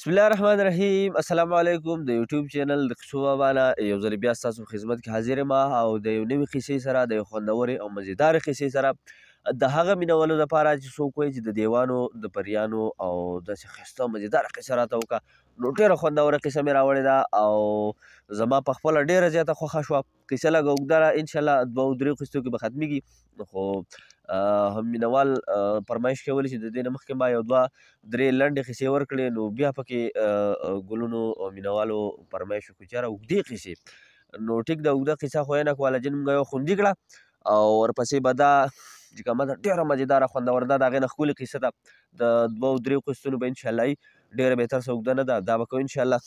بسم الله الرحمن الرحیم. السلام علیکم. د یوټیوب چینل د قصو بابا نه یو ځل بیا ستاسو په خدمت کې حاضر یم او د یو نوي قصې سره، د یو خوندورې او مزیدارې قصې سره، د هغه مینهوالو دپاره چې څوک وایي چې د دیوانو، د پریانو او داسې ښایسته او مزیداره قصه راته وکړه، نو ډېره خوندوره قصه مې راوړې ده او زما په خپله ډېره زیاته خوښه شوه. قصه لږه اوږده ده، انشاءالله دوو دریو قسطو کې به ختمېږي، خو هم مینهوال فرمایش کولی چې د دې نه مخکې ما یو دوه درې لنډې قصې ورکړې، نو بیا پکې ګلونو او مینهوالو فرمایش وکړو چې یاره اوږدې قصې. نو ټیک ده، اوږده قصه خو یې نه کوله، جن موږ یو خوندي کړه او ورپسې به دا چې کومه ده ډېره مزېداره خوندوره ده، د هغې نه ښکلې قصه ده. د دوو دریو قسطونو به انشاءالله وي، ډېره بهتر څه اوږده نه ده، دا به کوو انشاءالله.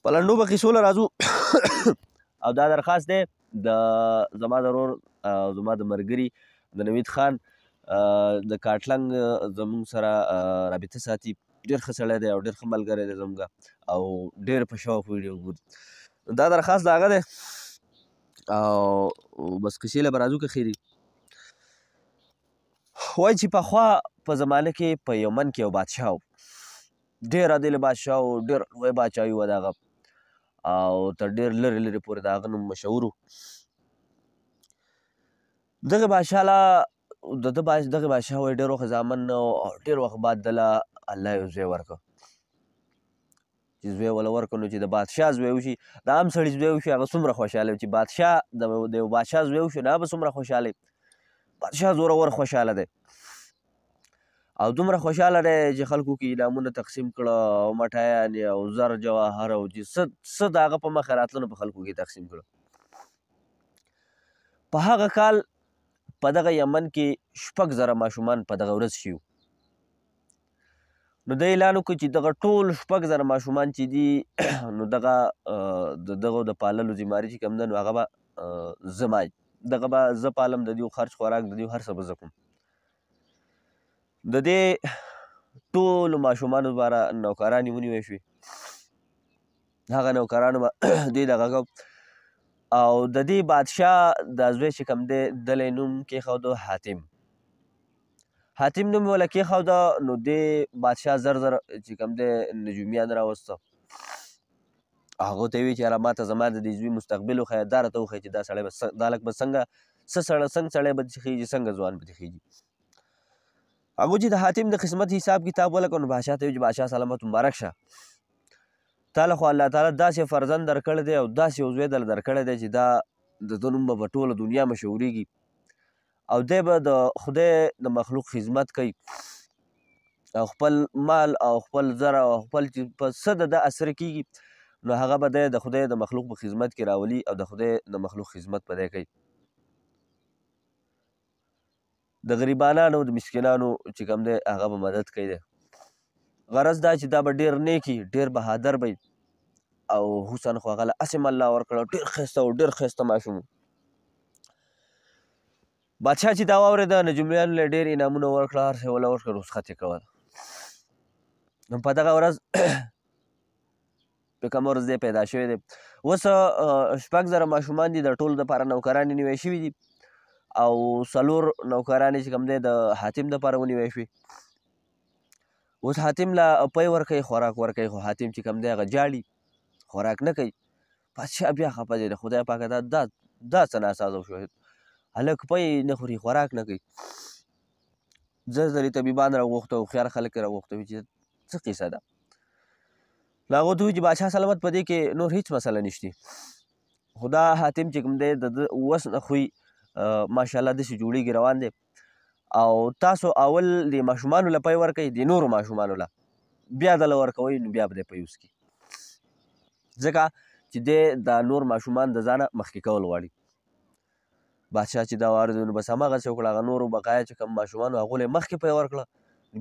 په لنډو به قصو له راځو او دا درخواست دی د زما د ورور او زما د ملګري د نوید خان د کاټلنګ زموږ سره رابطه ساتي، ډېر ښه سړی دی او ډېر ښه ملګری دی زموږ او ډېر په شوق ویډیو ګوري. دا درخواست د هغه دی او بس قصې له به راځو که خیر. وایي چې پخوا په زمانه کې په یمن کې یو بادشاه و، ډېر عادل بادشاه و، ډېر لوی بادشاهي وه د هغه او تر ډېر لرې لرې پورې د هغه نوم مشهور و. دغه بادشاه له د ده دغه بادشاه وایي ډېر وخت زامن نه و او ډېر وخت بعد ده له الله یو زوی ورکړ. چې زوی وله ورکړ نو چې د بادشاه زوی وشي، د عام سړي زوی وشي، هغه څومره خوشحاله وي. چې بادشاه د یو بادشاه زوی وشي نو هغه به څومره خوشحاله وي. بادشاه زورور خوشحاله دی او دومره خوشحاله دی چې خلکو کې انعامونه تقسیم کړه او مټایانې او زر جواهر او چې څه د هغه په مخه راتله نو په خلکو کې تقسیم کړه. په هغه کال په دغه یمن کې 6,000 ماشومان په دغه ورځ شي. نو ده اعلان وکړ چې دغه ټول 6,000 ماشومان چې دي نو دغه د دغو د پاللو ذمهواري چې کوم ده نو هغه به زما دغه به زه پالم، د دیو خرچ خوراک د دیو هر څه به زه کوم. د دې ټولو ماشومانو لپاره نوکرانې ونیوی شوې، هغه نوکرانو به دوی دغه کو. او د دې بادشاه د زوی چې کوم دی ده له یې نوم کېښوده حاتم. حاتم نوم یې ورله کېښوده. نو دې بادشاه زر زر چې کوم دی نجومیان راوسته، هغو ته یې وویل چې یاره ما ته زما د دې زوی مستقبل وښیه، دا راته وښیه چې دا سړی به دا هلک به څنګه څه سړی څنګه سړی به خېژي، څنګه ځوان به خېژي. هغو چې د حاتم د قسمت حساب کتاب ولګو نو بادشاه ته یې وویل چې بادشاه سلامت مبارک شه، تا له خو الله تعالی داسې فرزند درکړی دی او داسې یو زوی دله درکړی دی چې دا د ده نوم به په ټوله دنیا مشهورېږي او دی به د خدای د مخلوق خدمت کوي او خپل مال او خپل زر او خپل چې په څه د ده اثر کېږي نو هغه به دی د خدای د مخلوق په خدمت کې راولي او د خدای د مخلوق خدمت به دی کوي. د غریبانانو د مسکینانو چې کوم دی هغه به مدد کوي دی. غرض دا چې دا به ډېر نیکي، ډېر بهادر به او حسن خو هغه له هسې هم الله ورکړی، ډېر ښایسته و، ډېر ښایسته ماشوم و. بادشاه چې دا واورېده نجومیانو له ډېر انعامونه ورکړه، هر څه یې ورله ورکړه، رخصت یې کوله. نو په دغه ورځ په کومه ورځ دی پیدا شوی دی، اوس 6,000 ماشومان دي، د ټولو دپاره نوکرانې نیوی شوي دي او 4 نوکرانې چې کوم دی د حاتم دپاره ونیوی شوې. اوس حاتم له پی ورکوي، خوراک ورکوي، خو حاتم چې کوم دی هغه جاړي، خوراک نه کوي. بادشاه بیا خفه دی، د خدای پاکه دا دا دا څه ناسازه شو، هلک پی نه خوري، خوراک نه کوي. زر ځلې طبیبان راوغوښته، هوښیار خلک یې راوغوښته چې څه قصه ده. نو هغو ته وویل چې بادشاه سلامت په دې کې نور هېڅ مسله نشته، خو دا حاتم چې کوم دی د ده وس نه خوی ماشاءالله داسې جوړېږي روان دی او تاسو اول د ماشومانو له پی ورکوئ، د نورو ماشومانو له بیا دله ورکوئ، نو بیا به دی پی وڅکي، ځکه چې دی دا نور ماشومان د ځانه مخکې کول غواړي. بادشاه چې دا واورېده نو بس هماغسې وکړه، هغه نورو بقایا چې کوم ماشومانو هغو له یې مخکې پی ورکړه،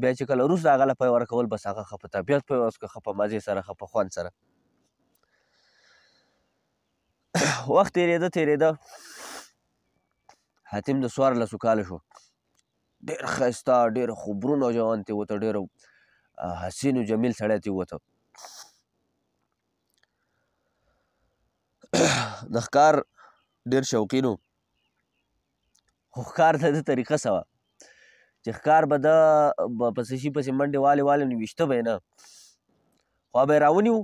بیا چې کله وروسته هغه له پی ورکول بس هغه ښه په طبیعت پی وڅکه، ښه په مزې سره، ښه په خوند سره. وخت تېرېده تېرېده، حاتم د 14 کالو شو، ډېر ښایسته، ډېر خوبرون او جوان ترې وته، ډېر حسین او جمیل سړی ترې وته. د ښکار ډېر شوقین و، خو ښکار د ده طریقه څه وه چې ښکار به ده په څه شي پسې منډې والې والې، نو ویشته به یې نه، خو به یې راونیو،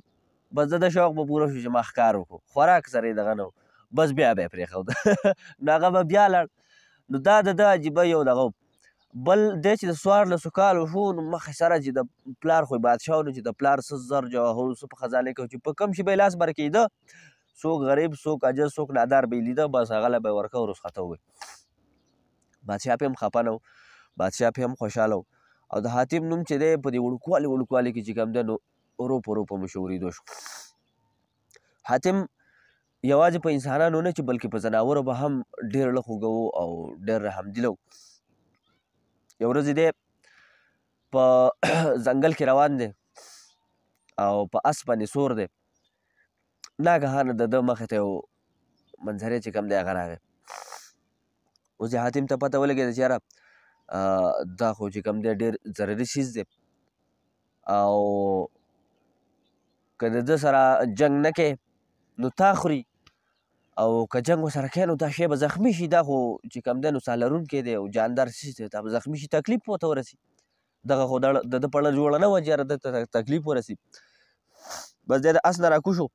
بس د ده شوق به پوره شو چې ما ښکار وکړو، خوراک سره یې دغه نه و، بس بیا به یې پرېښوده. نو هغه به بیا لاړ. نو دا د ده عجیبه یو دغه و. بل دی چې د 14 کالو شو، نو مخې سره چې د پلار خو یې بادشاه و، نو چې د پلار څه زر جواهر څه په خزانه کې چې په کم شي به یې لاس بر کېده، څوک غریب، څوک عاجز، څوک نادار به یې لیده، بس هغه له به یې ورکه او رخصته وویل. بادشاه پرې هم خفه نه و، بادشاه پرې هم خوشحاله و. او د حاتم نوم چې دی په دې وړوکوالي وړوکوالي کې چې کوم دی نو ورو په ورو په مشهورېدو شو. حاتم یوازې په انسانانو نه چې بلکې په ځناورو به هم ډېر زړه خوږوو او ډېر رحمدله و. یو ورځ دی په ځنګل کې روان دی او په اس باندې سور دی، ناګهانه د ده مخې ته یو منظرې چې کوم دی هغه راغی. اوس یې حاتم ته پته ولګېده چې یاره دا خو چې کوم دی ډېر ضروري څیز دی، او که د ده سره جنګ نه کوې نو تا خوري، او که جنګ ورسره کوې نو دا شی به زخمي شي، دا خو چې کوم دی نو ساه لرونکی دی او جاندار څیز دی، دا به زخمي شي، تکلیف ورته ورسي. دغه خو د ده په اړه جوړه نه وه چې یاره ده ته تکلیف ورسي. بس دی د اس نه راکوز شو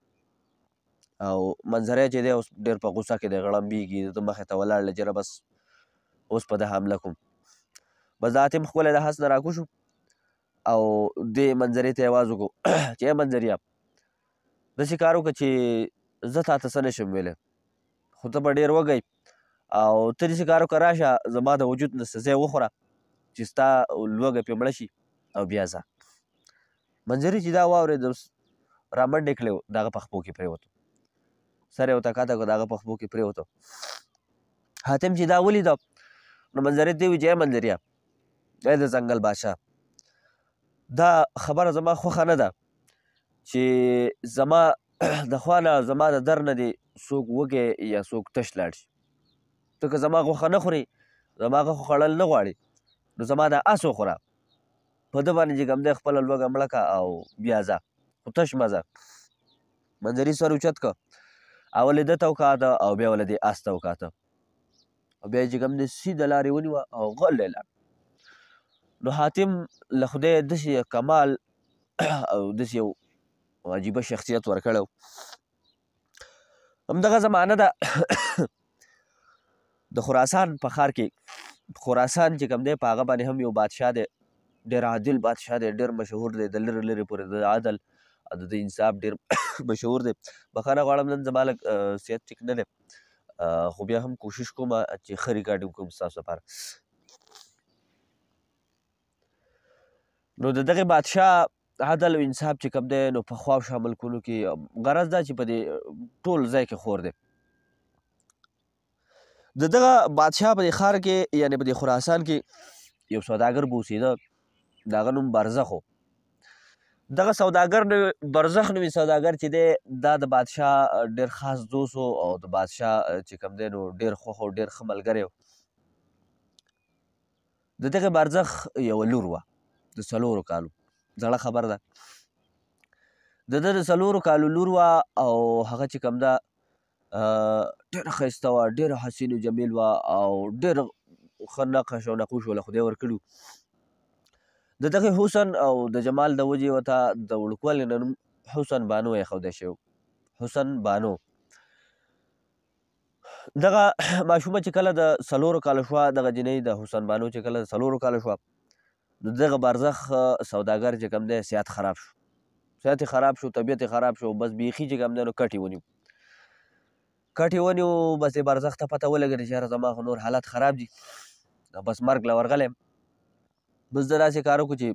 او منظره چې دی اوس ډېر په غوسه کې دی، غړمبېږي، د ده مخې ته ولاړ دی چې یاره بس اوس په ده حمله کوم. بس د حاتم ښکلی د اس نه راکوز شو او دې منظرې ته یې اواز وکړو چې ای منظریه، داسې کار وکړه چې زه تا ته څه نه شم ویلی، خو ته به ډېر وږی او ته داسې کار وکړه، راشه زما د وجود نه څه ځای وخوره چې ستا لوږه پرې مړه شي او بیا ځه. منظرې چې دا واورېده رامنډې کړې، د هغه په خپو کې پرېوتو، سر یې ورته کښته کړ، د هغه په خپو کې پرېوتو. حاتم چې دا ولیده نو منظرې ته یې وویل چې ای منظریه، ای د ځنګل بادشاه، دا خبره زما خوښه نه ده چې زما د خوا نه، زما د در نه دې څوک وږی یا څوک تش لاړ شي. ته که زما غوښه نه خورې، زما غوښه خوړل نه غواړې، نو زما دا اس وخوره، په ده باندې چې کوم دی خپله لوږه مړه کړه او بیا ځه، خو تش مه ځه. منظري سر اوچت کړ، اول یې ده ته وکاته او بیا ول دې اس ته وکاته، او بیا یې چې کوم دی سیده لارې ونیوه او غلی لاړ. نو حاتم له خدای داسې کمال او داسې یو عجیبه شخصیت ورکړی و. همدغه زمانه ده د خراسان په ښار کې، خراسان چې کوم دی په هغه باندې هم یو بادشاه دی، ډېر عادل بادشاه دی، ډېر مشهور دی، د لرې لرې پورې د عدل او د انصاف ډېر مشهور دی. بخښنه غواړم نن زما لږ صحت ټیک نه دی، خو بیا هم کوشش کوم چې ښه ریکارډینګ وکړم ستاسو لپاره. نو د دغه بادشاه عدل او انصاف چې کوم دی نو په خوا او شا ملکونو کې، غرض دا چې په دې ټول ځای کې خور دی. د دغه بادشاه په دې ښار کې، یعنې په دې خراسان کې یو سوداګر به اوسېده، د هغه نوم برزخ و. دغه سوداګر برزخ نومي سوداګر چې دی دا د بادشاه ډېر خاص دوست و او د بادشاه چې کوم دی نو ډېر خوښ او ډېر ښه ملګری و. د دغه برزخ یوه لور وه د 4 کالو، زړه خبر ده، د ده د 4 کالو لور وه او هغه چې کوم ده ډېره ښایسته وه، ډېره حسین و جمیل وه او ډېر ښه نقش او نقوش ورله خدای ورکړي وو. د دغه حسن او د جمال د وجې ورته د وړوکوالي نه نوم حسن بانو ایښودی شوی، حسن بانو. دغه ماشومه چې کله د 4 کالو شوه، دغه جینۍ د حسن بانو چې کله د 4 کالو شوه، نو دغه برزخ سوداګر چې کوم دی صحت خراب شو، صحت یې خراب شو، طبیعت یې خراب شو، بس بیخي چې کوم دی نو کټ یې ونیو، کټ یې ونیو. بس یې برزخ ته پته ولګېده چې یاره زما خو نور حالت خراب دي، بس مرګ له ورغلی یم. بس ده داسې کار وکړو چې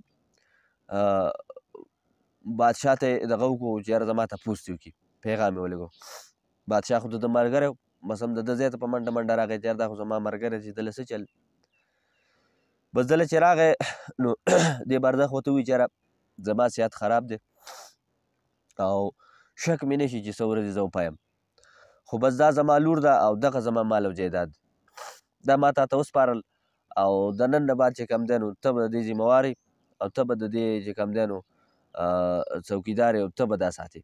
بادشاه ته یې دغه وکړو چې یاره زما تپوس دې وکړي، پیغام یې ولېږو. بادشاه خو د ده ملګری و، بس هم د ده ځای ته په منډه منډه راغی چې یاره دا خو زما ملګری چې ده له څه چل. بس ده له چې راغی نو دې برزخ ورته وویل چې یاره زما صحت خراب دی او شک مې نه شي چې څه ورځې زه وپایم، خو بس دا زما لور ده او دغه زما مال او جایداد دا ما تا ته وسپارل، او د نن نه بعد چې کوم دی نو ته به د دې ذمهوار یې او ته به د دې چې کوم دی نو څوکیدار یې او ته به دا ساتې.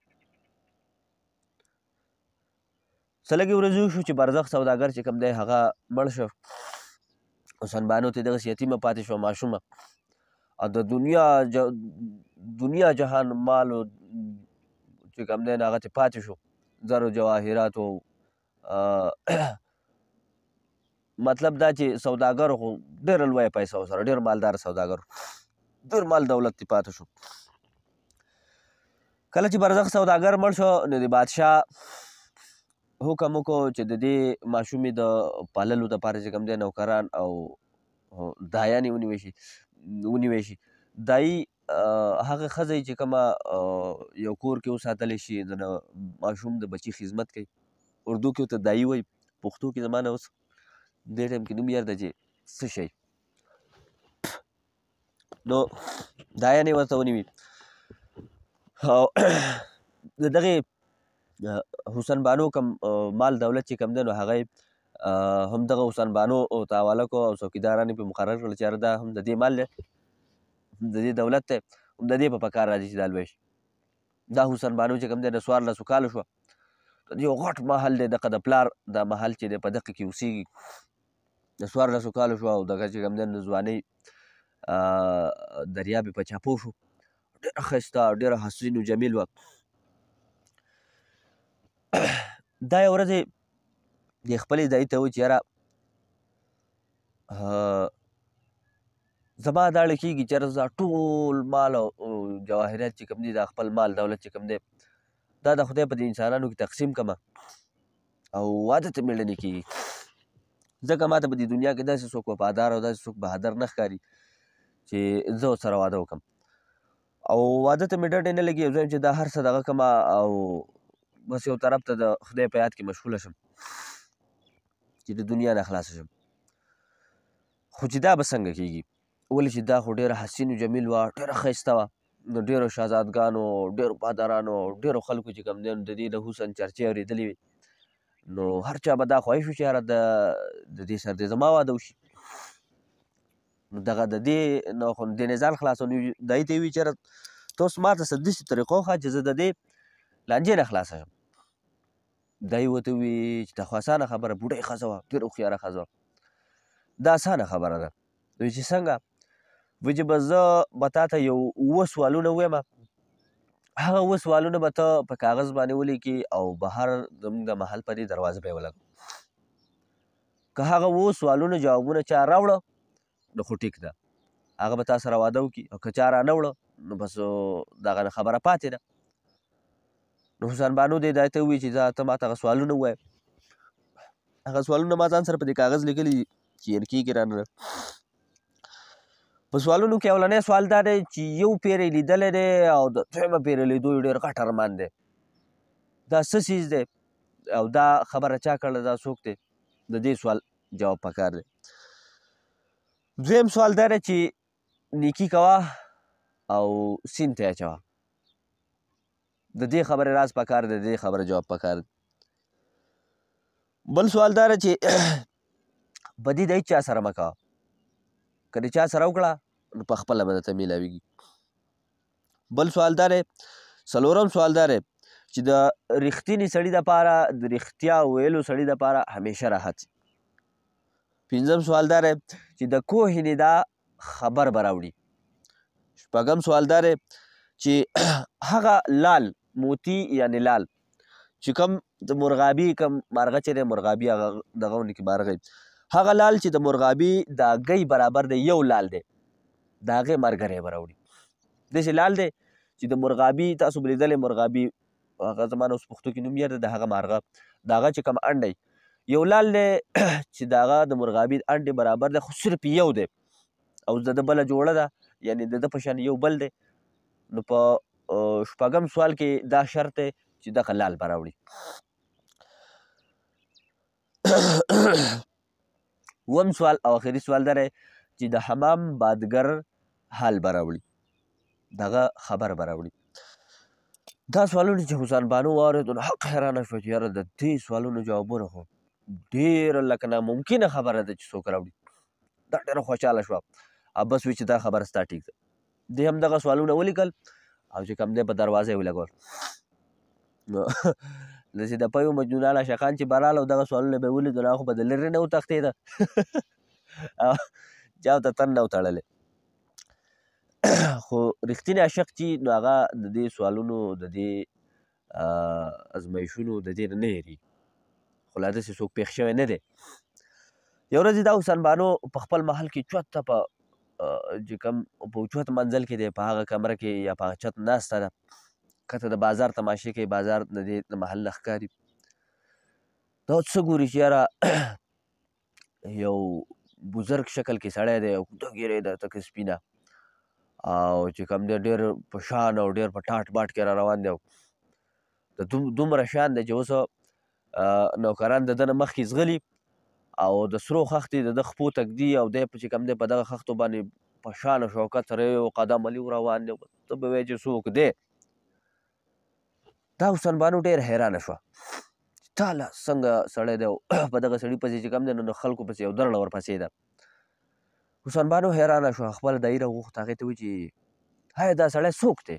څه لږې ورځې وشو چې برزخ سوداګر چې کوم دی هغه مړ شو. حسن بانو ته دغسې یتیمه پاتې شوه، ماشومه، او د دنیا جهان مال چې کوم دی نو هغه ترې پاتې شو، زر و جواهرات او مطلب دا چې سوداګر خو ډېره لویه پیسه ورسره، ډېر مالدار سوداګر، ډېر مال دولت ترې پاتې شو. کله چې برزخ سوداګر مړ شو نو د بادشاه حکم وکړو چې د دې ماشومې د پاللو دپاره چې کوم دی نوکران او دایانې ونیوی شي. دایي هغه ښځه چې کومه یو کور کې وساتلی شي، د ماشوم د بچي خدمت کوي، اردو کې ورته دایي وایي، پښتو کې زما نه اوس دې ټایم کې نوم یاد دی چې څه شی، نو دایانې ورته ونیوي. او د دغې حسن بانو کوم مال دولت چې کوم دی نو هغه یې هم دغه حسن بانو ته حواله کړو او څوکیداران یې پرې مقرر کړل چې یاره دا هم د دې مال دی، هم د دې دولت دی، هم د دې په پکار راځي چې دا لوی شي. دا حسن بانو چې کوم دی د 14 کالو شوه، یو غټ محل دی، دغه د پلار دا محل چې دی په دقه کې اوسېږي، د 14 کالو شوه او دغه چې کوم دی د ځوانۍ دریاب یې په چاپو شو. ډېره ښایسته، ډېره حسین و جمیل وه. دا یوه ورځ یې د خپلې دایي ته وویل چې یاره زما دا اړه کېږي چې یاره زه ټول مال او جواهرات چې کوم دي، دا خپل مال دولت چې کوم دی دا د خدای په دې انسانانو کې تقسیم کړم او واده ته مې نه کېږي، ځکه ما ته په دې دنیا کې داسې څوک وفادار او داسې څوک بهادر نه ښکاري چې زه ورسره واده وکړم، او واده ته مې ډډې نه لګي، زه وایم چې دا هر څه دغه کړم او بس یو طرف ته د خدای په یاد کې مشغوله شم چې د دنیا نه خلاصه شم. خو چې دا به څنګه کېږي، ولې چې دا خو ډېره حسین و جمیل وه، ډېره ښایسته وه، نو ډېرو شهزادګانو، ډېرو بادارانو، ډېرو خلکو چې کوم دی نو د دې د حسن چرچې اورېدلې وې، نو هر چا به دا خواهش و چې یاره د دې سره دې زما واده وشي. نو دغه د دې نو خو دې نه ځان خلاصو، نو دای ته یې وویل چې یاره ته اوس ما ته څه داسې طریقه وښیه چې زه د دې لانجې نه خلاصه شم. دی ورته وویل چې دا خو اسانه خبره، بوډۍ ښځه وه، ډېره هوښیاره ښځه وه، دا اسانه خبره ده. وایي چې څنګه؟ وایي چې بس زه به تا ته یو 7 سوالونه ووایم، هغه 7 سوالونه به ته په کاغذ باندې ولیکې او بهر زموږ د محل په دې دروازه به یې ولګوم، که هغه 7 سوالونو جوابونه چا راوړه نو خو ټیک ده، هغه به تا سره واده وکړي، او که چا رانه وړه نو بس دغه خبره پاتې ده. نو حسن بانو دې دای ته وویل چې ته ما ته هغه سوالونه ووایه، هغه سوالونه ما ځان سره په دې کاغذ لیکلي دي چې هېر کېږي رانه. په سوالونو کې اولنی سوال دا دی چې یو پیر یې لیدلی دی او د دویمه پیر یې لیدو یې ډېر غټ ارمان دی، دا څه څیز دی او دا خبره چا کړله، دا څوک دی؟ د دې سوال جواب پکار دی. دویم سوال دا دی چې نیکي کوه او سیند ته یې اچوه، د دې خبرې راز پکار دی، د دې خبرې جواب پکار دی. بل سوال دا دی چې بدي د هېچا سره مه کوه، که د چا سره وکړه نو په خپله به درته میلاویږي. بل سوال دا دی، څلورم سوال دا دی چې د رښتیني سړي دپاره، د رښتیا ویلو سړي دپاره همیشه راحت. پنځم سوال دا دی چې د کوهې ندا خبر به راوړي. شپږم سوال دا دی چې هغه لال موتی یعنی لال چې کوم د مرغابي کوم مارغه چې دی، مرغابي هغه دغه غوندې کې مارغه، هغه لال چې د مرغابي د هګۍ برابر دی، یو لال دی، د هغې ملګری به راوړي. داسې لال دی چې د مرغابي، تاسو به لیدلی مرغابي، هغه زما نه اوس پښتو کې نوم یاد دی، د هغه مارغه، د هغه چې کوم انډی یو لال دی چې د هغه د مرغابي انډې برابر دی، خو صرف یو دی او د ده بله جوړه ده، یعنې د ده په شان یو بل دی. نو په شپږم سوال کې دا شرط دی چې دغه لال به راوړي. اووم سوال او اخري سوال دا دی چې د حمام بادګر حال به راوړي، دغه خبر به راوړي. دا سوالونه چې حسن بانو واورېدو نو حق حیرانه شوه چې یاره د دې سوالونو جوابونه خو ډېره لکه ناممکنه خبره ده چې څوک راوړي. دا ډېره خوشحاله شوه او بس وی چې دا خبره ستا ټیک ده. دې هم دغه سوالونه ولیکل او چې کوم دی په دروازه یې ولګول. نو داسې د پیو مجنونان عاشقان چې به راغله او دغه سوالونه به یې ولیدل، هغه خو به د لرې نه وتښتېده. چا ورته تن نه و تړلی. خو رښتینی عاشق چې نو هغه د دې سوالونو، د دې ازمایښونو، د دې نه نه هېرېږي. خو لا داسې څوک پېښ شوی نه دی. یو ورځ دا حسن بانو په خپل محل کې چوته په چې کوم په اوچت منزل کې دی، په هغه کمره کې یا په هغه چت ناسته ده، کته د بازار تماشې کوي، بازار د دې د محل نه ښکاري. دا څه ګوري چې یاره یو بزرګ شکل کې سړی دی، اوږده ږیره یې ده تکه سپینه، او چې کوم دی ډېر په شان او ډېر په ټاټ باټ کې را روان دی. او د دومره شان دی چې اوس نوکران د ده نه مخکې ځغلي او د سرو خښتې د ده خپو ته ږدي، او دی چې کوم دی په دغه خښتو باندې په شان او شوکت سره یو قدم ولي روان دی، ته به وایې چې څوک دی. دا حسن بانو ډېره حیرانه شوه چې تا له څنګه سړی دی، او په دغه سړي پسې چې کوم دی نو د خلکو پسې یو درړه ورپسې ده. حسن بانو حیرانه شوه، خپله دایي راوغوښته، هغې ته وویل چې هی دا سړی څوک دی؟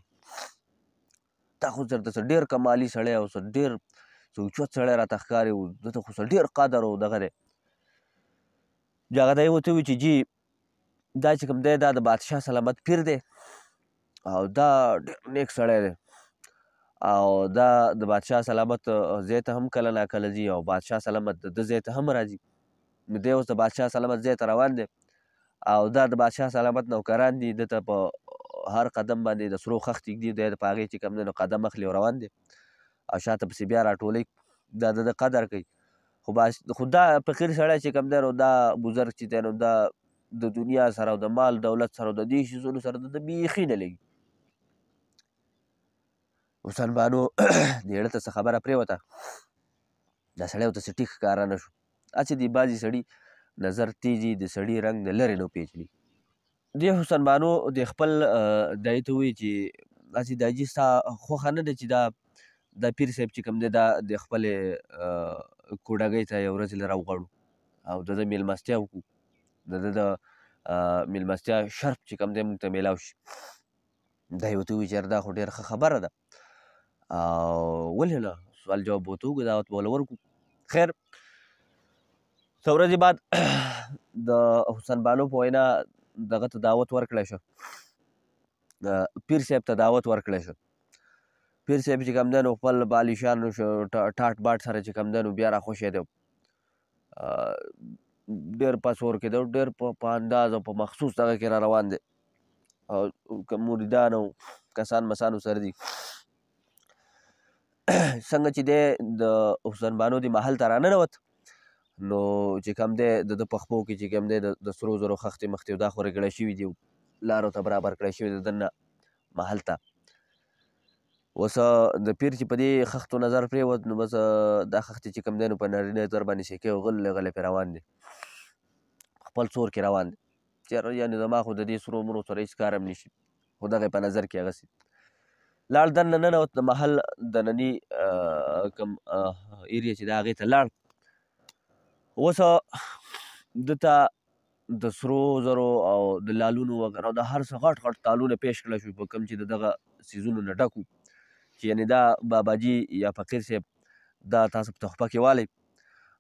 دا خو درته څه ډېر کمالي سړی او څه ډېر څه اوچت سړی راته ښکاري، او ده ته خو څه ډېر قدر او دغه دی. بیا هغه دایي ورته وویل چې جي دا چې کوم دی دا د بادشاه سلامت پیر دی، او دا ډېر نیک سړی دی، او دا د بادشاه سلامت ځای ته هم کله ناکله ځي، او بادشاه سلامت د ده ځای ته هم راځي. نو دی اوس د بادشاه سلامت ځای ته روان دی، او دا د بادشاه سلامت نوکران دي، ده ته په هر قدم باندې د سرو خښتې ږدي، دی په هغې چې کوم دی نو قدم اخلي او روان دی، او شاته پسې بیا راټولوي، دا د ده قدر کوي. خو دا فقیر سړی چې کوم دی نو دا بزرګ چې دی نو دا د دنیا سره او د مال دولت سره او د دې شیزونو سره د ده بیخي نه لګي. حسن بانو دې ته څه خبره پرېوته، دا سړی ورته څه ټیک ښکاره نه شو. هسې دې بعضې سړي نظر تیزي، د سړي رنګ د لرې نه وپېژني. دې حسن بانو د خپل دایي ته وویل چې هسې داجي ستا خوښه نه ده چې دا پیر صاحب چې کوم دی دا د خپلې کوډګۍ ته یو ورځ له راوغواړو او د ده مېلمستیا وکړو، د ده د مېلمستیا شرف چې کوم دی موږ ته میلاو شي. دا یې ورته وویل چې یاره دا خو ډېره ښه خبره ده، او ولې نه، سوال جواب به ورته وکړو، دعوت به ورله ورکړو. خیر څه ورځې بعد د حسن بانو په وینا دغه ته دعوت ورکړی شو، پیر صاحب ته دعوت ورکړی شو. پیر صاحب چې کوم دی نو خپل بالیشان ټاټ باټ سره چې کوم دی نو بیا راخوشی دی، ډېر پس ور کې دی، ډېر په انداز او په مخصوص دغه کې را روان دی، او کوم مریدان او کسان مسانو سره دي. څنګه چې دی د حسن بانو د محل ته راننوت نو چې کوم دی د ده په خپو کې چې کوم دی د سرو زرو خښتې مښتې دا خو رګړی شوي دي، لارو ته برابر کړی شوي د دننه محل ته. اوس د پیر چې په دې خښتو نظر پرېوت نو بس دا خښتې چې کوم دی نو په نري نظر باندې سیکې او غلی غلی پرې روان دی، خپل څور کې روان دی، چېرې یعنې زما خو د دې سرو مرو سره هېڅ کار هم نشي، خو دغه یې په نظر کې هغسې لاړ. دننه ننوت، د محل دنني کوم ایریا چې د هغې ته لاړ. اوس ده ته د سرو زرو او د لالونو وغیره د هر څه غټ غټ تالونه پیش کړی شو، په کوم چې د دغه څیزونو نه ډک وو، چې یعنې دا باباجي یا فقیر صاحب دا تاسو په تحفه کې والی.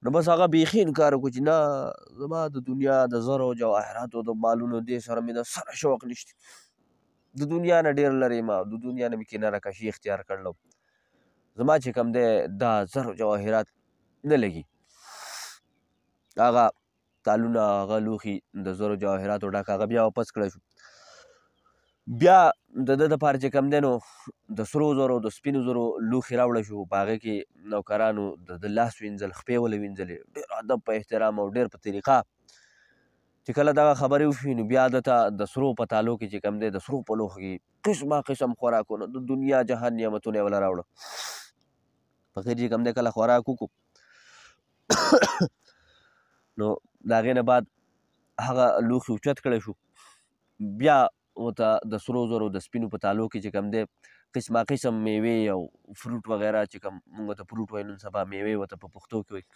نو بس هغه بیخي انکار وکړو چې نه، زما د دنیا د زرو جواهراتو د مالونو دې سره مې د سره شوق نشته، د دنیا نه ډېر لرې ما، د دنیا نه مې کناره کشي اختیار کړلو، زما چې کوم دی دا زرو جواهرات نه لګي. هغه تالونه هغه لوښي د زرو جواهراتو ډک هغه بیا واپس کړی شو. بیا د ده دپاره چې کوم دی نو د سرو زرو د سپینو زرو لوښي راوړی شو، په هغې کې نوکرانو د ده لاس وینځل، خپې ولې وینځلې، ډېر ادب په احترام او ډېر په طریقه. چې کله دغه خبرې وشوې نو بیا ده ته د سرو په تالو کې چې کوم دی د سرو په لوښو کې قسمه قسم خوراکونه د دنیا جهان نعمتونه یې وله راوړه. فقیر چې کوم دی کله خوراک وکړو نو د هغې نه بعد هغه لوښي اوچت کړی شو، بیا ورته د سرو زرو د سپینو په تالو کې چې کوم دی قسمه قسم میوې او فروټ وغیره چې کوم موږ ته فروټ وایو نن سبا میوې ورته په پښتو کې وایي،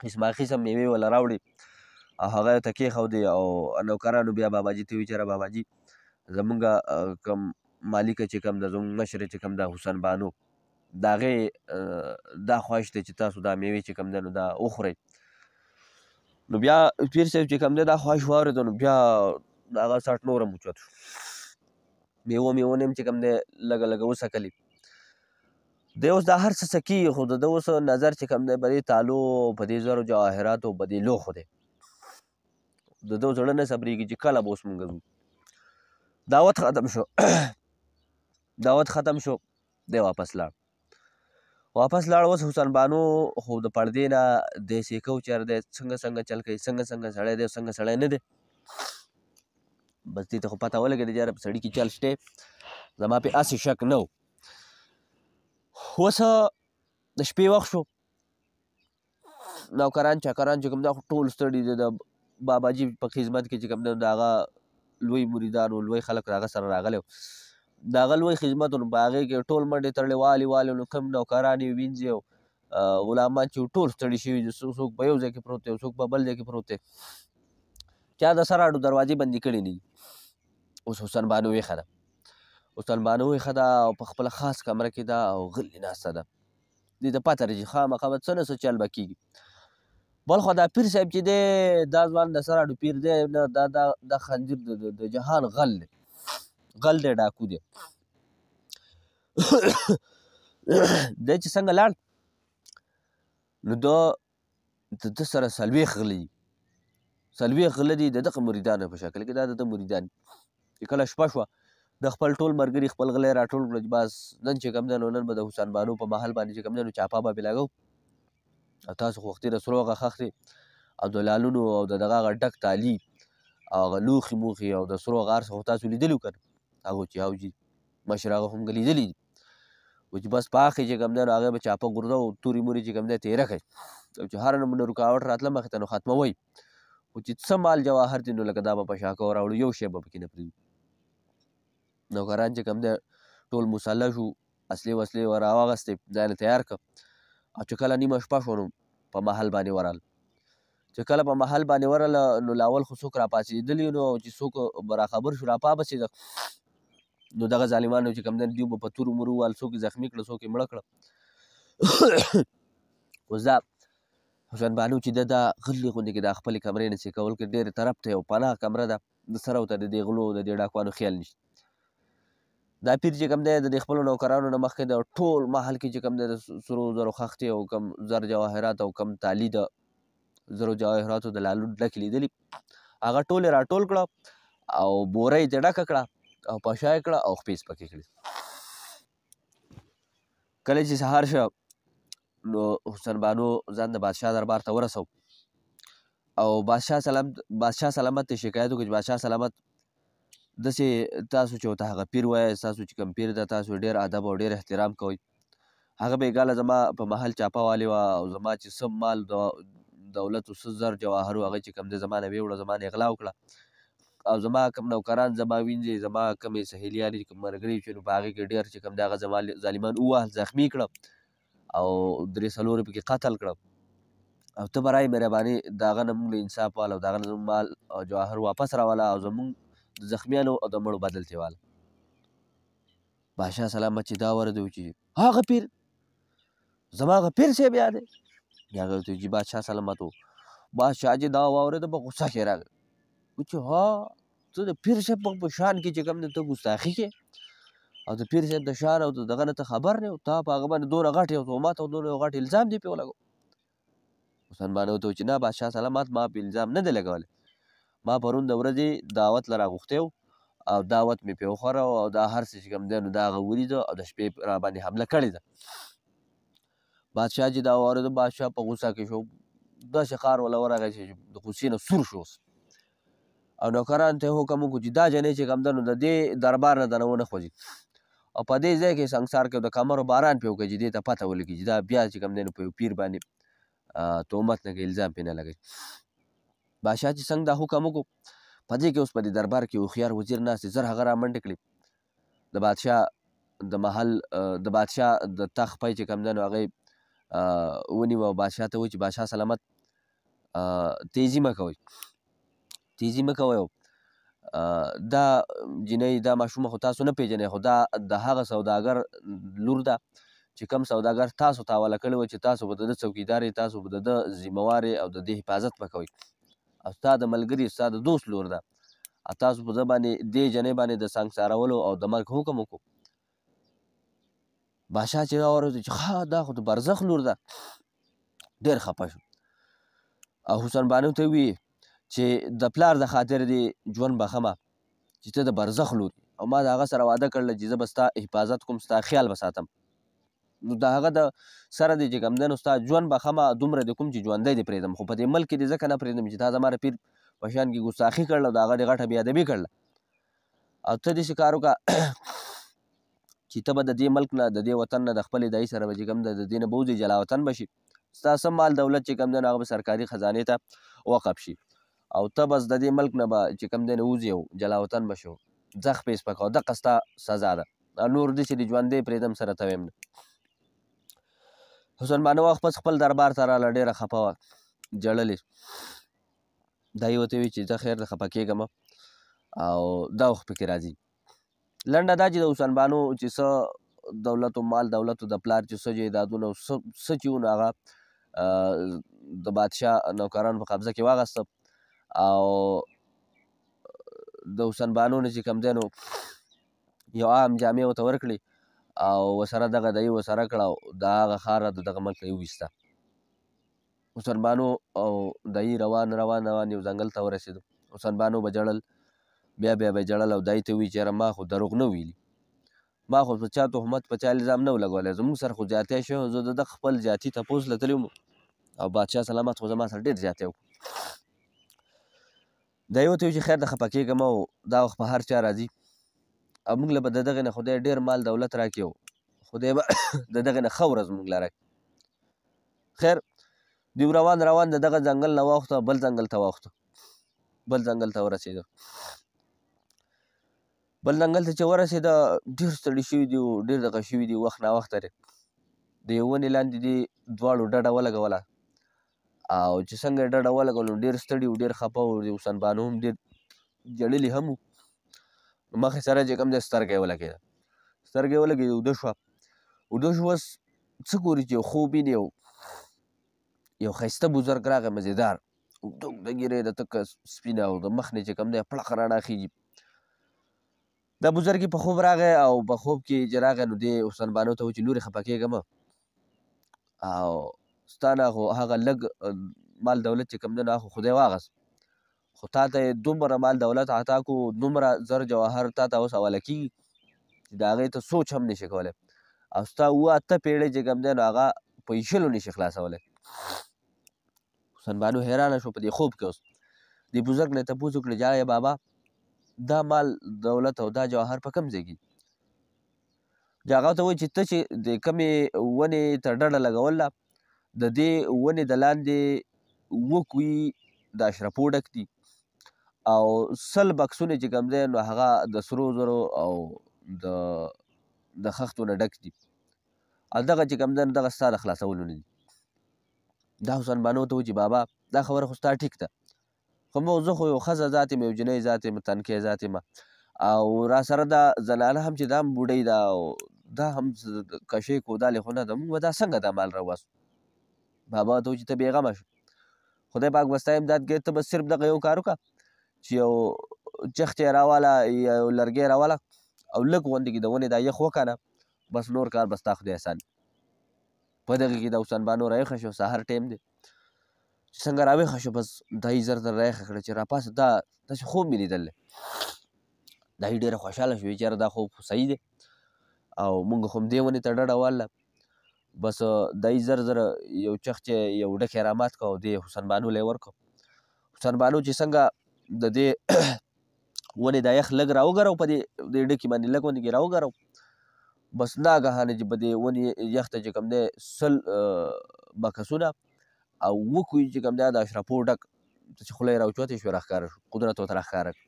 قسمه قسم میوې ورله راوړې او هغه یې ورته کېښودې. او نوکرانو بیا باباجي ته وویل چې یاره باباجي زمونږ کوم مالکه چې کوم ده، زمونږ مشر چې کوم ده حسن بانو، د هغې دا خواهش دی چې تاسو دا میوې چې کوم دی نو دا وخورئ. نو بیا پیر صاحب چې کوم دی دا خواهش واورېده، نو بیا د هغه سټ نور هم اوچت شو. میوه میوه نه هم چې کوم دی لږه لږه وڅکلې. دی اوس دا هر څه څکي، خو د ده اوس نظر چې کوم دی په دې تالو، په دې زرو جواهراتو، په دې لوښو دی. د ده زړه نه صبرېږي چې کله به اوس مونږ ځو. دعوت ختم شو، دعوت ختم شو، دی واپس لاړ، واپس لاړ. اوس حسن بانو خو د پردې نه دی سیکه و چېرې دی، څنګه څنګه چل کوي، څنګه څنګه سړی دی، څنګه سړی نه دی. بس دې ته خو پته ولګېده چې یاره په سړي کې چل شته، زما پې هسې شک نه و. اوس د شپې وخت شو، نوکران چاکران چې کوم دا خو ټول ستړي دي، د باباجي په خدمت کې چې کوم دی د هغه لوی مریدان و، لوی خلک د هغه سره راغلي وو، د هغه لوی خدمت و. نو په هغې کې ټول منډې تړلې والي والي، نو کوم نوکران یې وینځي او غلامان چې ټول ستړي شوي دي، څوک په یو ځای کې پروت دی او څوک په بل ځای کې پروت دی، چا د سر اډو دروازې بندې کړې نه دي. اوس حسن بانو ویښه ده، حسن بانو ویښه ده او په خپله خاص کمره کې ده او غلې ناسته ده. دې ته پته ده چې خامخا به څه نه څه چل به کېږي. بلخوا دا پیر صاحب چې دی، دا ځوان د سر اډو پیر دی نه، دا دا دا خنځیر د جهان غل دی، غل دی، ډاکو دی. دی چې څنګه لاړ نو د ده سره 40 غله دي، 40 غله دي د دغه مریدانو په شکل کې، دا د ده مریدان. چې کله شپه شوه، د خپل ټول ملګري خپل غلی راټول کړل چې بس نن چې کوم دی نو نن به د حسن بانو په محل باندې چې کوم دی نو چاپه به پرې لګوو، او تاسو خو وختي د سرو هغه ښخ او د لالونو او د دغه هغه ډک تالي او هغه لوښي موښي او د سرو هغه هر څه خو تاسو لیدلي وو که نه؟ هغو چې او جي مشر هغه خو موږ لیدلي دي. و چې بس په هغې چې کوم دی نو هغې به چاپه ګرده او تورې مورې چې کوم دی تېره کوي، او چې هر نمونه رکاوټ راتله مخې ته نو ختموي، خو چې څه مال جواهر دي نو لکه دا به په شاکه راوړو، یو شی به پکې نه پرېږدو. نوکران چې کوم دی ټول مسلح شو، اصلي وسلې یې راواخیستې، ځان یې تیار کړ. او چې کله نیمه شپه شوه نو په محل باندې ورغله. چې کله په محل باندې ورغله نو لا اول خو څوک راپاڅېدلي نو، چې څوک به راخبر شو راپاڅېده، نو دغه ظالمانو چې کوم دی دوی به په تورو مورو ووهل، څوک یې زخمي کړه، څوک یې مړه کړه. اوس دا حسن بانو چې ده دا غلي غوندې کې دا خپلې کمرې نه څه کول کې ډېرې طرف ته یو پناه کمره ده، د سره ورته د دې غلو د دې ډاکوانو خیال نشته. دا پیر چې کوم دی د دې خپلو نوکرانو نه مخکې د ټول محل کې چې کوم دی د سرو زرو خښتې او کوم زر جواهرات او کوم تالي د زرو جواهراتو د لالو ډکې لیدلي، هغه ټول یې راټول کړه او بوره یې ترې ډکه کړه او په شا یې کړه او خپې یې سپکې کړې. کله چې سهار شو نو حسن بانو ځان د بادشاه دربار ته ورسو او بادشاه سلامت ته شکایت وکړ چې بادشاه سلامت داسې تاسو چې ورته هغه پیر وایئ، ستاسو چې کوم پیر ده تاسو ډېر ادب او ډېر احترام کوئ، هغه بېګاله زما په محل چاپه والې وه او زما چې څه مال دولت او څه زر جواهر و هغه چې کوم دی زما نه ویوړه، زما نه یې غلا وکړه او زما کوم نوکران زما وینځي، زما کومې سهیلیانې چې کوم ملګري چې نو په هغې کې ډېر چې کوم دی هغه زما ظالمان ووهل، زخمي کړه او 3 4 یې پکې قتل کړه، او ته برای مهرباني د هغه نه موږ له انصاف واله او د هغه نه زموږ مال او جواهر واپس راواله او زموږ د زخمیانو او د مړو بدل ترې واله. بادشاه سلامت چې دا ورته وو چې هغه پیر زما هغه پیر صاحب یاد دی، بیا هغه ورته چې بادشاه سلامت و. بادشاه چې دا واورېده په غوسه کې راغی چې ها ته د پیر صاحب په شان کې چې کوم دی ته ګستاخي کې او د پیر صاحب د شان او د دغه نه ته خبر نه یې، تا په هغه باندې دومره غټ یو تهمت او دومره یو غټ الزام دې پرې ولګو. حسن بانو ورته وویل چې نه بادشاه سلامت ما په الزام نه دی لګولی، ما پرون د ورځې دعوت له راغوښتی و او دعوت مې پرې وخوړه او دا هر څه چې کوم دی نو دا هغه ولیده او د شپې را باندې حمله کړې ده. بادشاه چې دا واورېده بادشاه په غوسه کې شو، داسې ښار وله ورغی چې د غوسې نه سور شو اوس، او نوکرانو ته یې حکم وکړو چې دا جنۍ چې کوم ده نو د دې دربار نه دنه ونه خوځي او په دې ځای کې سنګسار کې د کمرو باران پرې وکړي چې دې ته پته ولګي چې دا بیا چې کوم دی نو په یو پیر باندې تهمت نه کوي، الزام پرې نه لګوي. بادشاه چې څنګه دا حکم وکړو په دې کې اوس په دې دربار کې هوښیار وزیر ناست دی، زر هغه رامنډې کړې، د بادشاه د محل د بادشاه د تخت پی چې کوم دی نو هغه یې ونیوه او بادشاه ته وویل چې بادشاه سلامت تیزي مه کوئ، تیزي مه کوئ، دا جینۍ دا ماشومه خو تاسو نه پېژنئ، خو دا د هغه سوداګر لور ده چې کوم سوداګر تاسو ته حواله کړې وه چې تاسو به د ده څوکیدار یې، تاسو به د ده ذمه وار یې او د دې حفاظت به کوئ. او ستا د ملګري، ستا د دوست لور ده، او تاسو په زه باندې دې جنۍ باندې د سنګسارولو او د مرګ حکم وکړو. بادشاه چې واورېد چې ښه دا خو د برزخ لور ده، ډېر خفه شو او حسن بانو ته وویې چې د پلار د خاطر دې ژوند بخښمه چې ته د برزخ لور، او ما د هغه سره وعده کړله چې زه به ستا حفاظت کوم، ستا خیال به ساتم، نو د هغه د سره دې چې کوم دی نو ستا ژوند بخښمه، دومره دې کوم چې ژوندی دې پرېږدم، خو په دې ملک کې دې ځکه نه پرېږدم چې تا زما د پیر په شان کې ګستاخي کړله او د هغه دې غټه بې ادبي کړله، او ته داسې کار وکړه چې ته به د دې ملک نه، د دې وطن نه، د خپلې دایي سره به چې کوم دی د دې نه به وځې، جلا وطن به شي، ستا څه مال دولت چې کوم دی نو هغه به سرکاري خزانې ته وقف شي، او ته بس د دې ملک نه به چې کوم دی نه وځې او جلا وطن به شو، ځخ پې سپکه او دقه ستا سزا ده، نور داسې دې ژوندی پرېږدم سره ته وایم نه. حسن بانو واپس خپل دربار ته راغله، ډېره خفه وه، ژړلې. دا یې ورته وویل چې زه خیر ده خفه کېږم او دا وخت پکې راځي. لنډه دا چې د حسن بانو چې څه دولت او مال دولت او د پلار چې څه جایدادونه او څه چې وو نو هغه د بادشاه نوکرانو په قبضه کې واغسته، او د حسن بانو نه چې کوم دی نو یو عام جامې ورته ورکړې او ورسره دغه دی ورسره کړه او د هغه ښاره د دغه ملک نه یې وویسته. حسن بانو او دایي روان روان روان یو ځنګل ته ورسېدو. حسن بانو به ژړل، بیا بیا به یې ژړل او دایي ته وویل چې یاره ما خو دروغ نه ویلي، ما خو په چا تهمت په چا الزام نه و لګولی، زموږ سره خو زیاتی شوی، زه د ده خپل زیاتي تپوس له تللی وم او بادشاه سلامت خو زما سره ډېر زیاتی وکړو. دایي ورته وویل چې خیر ده خفه کېږه مه، او دا وخت په هر چا راځي او موږ له به د دغې نه خدای ډېر مال دولت راکړي او خدای به د دغې نه ښه ورځ موږ له راکړي. خیر دیو روان روان د دغه ځنګل نه واوښته، بل ځنګل ته واوښته، بل ځنګل ته ورسېده. بل ځنګل ته چې ورسېده ډېر ستړي شوي دي، ډېر دغه شوي دي، وخت ناوخته دی. د یو ونې لاندې دي دواړو ډډه ولګوله او چې څنګه یې ډډه ولګوله نو ډېر ستړي وو، ډېر خفه وو، د حسن بانو هم ډېر ژړلي هم وو. مخې سره چې کوم دی سترګه یې ولګېده، سترګه یې ولګېده، اوده شوه. اوده شوه، اوس څه ګوري چې یو خوب ویني، یو ښایسته بزرګ راغی، مزېدار، اوږده اوږده ږیره یې ده، تکه سپینه، او د مخ نه چې کوم دی پړق رڼا خېژي. دا بزرګ یې په خوب راغی او په خوب کې چې راغی نو دې حسن بانو ته وویل چې لورې خفه کېږه مه، او ستا نه خو هغه لږ مال دولت چې کوم دی نو هغه خو خدای واخیست، خو تا ته یې دومره مال دولت عطا کړو، دومره زر جواهر تا ته اوس حواله کېږي چې د هغې ته سوچ هم نشي کولی، او ستا اووه اته پېړۍ چې کوم دی نو هغه په ایشلو نشي خلاصولی. حسن بانو حیرانه شو په دې خوب کې. اوس دې بزرګ نه تپوس وکړي چې آیا بابا دا مال دولت او دا جواهر په کوم ځای کې؟ هغه ته وایي چې ته چې د کومې ونې ته ډډه لګوله د دې ونې د لاندې اووه کویي د اشرفو ډک دي او 100 بکسونه چې کوم دی نو هغه د سرو زرو او د خښتو نه ډک دي، او دغه چې کوم دی نو دغه ستا د خلاصولو نه دي. دا حسن بانو ته وایي چې بابا دا خبره خو ستا ټیک ده، خو مو زه خو یو ښځه ذات یم، یو جینۍ ذات یم، تنکۍ ذات یم، او را سره دا زنانه هم چې دا هم بوډۍ ده او دا هم کشې کودالې خو نه ده، موږ به دا څنګه دا مال راوباسو؟ بابا ته وایي چې ته بېغمه شو، خدای پاک به ستا امداد کوي، ته به صرف دغه یو کار وکړه چې یو چخچی راواله، یو لرګی راواله او لږ غوندې کې د ونې دا یخ وکنه، بس نور کار به ستا خدای اسان. په دغې کې د حسن بانو راویښه شو، سهار ټایم دی، چې څنګه راویښه شو بس دا یې زر زر راویښه کړه چې راپاڅه، دا داسې خوب مې لیدلی. دا یې ډېره خوشحاله شوه چې یاره دا خوب خو صحیح دی او موږ خو همدې ونې ته ډډه والله. بس دا یې زر زر یو چخچی یو ډکی رامات کړ او دې حسن بانو له یې ورکړ. حسن بانو چې څنګه د دې ونې دا یخ لږ راوګرو، په دې ډکي باندې لږ غوندې کې راوګرو، بس ناګهانه چې په دې ونې یخ ته چې کوم دی 100 بکسونه او اووه کویي چې کوم دی د اشرفو ډک چې خوله یې راوچتې شوې راښکاره شو، قدرت ورته راښکاره کړ.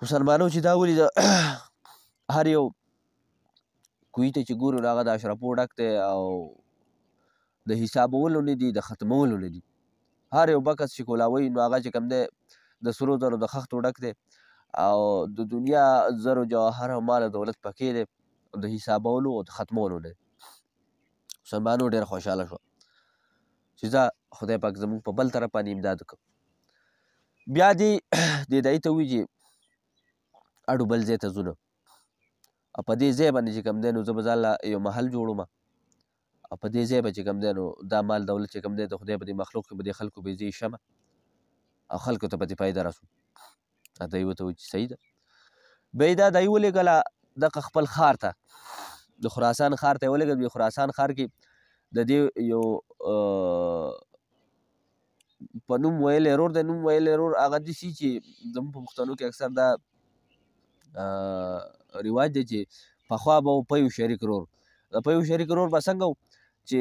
حسن بانو چې دا ولیده هر یو کویي ته چې ګورو نو هغه د اشرفو ډک دی او د حسابولو نه دي، د ختمولو نه دي. هر یو بکس چې کولاوي نو هغه چې کوم دی د سرو زرو د خښتو ډک دی او د دنیا زرو جواهر او مال او دولت پکې دی، د حسابولو او د ختمولو نه دی. حسن بانو ډېره خوشحاله شوه چې ځه خدای پاک زموږ په بل طرف باندې امداد وکړ. بیا دې دې دای ته ووایي چې اډو بل ځای ته ځو نو، او په دې ځای باندې چې کوم دی نو زه به ځان له یو محل جوړوم، او په دې ځای به چې کوم دی نو دا مال دولت چې کوم دی د خدای په دې مخلوق کې به دې خلکو به زه شمه او خلکو ته به دې فایده رسوم. دی ورته وویل چې صحیح ده. بیا یې دا دای ولېږله دغه خپل ښار ته، د خراسان ښار ته یې ولېږل. د خراسان ښار کې د دې یو په نوم ویلی رور دی، نوم ویلی رور هغه داسې چې زموږ په پښتنو کې اکثر دا رواج دی چې پخوا به و پیو شریک رور. د پیو شریک رور به څنګه و چې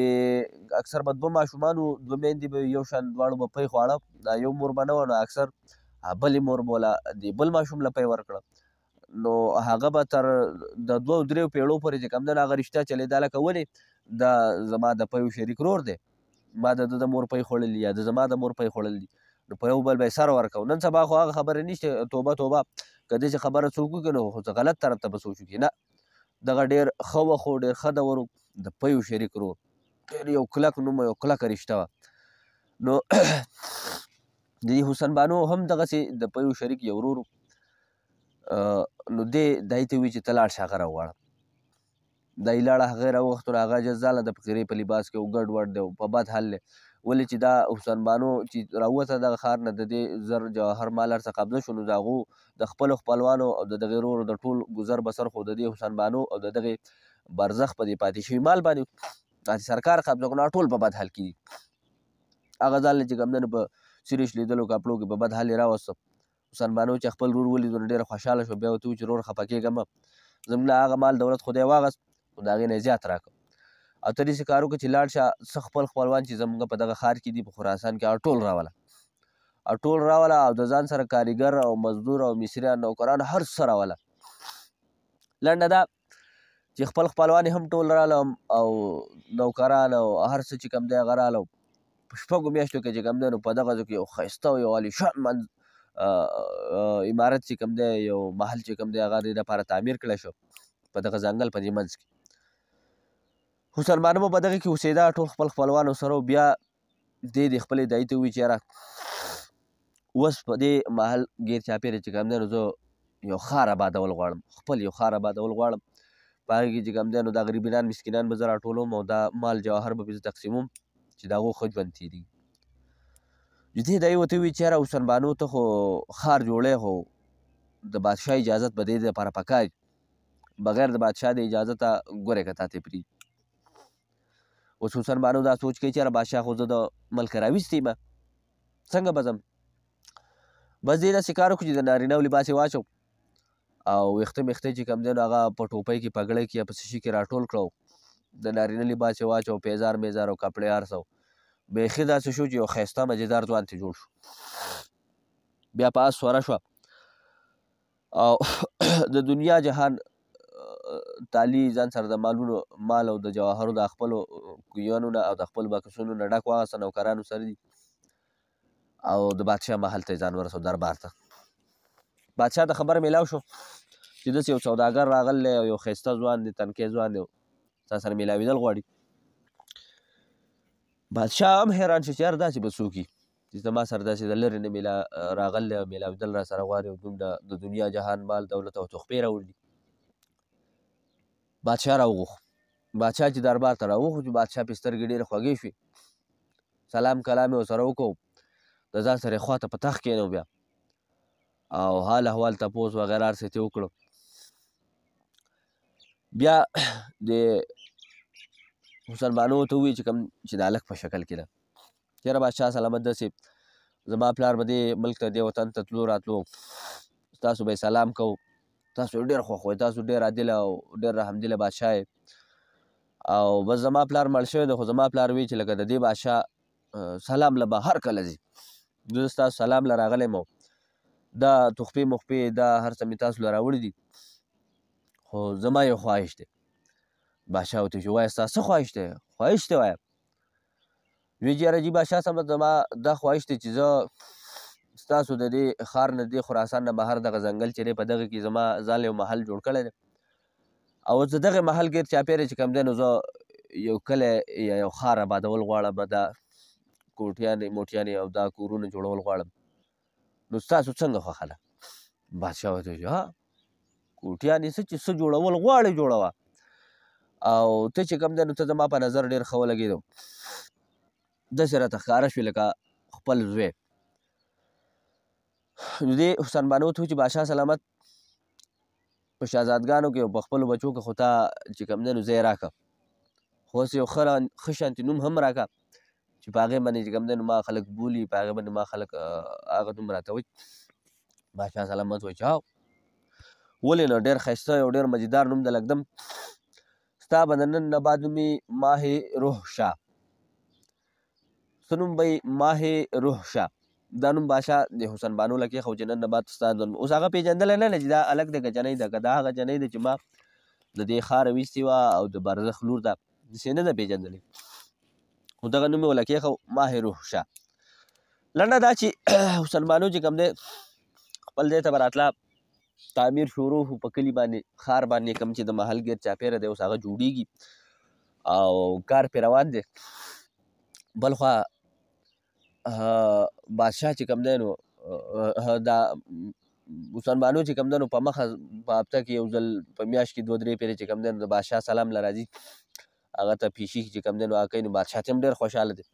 اکثر به دوه ماشومان وو، دوه میندې به یو شان دواړو به پی خواړه، دا یو مور به نه وه، نو اکثر بلې مور به له دې بل ماشوم له پی ورکړه، نو هغه به تر د دوو دریو پیړو پورې چې کوم دی نو هغه رشته چلېده، لکه ولې دا زما د پیو شریک رور دی، ما د ده د مور پی خوړلي یا د زما د مور پی خوړلي، نو په یو بل به یې سر ورکاو. نن سبا خو هغه خبره نشته، توبه توبه، که داسې خبره څوک وکړي نو خو څه غلط طرف ته به سوچ وکړي. نه، دغه ډېر ښه وه، خو ډېر ښه دور و، د پیو شریک رور ډېر یو کلک نوم یو کلکه رشته وه. نو د دې حسن بانو هم دغسې د پیو شریک یو ورور، نو دې دای ته وویل چې ته لاړ شه هغه راوغواړه. دی لاړه هغه راوغوښتو، نو هغه ځاله د فقیرۍ په لباس کې و، ګډ وډ دی او په بد حال دی. ولې چې دا حسن بانو چې راووته دغه ښار نه د دې زر جواهر مال هر څه قبضه شو، نو د هغو د خپلو خپلوانو او د دغې ورور د ټول ګذر بسر خو د دې حسن بانو او د دغې برزخ په دې پاتې شوي مال باندې داسې سرکار قبضه کړو، نو ټول په بد حال کې دي. هغه ځان له چې کوم دی نو په سیرې شلېدلو کپړو کې په بد حال یې راوسته. حسن بانو چې خپل ورور ولید نو ډېره خوشحاله شوه، بیا ورته وویل چې ورور خفه کېږه مه، زموږ له هغه مال دولت خدای واغست خو د هغې نه یې زیات راکړ، او ته داسې کار وکړه چې لاړ شه څه خپل خپلوان چې زموږ په دغه ښار کې دي په خراسان کې هغه ټول راوله، او ټول راوله او د ځان سره کاریګر او مزدور او مصریان نوکران هر څه راوله. لنډه دا چې خپل خپلوان یې هم ټول راله او نوکران او هر څه چې کوم دی هغه راله. په شپږو میاشتو کې چې کوم دی نو په دغه ځای کې یو ښایسته او یو عالیشان منځ عمارت چې کوم دی یو محل چې کوم دی هغه دې دپاره تعمیر کړی شو په دغه ځنګل په دې منځ کې. حسن بانو به په دغه کې اوسېده، ټول خپل خپلوانو سره. بیا دې د خپلې دایي ته وویل چې یاره اوس په دې محل ګیر چاپېره چې کوم دی نو زه یو ښار ابادول غواړم، خپل یو ښار ابادول غواړم. په هغې کې چې کوم دی نو دا غریبینان مسکینان به زه راټولوم او دا مال جواهر به پرې زه تقسیموم چې د هغو ښه ژوند تېرېږي. دې دایي ورته وویل چې یاره حسن بانو ته خو ښار جوړی، خو د بادشاه اجازت به دې دپاره پکار وي، بغیر د بادشاه د اجازته ګورې که تا ته پرېږدي. اوس حسن بانو دا سوچ کوي چې یاره بادشاه خو زه د ملکه راویستی یم، څنګه به ځم؟ بس دې داسې کار وکړو چې د نارینه و لباس یې واچو او ویښته میښته چې کوم دی نو هغه په ټوپۍ کې پګړۍ کې یا په څه شي کې راټول کړو، د نارینه لباس یې واچو، پیزار میزار او کپړې هر څه، بیخي داسې شو چې یو ښایسته مزېدار ځوان ترې جوړ شو. بیا په اس سوره شوه او د دنیا جهان تالي ځان سره د مالونو مال او د جواهرو د خپلو کویانو نه او د خپلو بکسونو نه ډک واخیسته، نوکرانو سره دي، او د بادشاه محل ته یې ځان ورسو، دربار ته. بادشاه ته خبر میلاو شو چې داسې یو سوداګر راغلی او یو ښایسته ځوان دی، تنکی ځوان دی، تا سره میلاوېدل غواړي. بادشاه هم حیران شو چې یاره داسې به څوک وي چې زما سره داسې د لرې نه میلا راغلی او میلاوېدل را سره غواړي او دومره د دنیا جهان مال دولت او تحفې راوړي. بادشاه راوغوښت. بادشاه چې دربار ته راوغوښت چې بادشاه پې سترګې ډېرې خوږې شوې، سلام کلام یې ورسره وکړو، د ځان سره یې خواته په تخت کښېنو بیا او حال احوال تپوس وغیره هر څه یې ترې وکړو. بیا د حسن بانو ورته وویل چې کوم چې د هلک په شکل کې ده، چېرې بادشاه سلامت داسې زما پلار به دې ملک ته دې وطن ته تلو راتلو، تاسو به یې سلام کوو، تاسو ډېر خوښ وئ، تاسو ډېر عادل او ډېر رحمدله بادشاه یې، او بس زما پلار مړ شوی دی، خو زما پلار وی چې لکه د دې بادشاه سلام له به هر کله ځي، زه ستاسو سلام له راغلی یم، دا تحفې مخفې دا هر څه مې تاسو له راوړي دي، خو زما یو خواهش دی. بادشاه ورته چې وایه ستا څه خواهش دی؟ خواهش دی وایه. وی چې یاره جي بادشاه صاحب زما دا خواهش دی چې زه ستاسو د دې ښار نه دې خراسان نه بهر دغه ځنګل چې دی په دغه کې زما ځان یو محل جوړ کړی دی، او زه دغه محل ګیر چاپېره چې کوم دی نو زه یو کلی یا یو ښار آبادول غواړم، دا کوټیانې موټیانې او دا کورونه جوړول غواړم، نو ستاسو څنګه خوښه ده؟ بادشاه ورته وویل چې ها کوټیانې څه چې څه جوړول غواړې جوړوه، او ته چې کوم دی نو ته زما په نظر ډېر ښه ولګېدو، داسې راته ښکاره شوې لکه خپل زوی. نو دې حسن بانو ته چې بادشاه سلامت په شهزادګانو کې او په خپلو بچو کې خو تا چې کوم دی نو ځای راکړه، خو اوس یو ښه شانتې نوم هم راکړه چې په هغې باندې چې کوم دی نو ما خلک بولي، په هغې باندې ما خلک هغه نوم راته وایي. بادشاه سلامت وایي چې هاو ولې نه، ډېر ښایسته یو ډېر مزیدار نوم د لږدم، ستا به د نن نه بعد نوم وي ماه روح شاه. څه نوم به یې؟ ماه روح شاه. دا نوم بادشاه د حسن بانو له کېښود چې نن نه بعد ستا نوم. اوس هغه پېژندلی نه چې دا هلک دی که جنۍ ده، که دا هغه جنۍ ده چې ما د دې ښاره ویستې وه او د برزخ لور ده، داسې نه ده پېژندلې، خو دغه نوم یې ورله کېښود ماه روح شاه. لنډه دا چې حسن بانو چې کوم دی خپل ځای ته به راتله، تعمیر شروع شو په کلي باندې، ښار باندې کوم چې د محل ګیر چاپېره دی اوس هغه جوړېږي او کار پرې روان دی. بلخوا بادشاه چې کوم دی نو دا حسن بانو چې کوم دی نو په مخه په هفته کې یو ځل، په میاشت کې دوه درې پېرې چې کوم دی نو د بادشاه سلام له راځي، هغه ته پیشي چې کوم دی نو هغه کوي، نو بادشاه ته هم ډېر خوشحاله دی.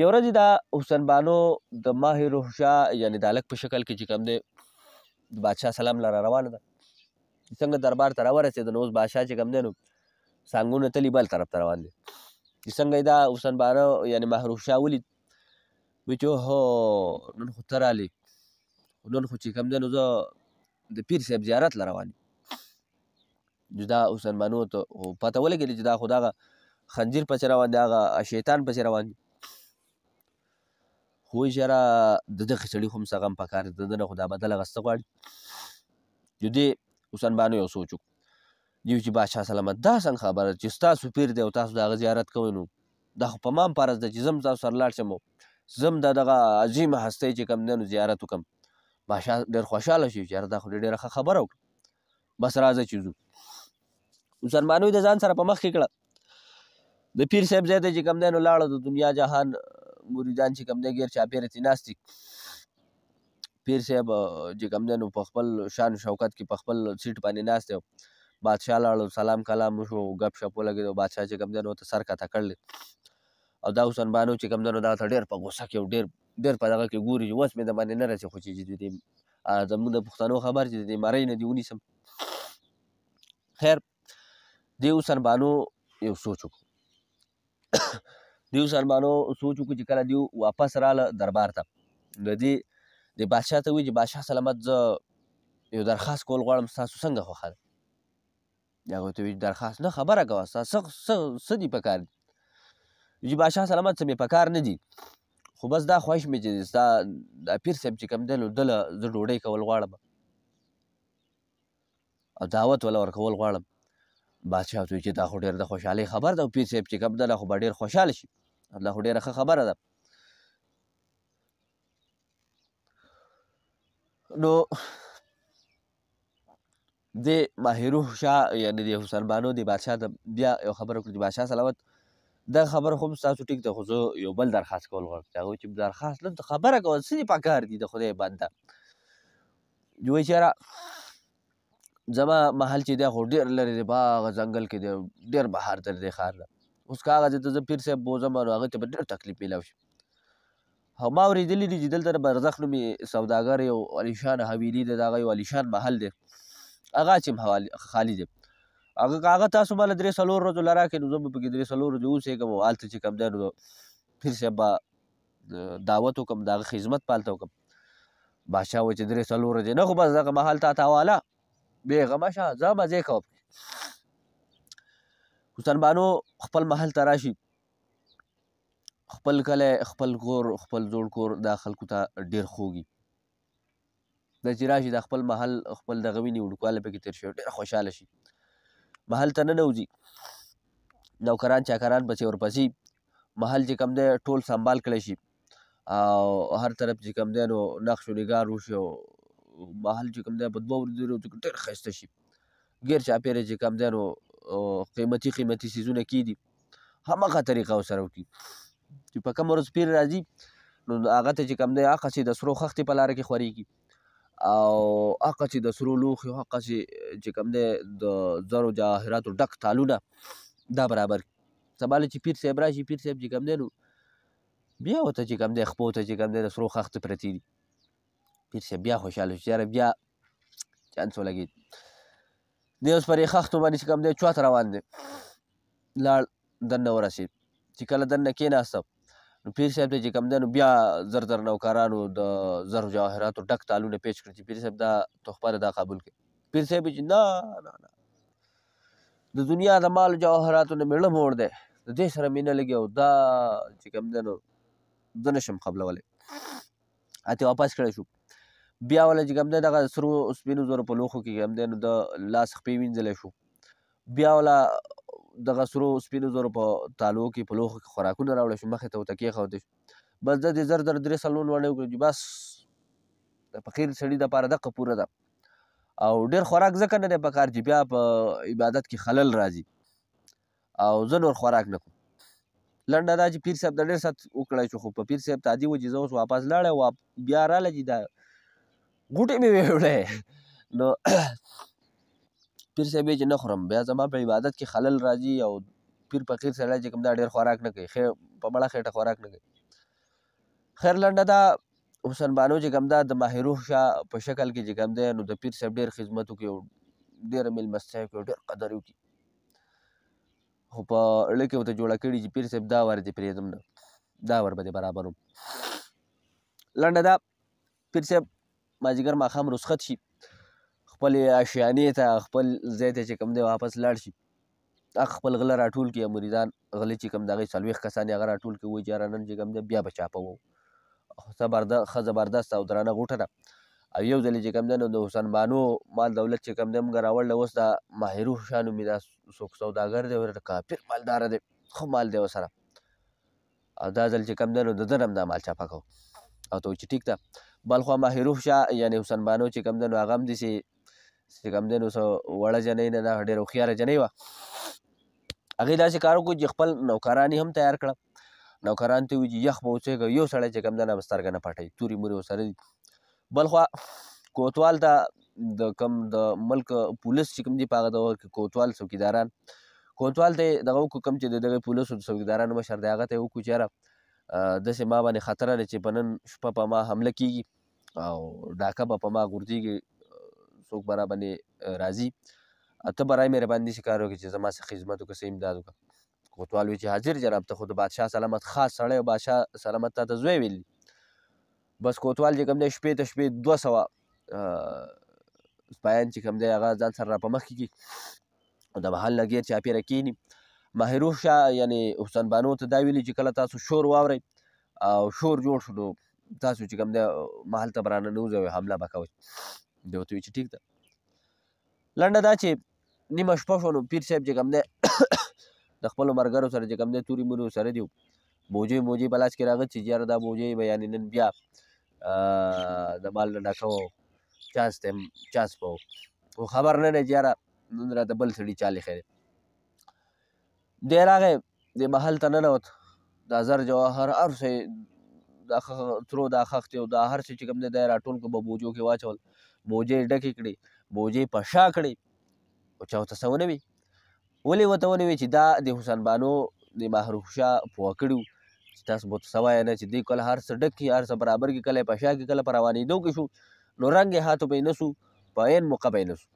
یو ورځ دا حسن بانو د ماه روح شاه یعنې د هلک په شکل کې چې کوم دی د بادشاه سلام له را روانه ده، څنګه دربار ته راورسېده نو اوس بادشاه چې کوم دی نو څنګونه تلي بل طرف ته روان دی. چې څنګه یې دا حسن بانو یعنې ماه روح شاه ولید، وایي چې اوهو نن خو ته رالې، نن خو چې کوم دی نو زه د پیر صاحب زیارت له روان یم. نو دا حسن بانو ته پته ولګېده چې دا خو دغه خنځیر پسې روان دی، هغه شیطان پسې روان دی. خو وایي چې یاره د دغه سړي خو هم څه غم پکار دی، د ده نه خو دا بدل اخیسته غواړي. نو دې حسن بانو یو سوچ وکړو، دی چې بادشاه سلامت دا څنګه خبره چې ستاسو پیر دی او تاسو د هغه زیارت کوئ، نو دا خو په ما هم فرض ده چې زه هم تاسو سره لاړ شم، زه هم د دغه عظیمه هستۍ چې کوم دی نو زیارت وکړم. بادشاه ډېر خوشحاله شو چې یاره دا خو دې ډېره ښه خبره وکړه، بس راځه چې ځو. حسن بانو یې د ځان سره په مخ کې کړه، د پیر صاحب ځای ته چې کوم دی نو لاړه، د دنیا جهان مریدان چې کوم دی ګیر چاپېره ترې ناست دي. پیر صاحب چې کوم دی نو په خپل شان شوکت کې په خپل سیټ باندې ناست دی. بادشاه لاړو، سلام کلام وشو، ګپ شپ ولګېدو، بادشاه چې کوم دی نو ورته سر کښته کړی او دا حسن بانو چې کوم دی نو دا ورته ډېر په غوسه کې او ډېر ډېر په دغه کې ګوري چې وس مې د باندې نه رسي، خو چې د دې زموږ د پښتنو خبر چې د دې مرۍ نه دې ونیسم. خیر دې حسن بانو یو سوچ وکړو، دې حسن بانو سوچ وکړو چې کله دیو واپس راله دربار ته، د دې د بادشاه ته ووایي چې بادشاه سلامت زه یو درخواست کول غواړم، ستاسو څنګه خوښه ده؟ هغه ورته ووایي درخواست نه، خبره کوه، ستا څه دي پکار دي؟ چې بادشاه سلامت څه مې پکار نه دي، خو بس دا خواهش مې چې ستا دا پیر صاحب چې کوم دی نو ده له زه ډوډۍ کول غواړم او دعوت وله ورکول غواړم. بادشاه ورته ووایي چې دا خو ډېر د خوشحالۍ خبر ده، او پیر صاحب چې کوم دی دا خو به ډېر خوشحاله شي، دا خو ډېره ښه خبره ده. نو دې ماهروح شاه یعنې د حسن بانو د بادشاه ته بیا یو خبره وکړه چې بادشاه سلامت دا خبره خو هم ستاسو ټیک ده، خو زه یو بل درخواست کول غواړم. چې هغه وایي چې درخواست نه ته خبره کوه، څه دې پکار دي د خدای بنده؟ وایي چې یاره زما محل چې دی خو ډېر لرې دی، په هغه ځنګل کې دی، ډېر بهر ته دی ښار ده، اوس که هغه ځای ته زه پیر صاحب بوځم نو هغه ته به ډېر تکلیف میلاو شي. او ما اورېدلي دي چې دلته د برزخ نومې سوداګر یو عالیشان حویلي ده، د هغه یو عالیشان محل دی، هغه هسې هم خالي دی. هغه که هغه تاسو ماله درې څلور ورځو له راکړئ نو زه به پکې درې څلور ورځې اوسېږم او هلته چې کوم دی نو پیر صاحب به دعوت وکړم، د هغه خدمت به هلته وکړم. بادشاه وایي چې درې څلور ورځې نه، خو بس دغه محل تا ته حواله، بېغمه شه، ځه مزې کوه. حسن بانو خپل محل ته راشي، خپل کلی، خپل کور، خپل زوړ کور دا خلکو ته ډېر خوږي. دا چې راشي دا خپل محل خپل دغه ویني، وړوکوالی پکې تېر شوی، ډېر خوشحاله شي. محل ته ننوځي، نوکران چاکران پسې ورپسې، محل چې کوم دی ټول سنبال کړی شي او هر طرف چې کوم دی نو نقش و نګار وشي او محل چې کوم دی په دوه ورځو درې ورځو کې ډېر ښایسته شي. ګیر چاپېره چې کوم دی نو قیمتي قیمتي څیزونه کېږي، هماغه طریقه ورسره وکړي. چې په کومه ورځ پیر راځي نو هغه ته چې کوم دی هغسې د سرو خښتې په لاره کې خورېږي او هغسې د سرو لوښي، هغسې چې کوم دی د زرو جواهراتو ډک تالونه دا برابر. سبا له چې پیر صاحب راشي، پیر صاحب چې کوم دی نو بیا ورته چې کوم دی خپو ته چې کوم دی د سرو خښتې پرتې دي. پیر صاحب بیا خوشحاله شو چې یاره بیا چانس ولګېد. دی اوس پر خښتو باندې چې کوم دی چوت روان دی، لاړ دننه ورسېد. چې کله دننه کېناسته نو پیر صاحب ته چې کوم دی نو بیا زر زر نوکرانو د زرو جواهراتو ډک تالونه پیش کړل چې پیر صاحب دا تحفه ده، دا قبول کړي. پیر صاحب چې نه نه نه، د دنیا د مال جواهراتو نه مې زړه موړ دی، د دې سره مې نه لګي او دا چې کوم دی نو زه نه شم قبلولی. هتې واپس کړی شو. بیا وله چې کوم دی دغه سرو سپینو زرو په لوښو کې کوم دی نو د لاس خپې وینځلی شو. بیا وله دغه سرو سپینو زرو په تالو کې په لوښو کې خوراکونه راوړی شو، مخې ته ورته کېښودل شو. بس د دې 1340 وړې وکړې چې بس د فقیر سړي دپاره دقه پوره ده. او ډېر خوراک ځکه نه دی په کار چې بیا په عبادت کې خلل راځي او زه نور خوراک نه کوم. لنډه دا چې پیر صاحب د ډېر ساعت وکړی شو، خو په پیر صاحب تادي و چې زه اوس واپس لاړی او بیا راله چې دا غوټې مې ویوړی. نو پیر صاحب یې چې نه خورم، بیا زما په عبادت کې خلل راځي او پیر فقیر سړی چې کوم دا ډېر خوراک نه کوي، په مړه خېټه خوراک نه کوي. خیر لنډه دا حسن بانو چې کوم دا د ماهروح شاه په شکل کې چې کوم دی نو د پیر صاحب ډېر خدمت وکړي او ډېره مېلمستیا وکړي او ډېر قدر یې وکړي. خو په زړه کې ورته جوړه کړي چې پیر صاحب دا وار دې پرېږدم نه، دا ور به دې برابروم. لنډه دا پیر صاحب مازدیګر ماښام رخصت شي، خپلې اشیانې ته خپل ځای ته چې کوم دی واپس لاړ شي، هغه خپل غله راټول کړي، مریدان غله چې کوم د هغې 40 کسان یې هغه راټول کړي، وایي چې یاره نن چې کوم دی بیا به چاپه وو. ښه زبردست او درانه غوټه ده. او یو ځل چې کوم دی نو د حسن بانو مال دولت چې کوم دی موږ راوړلی، اوس دا ماهروح شاه نومي دا څوک سوداګر دی، ورته کافر مالداره دی، ښه مال دی ورسره. او دا ځل چې کوم دی نو د ده نه هم دا مال چاپه کوو. او ته وایي چې ټیک ده. بلخوا ماهروح شاه یعنې حسن بانو چې کوم دی نو هغه هم داسې چې کوم دی نو څه وړه جنۍ نه ده، ډېره هوښیاره جنۍ وه. هغې داسې کار وکړو چې خپل نوکران یې هم تیار کړه. نوکران ته وایي چې یخ به وڅښئ، یو سړی چې کوم دی نه به سترګه نه پټوي، تورې مورې ورسره دي. بلخوا کوتوال ته د کوم د ملک پولیس چې کوم دي په هغه دور کې کوتوال څوکیداران، کوتوال ته یې دغه وکړو کوم چې د دغه پولیسو د څوکیدارانو مشر دی، هغه ته یې وکړو چې یاره داسې ما باندې خطره ده چې په نن شپه په ما حمله کېږي او ډاکه به په ما غورځېږي، څوک به را باندې راځي، ته برای مهرباني داسې کار وکړې چې زما څه خدمت وکړه، څه امداد وکړه. کوتوال وایي چې حاضر جناب، ته خو د بادشاه سلامت خاص سړی او بادشاه سلامت تا ته زوی ویلي. بس کوتوال چې کوم دی شپې ته شپې 200 سپایان چې کوم دی هغه ځان سره را په مخکې کړي او د محل نه ګیر چاپېره کښېني. ماهروح شاه یعنې حسن بانو ته دا ویلي چې کله تاسو شور واورئ او شور جوړ شو نو تاسو چې کوم دی محل ته به راننوځئ او حمله به کوئ. دی ورته وایي چې ټیک ده. لنډه دا چې نیمه شپه شوه نو پیر صاحب چې کوم دی د خپلو ملګرو سره چې کوم دی تورې مورې ورسره دي، بوجۍ موجۍ په لاس کې راغلي چې یاره دا بوجۍ به یعنې نن بیا د مال نه ډکوو، چانس ته چانس به وو. خو خبر نه دی چې یاره نن راته بل سړي چا لیښی دی. دی راغی د محل ته ننوت، دا زر جواهر هر څه یې دا سرو دا خښتې او دا هر څه چې کوم دی دا یې راټول کړل، په بوجو کې واچول، بوجۍ یې ډکې کړې، بوجۍ په شا کړې، خو چا ورته څه ونه وي. ولې ورته ونه وي چې دا د حسن بانو د ماهروح شاه پوه کړي وو چې تاسو به ورته څه وایه نه چې دوی کله هر څه ډک کړي، هر څه برابر کړي، کله یې په شا کړي، کله په روانېدو کې شو نو رنګ یې هاتو به یې نه سو، په عین موقع به یې نه سو.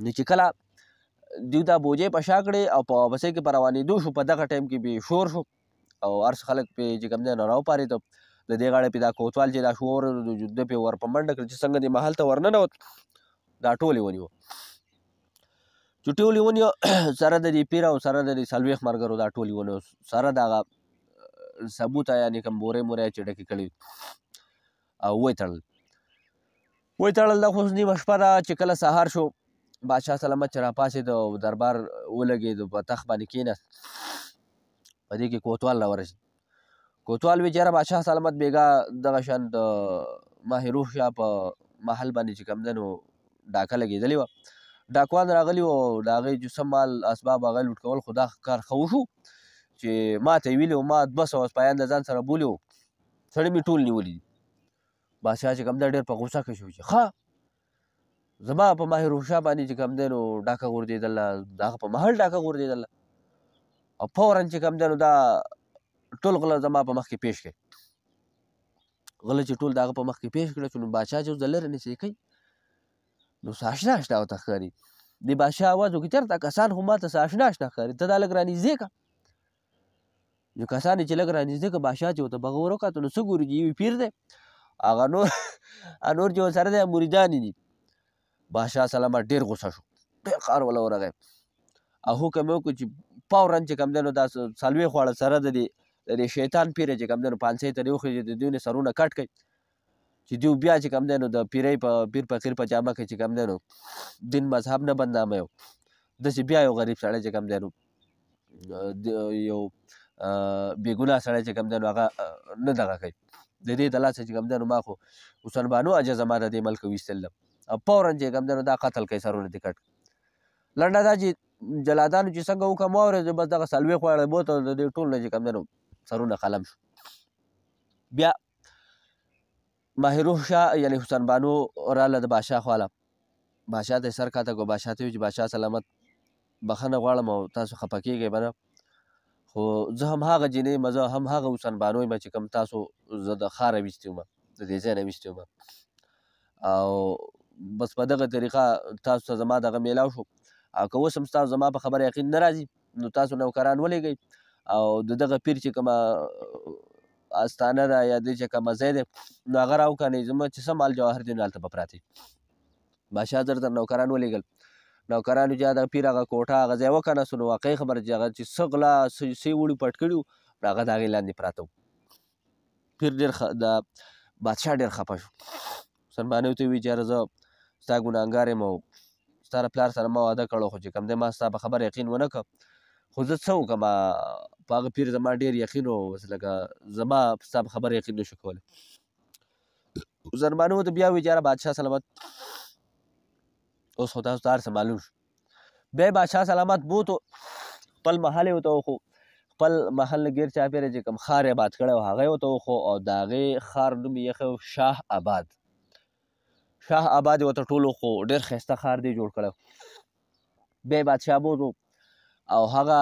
نو چې کله دوی دا بوجۍ په شا کړې او په واپسۍ کې په روانېدو شو، په دغه ټایم کې بې شور شو او هر څه خلک پې چې کوم دی نو راوپارېده. د دې غاړې پې دا کوتوال چې دا شور ده پې ور په منډه کړ چې څنګه دې محل ته ورننوت، دا ټول یې ونیو. چې ټول یې ونیو سره د دې پیر او سره د دې 40 ملګرو دا ټول یې ونیو، سره دغه ثبوته یعنې کوم بورې مورې چې ډکې کړې او ویې تړل. ویې تړل. دا خو اوس نیمه شپه ده چې کله سهار شو، بادشاه سلامت چې راپاڅېد او دربار ولګېد، په تخت باندې کېناست. په دې کې کوتوال راورسېد. کوتوال وی چې یاره بادشاه سلامت بېګا دغه شان د ماهروح شاه په محل باندې چې کوم دی نو ډاکه لګېدلې وه، ډاکوان راغلي وو او د هغې چې څه مال اسباب هغه لوټ کول، خو دا کار ښه وشو چې ما ته یې ویلي وو، ما 200 سپایان له ځان سره بولي وو، سړي مې ټول نیولي دي. بادشاه چې کوم دی ډېر په غوسه کې شو چې ښه زما په ماهر شاه باندې چې کوم دی نو ډاکه غورځېدله، د هغه په محل ډاکه غورځېدله، او فورا چې کوم دی نو دا ټول غله زما په مخ کې پیش کړي. غله چې ټول د هغه په مخ کې پیش کړل، چې نو بادشاه چې اوس د لرې نه څه کوي نو څه اشنا اشنا ورته ښکاري. د بادشاه اواز وکړي چېرته کسان خو ما ته څه اشنا اشنا ښکاري، ته دا لږ رانږدې کړه. نو کسان یې چې لږ رانږدې کړه، بادشاه چې ورته په غور وکتل نو څه ګوري چې یو پیر دی، هغه نور نور چې ورسره دی مریدان یې دي. بادشاه سلامت ډېر غوسه شو، ډېر قهر وله ورغی او حکم یې وکړ چې فورا چې کوم دی نو دا 40 واړه سره د دې شیطان پیره چې کوم دی نو پانسۍ ته دې وخېژي، د دوی نه سرونه کټ کړي چې دوی بیا چې کوم دی نو د پیرۍ په پیر فقیر په جامه کې چې کوم دی نو دین مذهب نه بدناموي، داسې بیا یو غریب سړی چې کوم دی نو یو بېګناه سړی چې کوم دی نو هغه نه دغه کوي. د دې د لاسه چې کوم دی نو ما خو حسن بانو اجازه ما د دې ملکه ویستل او فورا چې کوم دی نو دا قتل کوي، سرونه دې کټ. لنډه دا چې جلادانو چې څنګه حکم واورېد بس دغه 40 واړه بوته د دې ټول نه چې کوم دی نو سرونه قلم شو. بیا ماهروح شاه یعنی حسن بانو راله د بادشاه خواله، بادشاه ته یې سر کاته کړ، بادشاه ته یې وویل چې بادشاه سلامت بخښنه غواړم او تاسو خفه کېږئ به نه، خو زه هم هغه جینۍ یم، زه هم هغه حسن بانو یم چې کوم تاسو زه د ښاره ویستی وم، د دې ځای نه ویستی وم، او بس په دغه طریقه تاسو ته زما دغه میلاو شو، او که اوس هم ستاسو زما په خبره یقین نه راځي نو تاسو نوکران ولېږئ او د دغه پیر چې کومه استانه ده یا د چې کومه ځای دی نو هغه راوکاږئ، زما چې څه مال جواهر دی نو هلته به پراته وي. بادشاه زر زر نوکران ولېږل، نوکرانو چې د پیر هغه کوټه هغه ځای وکناستو نو واقعي خبره چې هغه چې څه غلا څه یې وړي پټ کړي وو نو هغه د هغې لاندې پراته وو. پیر ډېر د بادشاه ډېر خفه شو، حسن بانو ته یې وویل چې یاره زه ستا ګناهګار یم او ستا د پلار سره ما واده کړی خو چې کوم دی ما ستا په خبره یقین ونه کړ، خو زه څه وکړم په هغه پیر زما ډېر یقین و، بس لکه زما ستا په خبره یقین نه شو کولی. حسن بانو ورته بیا وویل چې یاره بادشاه سلامت اوس خو تاسو ته هر څه معلوم شو. بیا یې بادشاه سلامت بوتو خپل محل یې ورته وښو، خپل محل نه ګیر چاپېره چې کوم ښار یې آباد کړی و هغه یې ورته وښو، او د هغې ښار نوم یې ایښی و شاه آباد. شاه آباد یې ورته ټول وښو، ډېر ښایسته ښار دی جوړ کړی. بیا یې بادشاه بوتو او هغه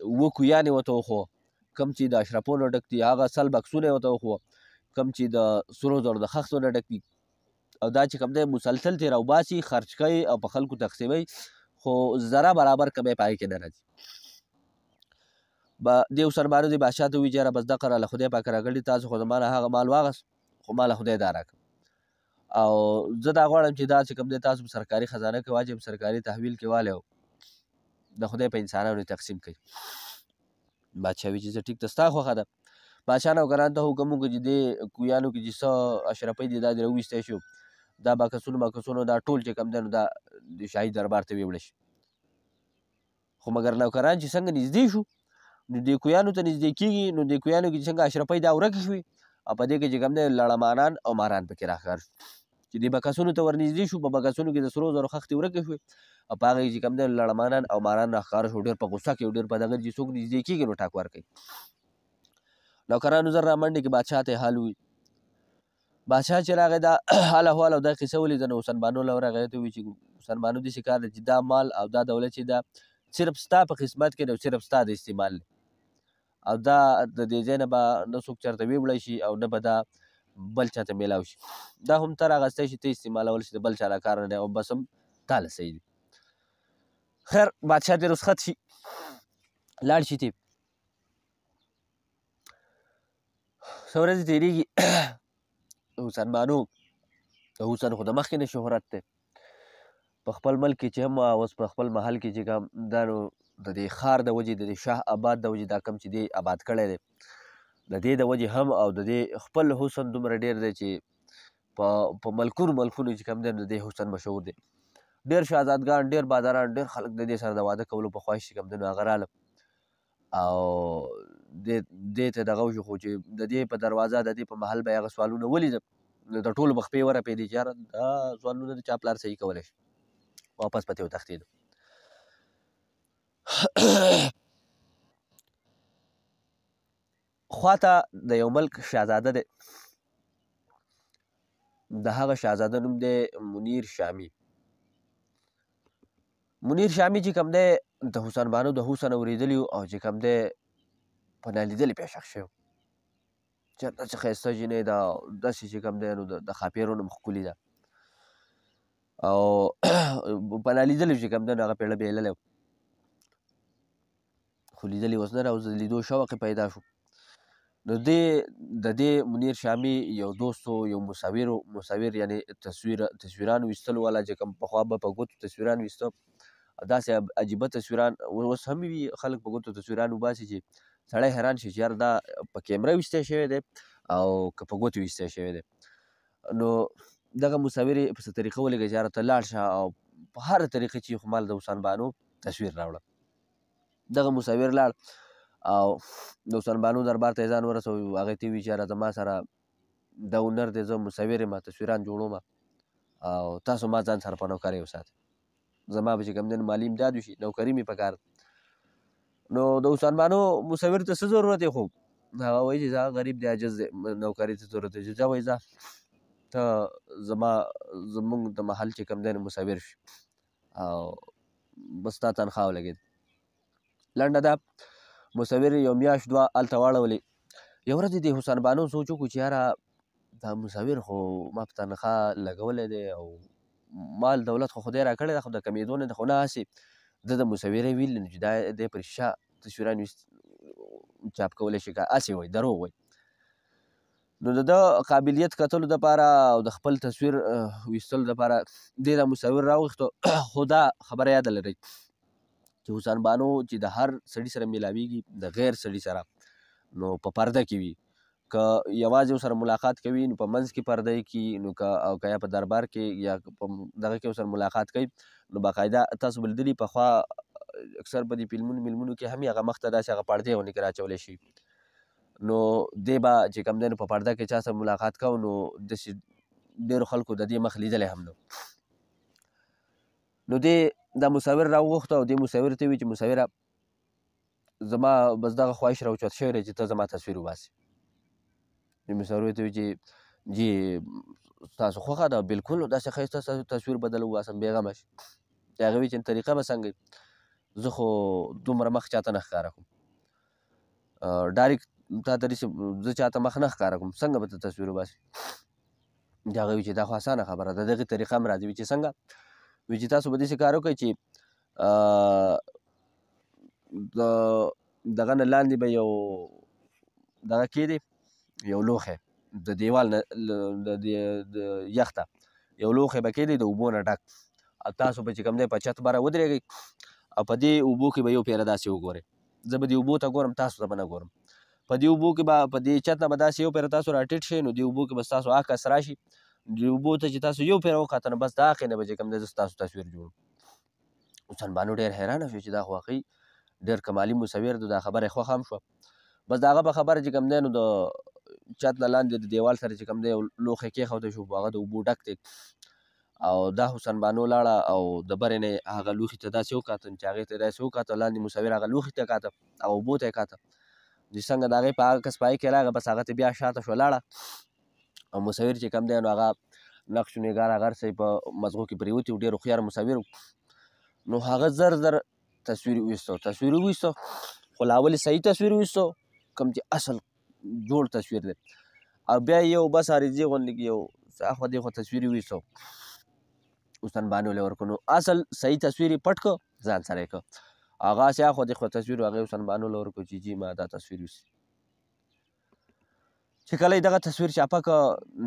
7 کویان یې ورته وښو کوم چې د اشرفو نه ډک دي، هغه 100 بکسونه یې ورته وښو کوم چې د سرو زرو د خښتو نه ډک دي، او دا چې کوم دی مسلسل ترې راوباسي خرچ کوي او په خلکو تقسیموي، خو ذره برابر کمی په هغې کې نه راځي. دې حسن بانو دې بادشاه ته وویل چې یاره بس دغه راله خدای پاک راکړي، تاسو خو زما نه هغه مال واخیست خو ما له خدای دا راکړ، او زه دا غواړم چې دا چې کوم دی تاسو په سرکاري خزانه کې واچوئ، په سرکاري تحویل کې والی او د خدای په انسانانو تقسیم کړئ. بادشاه وویل چې زه ټیک ده ستا خوښه ده. بادشاه نوکران ته حکم وکړ چې دې کویانو کې چې څه اشرفۍ دي دا دې راوویستی شو، دا بکسونو مکسونو دا ټول چې کوم دی نو دا د شاهي دربار ته ویوړل شي. خو مګر نوکران چې څنګه نږدې شو نو دې کویانو ته نږدې کېږي، نو دې کویانو کې چې څنګه اشرفۍ دا ورکې شوې او په دې کې چې کوم دی لړمانان او ماران پکې راښکار شو. چې دې بکسونو ته ورنږدې شو، په بکسونو کې د سرو زرو خښتې ورکې شوې او په هغې کې چې کوم دی لړمانان او ماران راښکاره شو، ډېر په غوسه کې او ډېر په دغه چې څوک نږدې کېږي نو ټاک ورکوي. نوکرانو زر رامنډې کې بادشاه ته یې حال وویل. بادشاه چې راغی دا حال احوال او دا قصه ولیده نو حسن بانو له ورغی ته وویل چې حسن بانو داسې کار دی چې دا مال او دا دولت چې دا صرف ستا په قسمت کې دی او صرف ستا د استعمال دی، او دا د دې ځای نه به نه څوک چېرته ویوړی شي او نه به دا بل چاته میلاو شي، دا هم ته راغستی شي، ته استعمالول شي، د بل چا له کار نه دی او بس هم تا له صحیح دی. خیر بادشاه دې رخصت شي لاړ شي. تې څه ورځې تېرېږي، حسن بانو د حسن خو د مخکې نه شهرت دی په خپل ملک کې چې هم اوس په خپل محل کې چې کوم دا نو د دې ښار د وجې د دې شاه آباد د وجې دا کوم چې دی آباد کړی دی د دې د وجې هم او د دې خپل حسن دومره ډېر دی چې په ملکونو ملکونو چې کوم دی د دې حسن مشهور دی. ډېر شهزادګان ډېر باداران ډېر خلک د دې سره د واده کولو په خواهش چې کوم دی نو هغه راله او دې ته دغه وشو. خو چې د دې په دروازه د دې په محل به یې هغه سوالونه ولیدل نو د ټولو به خپې ورپېدې چې یاره دا سوالونه د چا پلار صحیح کولی شي، واپس به ترې وتښتېدو. خواته د یو ملک شهزاده دی، د هغه شهزاده نوم دی منیر شامی. منیر شامی چې کوم دی د حسن بانو د حسن اورېدلی او چې کوم دی په نالیدلې پرې شخ شوی، چېرته چې ښایسته جینۍ ده، داسې چې کوم دی نو د ښاپېرو نه هم ښکلې ده، او په نالیدلې چې کوم دی نو هغه پېړه بېللی، خو لیدلی اوس نه ده، اوس د لیدو شوق یې پیدا شو. نو دې د دې منیر شامی یو دوست و، یو مصور و، مصور یعنې تصویران ویستلو والا چې کوم پخوا به په ګوتو تصویران ویسته، داسې عجیبه تصویران اوس هم وي، خلک په ګوتو تصویران وباسي چې سړی حیران شي چې یار دا په کیمره ویستی شوی دی او که په ګوتو ویستی شوی دی. نو دغه مصور یې په څه طریقه ولېږه چې یاره ته لاړ شه او په هره طریقه چې خو مال د حسن بانو تصویر راوړه. دغه مصور لاړ او د حسن بانو دربار ته یې ځان ورسوی، هغې ته یې وویل چې یاره زما سره دا هنر دی، زه مصور یم، تصویران جوړوم او تاسو ما ځان سره په نوکرۍ وساتئ، زما به چې کوم دی نو مالي امداد وشي، نوکري مې پکار ده. نو د حسن بانو مصور ته څه ضرورت دی؟ خو هغه وایي چې هغه غریب دی، عاجز دی، نوکري ته ضرورت دی. چې ځه وایي ځه ته زما زمونږ د محل چې کوم دی نو مصور شي او بس تا تنخوا ولګېده. لنډه دا مصور یو میاشت دوه هلته واړولې. یو ورځ د حسن بانو سوچ وکړو چې یاره دا مصور خو ما په تنخوا لګولی دی او مال دولت خو خدای راکړی ده، خو د کمېدو نه ده، خو نه هسې ده د مصورۍ ویل نو چې دا دی پر شا تصویران چاپ کولی شي، که هسې وایي دروغ وایي. نو د ده قابلیت کتلو دپاره او د خپل تصویر ویستلو دپاره دې دا مصور راوغوښتو. خو دا خبره یاده لرئ چې حسن بانو چې د هر سړي سره میلاویږي، د غیر سړي سره، نو په پرده کې وي، که یوازې ورسره ملاقات کوي نو په منځ کې پرده یې کړي، نو که او که یا په دربار کې یا په دغه کې ورسره ملاقات کوي نو باقاعده تاسو به لیدلي پخوا اکثر په دې فلمونو ملمونو کې هم هغه مخته داسې هغه پردې غوندې کې راچولی شي. نو دی به چې کوم دی نو په پرده کې چا سره ملاقات کوو نو داسې ډېرو خلکو د دې مخ لیدلی هم نه. نو دې دا مصور راوغوښته او دې مصور ته وویل چې مصوره زما بس دغه خواهش راوچت شوی دی چې ته زما تصویر وباسې. دې مصور ته وویل چې جي ستاسو خوښه ده، بلکل داسې ښایسته ستاسو تصویر به درله وباسم، بېغمه شي. هغه وویل چې طریقه به څنګه وي، زه خو دومره مخ چاته نه ښکاره کوم، ډایرکټ تا ته داسې زه چاته مخ نه ښکاره کوم، څنګه به ته تصویر وباسې؟ هغه وویل چې دا خو اسانه خبره ده، دغې طریقه هم راځي. وي چې څنګه؟ وي چې تاسو به داسې کار وکړئ چې د دغه نه لاندې به یو دغه کښېږدئ، یو لوښی د دیوال نه د یخ ته یو لوښی به کښېږدئ د اوبو نه ډک، او تاسو به چې کوم دی په چت بره ودرېږئ او په دې اوبو کې به یو پیره داسې وګورئ، زه به دې اوبو ته ګورم تاسو ته به نه ګورم، په دې اوبو کې به په دې چت نه به داسې یو پیره تاسو راټیټ شئ، نو دې اوبو کې به ستاسو عکس راشي، دې اوبو ته چې تاسو یو پیره وکاته نو بس د هغې نه به چې کوم دی زه ستاسو تصویر جوړوم. حسن بانو ډېر حیرانه شو چې دا خو واقعي ډېر کمالي مصور دی، دا خبره یې خوښه هم شوه. بس د هغه په خبره چې کوم دی نو د چت نه لاندې د دیوال سره چې کوم دی یو لوښی کېښودی شو، هغه د اوبو ډک دی، او دا حسن بانو لاړه او د برې نه یې هغه لوښي ته داسې وکاته، چې هغې ته داسې وکاته، لاندې مصور هغه لوښي ته کاته او اوبو ته یې کاته، چې څنګه د هغې په هغه کس پای کې راغی بس هغه ته بیا شاته شوه لاړه، او مصور چې کوم دی نو هغه نقش و نګار هغه هر څه یې په مزغو کې پرېوتي و، ډېر هوښیار مصور و. نو هغه زر زر تصویر وویستو، تصویر وویستو، خو له اولې صحیح تصویر وویستو کوم چې اصل جوړ تصویر دی، او بیا یې یو بس عارضي غوندې کې یو څه اخوا دېخوا تصویر یې وویستو، حسن بانو له یې ورکړو. نو اصل صحیح تصویر یې پټ کړ ځان سره یې کړ، هغه هسې اخوا دېخوا تصویر هغې حسن بانو له ورکړو چې جي ما دا تصویر ویستی. چې کله یې دغه تصویر چاپه کړ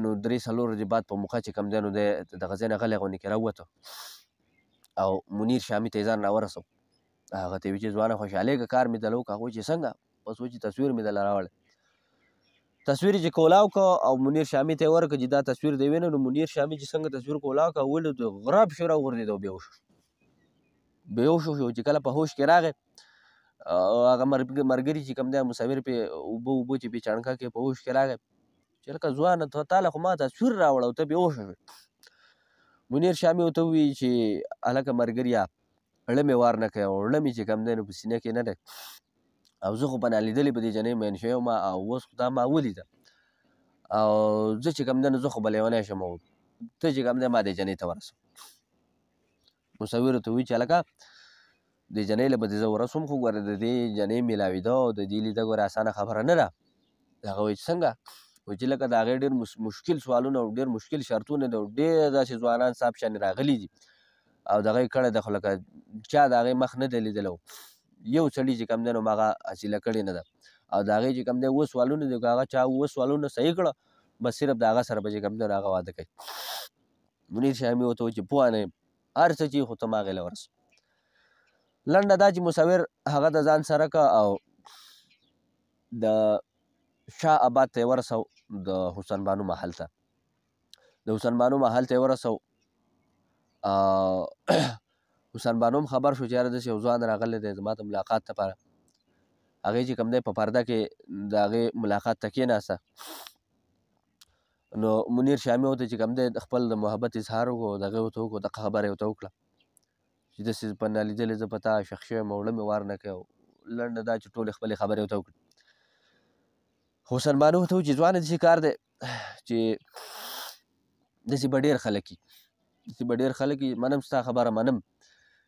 نو درې څلور ورځې بعد په موقع چې کوم دی نو دی دغه ځای نه غلی غوندې کې راووته او منیر شامي ته یې ځان راورسو. هغه ته یې وویل چې ځوانه خوشحالېږه، کار مې درله وکړ. هغه وویل چې څنګه؟ بس وویل چې تصویر مې درله راوړی. تصویر یې چې کولاو کړ او منیر شامي ته یې ورکړ چې دا تصویر دی وینه. نو منیر شامي چې څنګه تصویر کولاو کړ ولید غرب شو راوغورځېد او بېهوښه شو، بېهوښه شو. چې کله په هوش کې راغی هغه مرګري چې کوم دی مصور پې اوبه اوبه چې پې چڼکه کې په هوش کې راغی چې لکه ځوانه ته تا له خو ما تصویر راوړی او ته بېهوښه شوې. منیر شامي ورته وویل چې هلکه مرګریه ړه مې وار نه کوي او ړه مې چې کوم دی نو په سینه کې نه دی، او زه خو په نالیدلې په دې جنۍ مین شوی وم او اوس خو دا ما ولیده او زه چې کوم دی نو زه خو به لیونی شم او ته چې کوم دی ما دې جنۍ ته ورسوم. مصور ورته وویل چې هلکه دې جنۍ له به دې زه ورسوم، خو ګوره د دې جنۍ میلاوېده او د دې لیده ګوره اسانه خبره نه ده. هغه وایي چې څنګه؟ وایي چې لکه د هغې ډېر مشکل سوالونه او ډېر مشکل شرطونه دي او ډېر داسې ځوانان صاحب شانې راغلي دي او دغه یې کړی دی، خو لکه چا د هغې مخ نه دی لیدلی، یو سړي چې کوم دی نو هغه حاصله کړې نه ده او د هغې چې کوم دی 7 سوالونه دي، که هغه چا 7 سوالونه صحیح کړه بس صرف د هغه سره به چې کوم دی نو هغه واده کوي. منیر شامي ورته وویل چې پوه نه یم، هر څه چې خو ته ما هغې له ورسه. لنډه دا چې مصور هغه د ځان سره که او د شاه آباد ته یې ورسو، د حسن بانو محل ته، د حسن بانو محل ته یې ورسو. حسن بانو هم خبر شو چې یاره داسې یو ځوان راغلی دی زما د ملاقات لپاره. هغې چې کوم دی په پرده کې د هغې ملاقات ته کښېناسته. نو منیر شامي ورته چې کوم دی خپل د محبت اظهار وکړو، د هغې ورته وکړو، دغه خبره یې ورته وکړه چې داسې په نالیدلې زه په تا عاشق شوی یم او زړه مې وار نه کوي. لنډه دا چې ټولې خپلې خبرې ورته وکړې. حسن بانو ورته وویل چې ځوانه داسې کار دی چې داسې به ډېر خلک وي، داسې به ډېر خلک وي، منم ستا خبره منم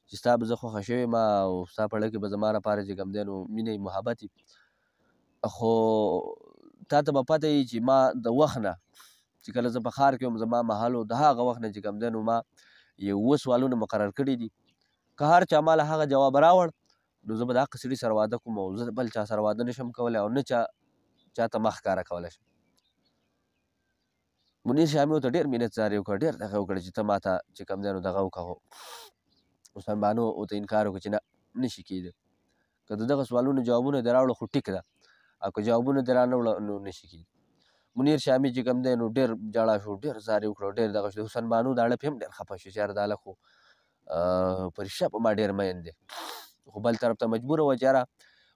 چې ستا به زه خوښه شوی یم او ستا په زړه کې به زما لپاره چې کوم دی نو مینه وي محبت وي، خو تا ته به پته وي چې ما د وخت نه چې کله زه په ښار کې وم زما محل و، د هغه وخت نه چې کوم دی نو ما یو 7 سوالونه مقرر کړي دي، که هر چا ما له هغه جواب راوړ نو زه به د هغه سړي سره واده کوم او زه بل چا سره واده نه شم کولی او نه چا ته مخ ښکاره کولی شم. منیر شامي ورته ډېر منت زاري وکړ، ډېر دغه وکړ چې ته ما ته چې کوم دی نو دغه وکړه، خو حسن بانو ورته انکار وکړ چې نه، نشي کېدی، که د دغه سوالونو جوابونه دې راوړل خو ټیک ده او که جوابونه دې رانه وړل نو نشي کېدی. منیر شامي چې کوم دی نو ډېر ژړا شو، ډېر زاري وکړه، ډېر دغه شو. حسن بانو د اړه پې هم ډېر خفه شو چې یاره دا هلک خو په رښتیا په ما ډېر مین دی، خو بل طرف ته مجبوره وه چې یاره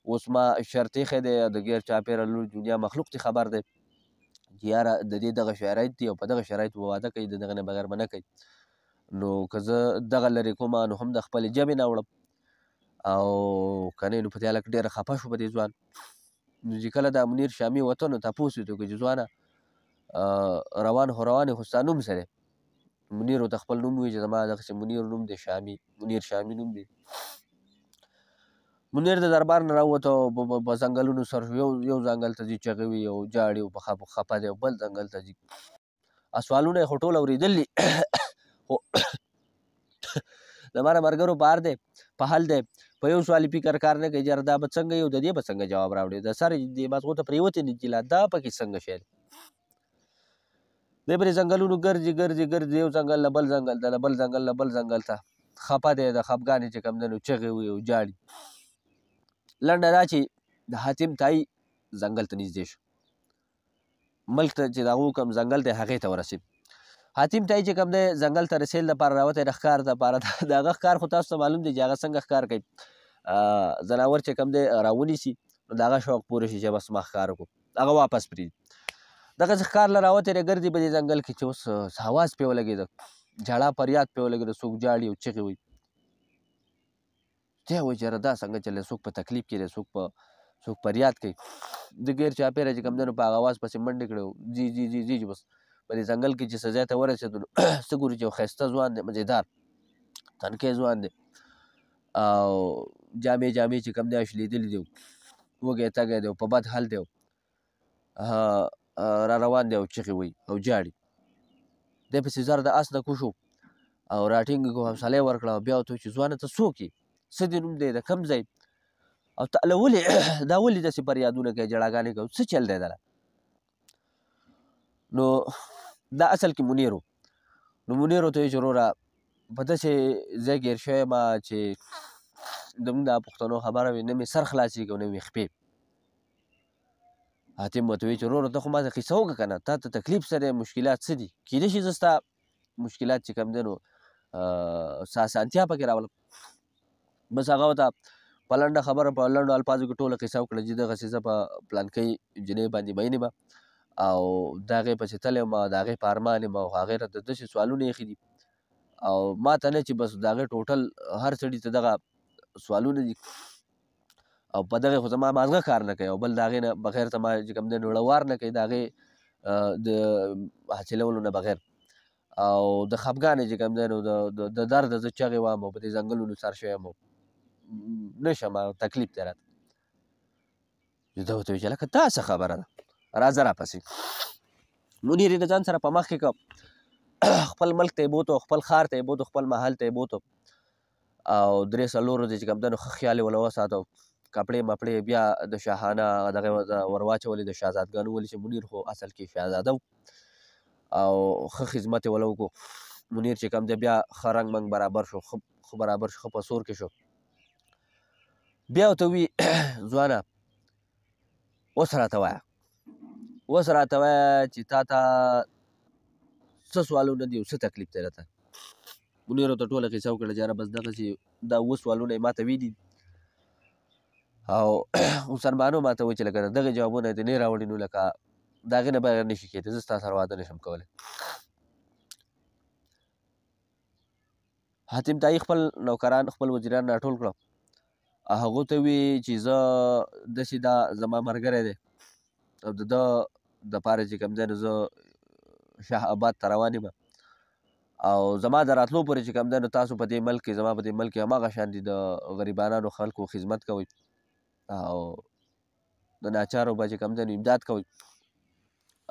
اوس ما شرط ایښی دی او د ګیر چاپېره لور دنیا مخلوق ته خبر دی چې یاره د دې دغه شرایط دي او په دغه شرایط به واده کوي، د دغه نه بغیر به نه کوي، نو که زه دغه لرې کوم نو هم د خپلې ژبې نه وړم او که نه نو په دې هلک ډېره خفه شو په دې ځوان. نو چې کله دا منیر شامي وته نو تپوس یې ورته وکړ چې ځوانه روان خو روان یې خو ستا نوم څه دی؟ منیر ورته خپل نوم وویل چې زما دغسې منیر نوم دی، شامي، منیر شامي نوم دی. منیر د دربار نه راووت او په ځنګلونو سر شو، یو ځنګل ته ځي چغې وي او ژاړي او په خفه دی، او بل ځنګل ته ځي. سوالونه یې خو ټول اورېدلي خو زما د ملګرو په هر دی په حل دی، په یو سوال یې فکر کار نه کوي چې یاره دا به څنګه یو د دې به څنګه جواب راوړي، د سر دې مازغو ته پرېوتې نه دي لا دا پکې څنګه شی دی. دی پرې ځنګلونو ګرځي ګرځي ګرځي، یو ځنګل له بل ځنګل ته، له بل ځنګل له بل ځنګل ته، خفه دی، د خفګان یې چې کوم دی نو چغې وي او ژاړي. لنډه دا چې د حاتم تای ځنګل ته نږدې شو، ملک ته چې د هغو کوم ځنګل دی هغې ته ورسېد. حاتم تای چې کوم دی ځنګل ته رسېدل دپاره راوتی د ښکار دپاره، د هغه ښکار خو تاسو ته معلوم دی چې هغه څنګه ښکار کوي، ځناور چې کوم دی راونیسي نو د هغه شوق پوره شي چې بس ما ښکار وکړو، هغه واپس پرېږدي. دغسې ښکار له راوتی دی ګرځي په دې ځنګل کې چې اوس اواز پرې ولګېده، ژړا فریاد پرې ولګېده، څوک ژاړي او چغې وهي. دی وایي چې یاره دا څنګه چلی، څوک په تکلیف کې دی، څوک فریاد کوي. د ګیر چاپېره چې کوم دی نو په هغه اواز پسې منډې کړې، ځي ځي ځي ځي چې بس په دې ځنګل کې چې څه ځای ته ورسېدو نو څه ګوري چې یو ښایسته ځوان دی، مزېدار تنکی ځوان دی او جامې چې کوم دی شلېدلي دی، وږی تږی دی او په بد حال دی، را روان دی او چغې وهي او ژاړي. دی پسې زر د اس نه کوز شو او راټینګ یې کړو، حوصله یې ورکړه او بیا ورته وویل چې ځوانه ته څوک یې، څه دې نوم دی، د کوم ځای او ته له ولې دا ولې داسې فریادونه کوې، ژړاګانې کوې، څه چل دی دله؟ نو دا اصل کې منیر و. نو منیر ورته وویل چې وروره په داسې ځای ګیر شوی یم چې زموږ د پښتنو خبره وي، نه مې سر خلاصېږي او نه مې خپې. حاتم ورته وویل چې وروره ته خو ما ته قصه وکړه که نه، تا ته تکلیف څه دی، مشکلات څه دي، کېدای شي زه ستا مشکلات چې کوم دی نو څه اسانتیا پکې راولم. بس هغه ورته په لنډه خبره په لنډو الفاظو کې ټوله قصه وکړه چې دغسې زه په پلانکۍ جنۍ باندې مین یم او د هغې پسې تللی یم او د هغې په ارمان یم او هغې راته داسې سوالونه ایښي دي او ما ته نه چې بس د هغې ټوټل هر سړي ته دغه سوالونه دي او په دغې خو زما مازغه کار نه کوي، او بل د هغې نه بغیر زما چې کوم دی نو وار نه کوي د هغې د حاصلولو نه بغیر، او د خفګان چې کوم دی نو د درده زه چغې وهم او په دې ځنګلونو سر شوی یم، نه شم، تکلیف دی راته. ده ورته وویل چې لکه دا څه خبره ده، راځه راپسې. منیر یې د ځان سره په مخ کې کړ، خپل ملک ته یې بوتو، خپل ښار ته یې بوتو، خپل محل ته یې بوتو، او درې څلور ورځې چې کوم دی نو ښه خیال یې وله وساته، کپړې مپړې بیا د شاهانه دغه ور واچولې، د شهزادګانو ولې چې منیر خو اصل کې شهزاده و، او ښه خدمت یې وله وکړو. منیر چې کوم دی بیا ښه رنګ منګ برابر شو، ښه برابر شو، ښه په سور کې شو. بیا ورته ووي ځوانه اوس راته وایه، اوس راته وایه چې تا ته څه سوالونه دي او څه تکلیف دی راته. منیر ورته ټوله قصه وکړه چې یاره بس دغسې دا اووه سوالونه یې ما ته ویلي او حسن بانو ما ته وویل چې لکه د دغې جوابونه دې نه راوړي نو لکه د هغې نه بغیر نه شي کېدی، زه ستا سره واده نه شم کولی. حاتم طایي خپل نوکران خپل وزیران راټول کړه، هغو ته وویل چې زه داسې دا زما ملګری دی او د ده دپاره چې کوم دی نو زه شاه آباد ته روان یم، او زما د راتلو پورې چې کوم دی نو تاسو په دې ملک کې زما په دې ملک کې هماغه شان دي د غریبانانو خلکو خدمت کوئ او د ناچارو به چې کوم دی نو امداد کوئ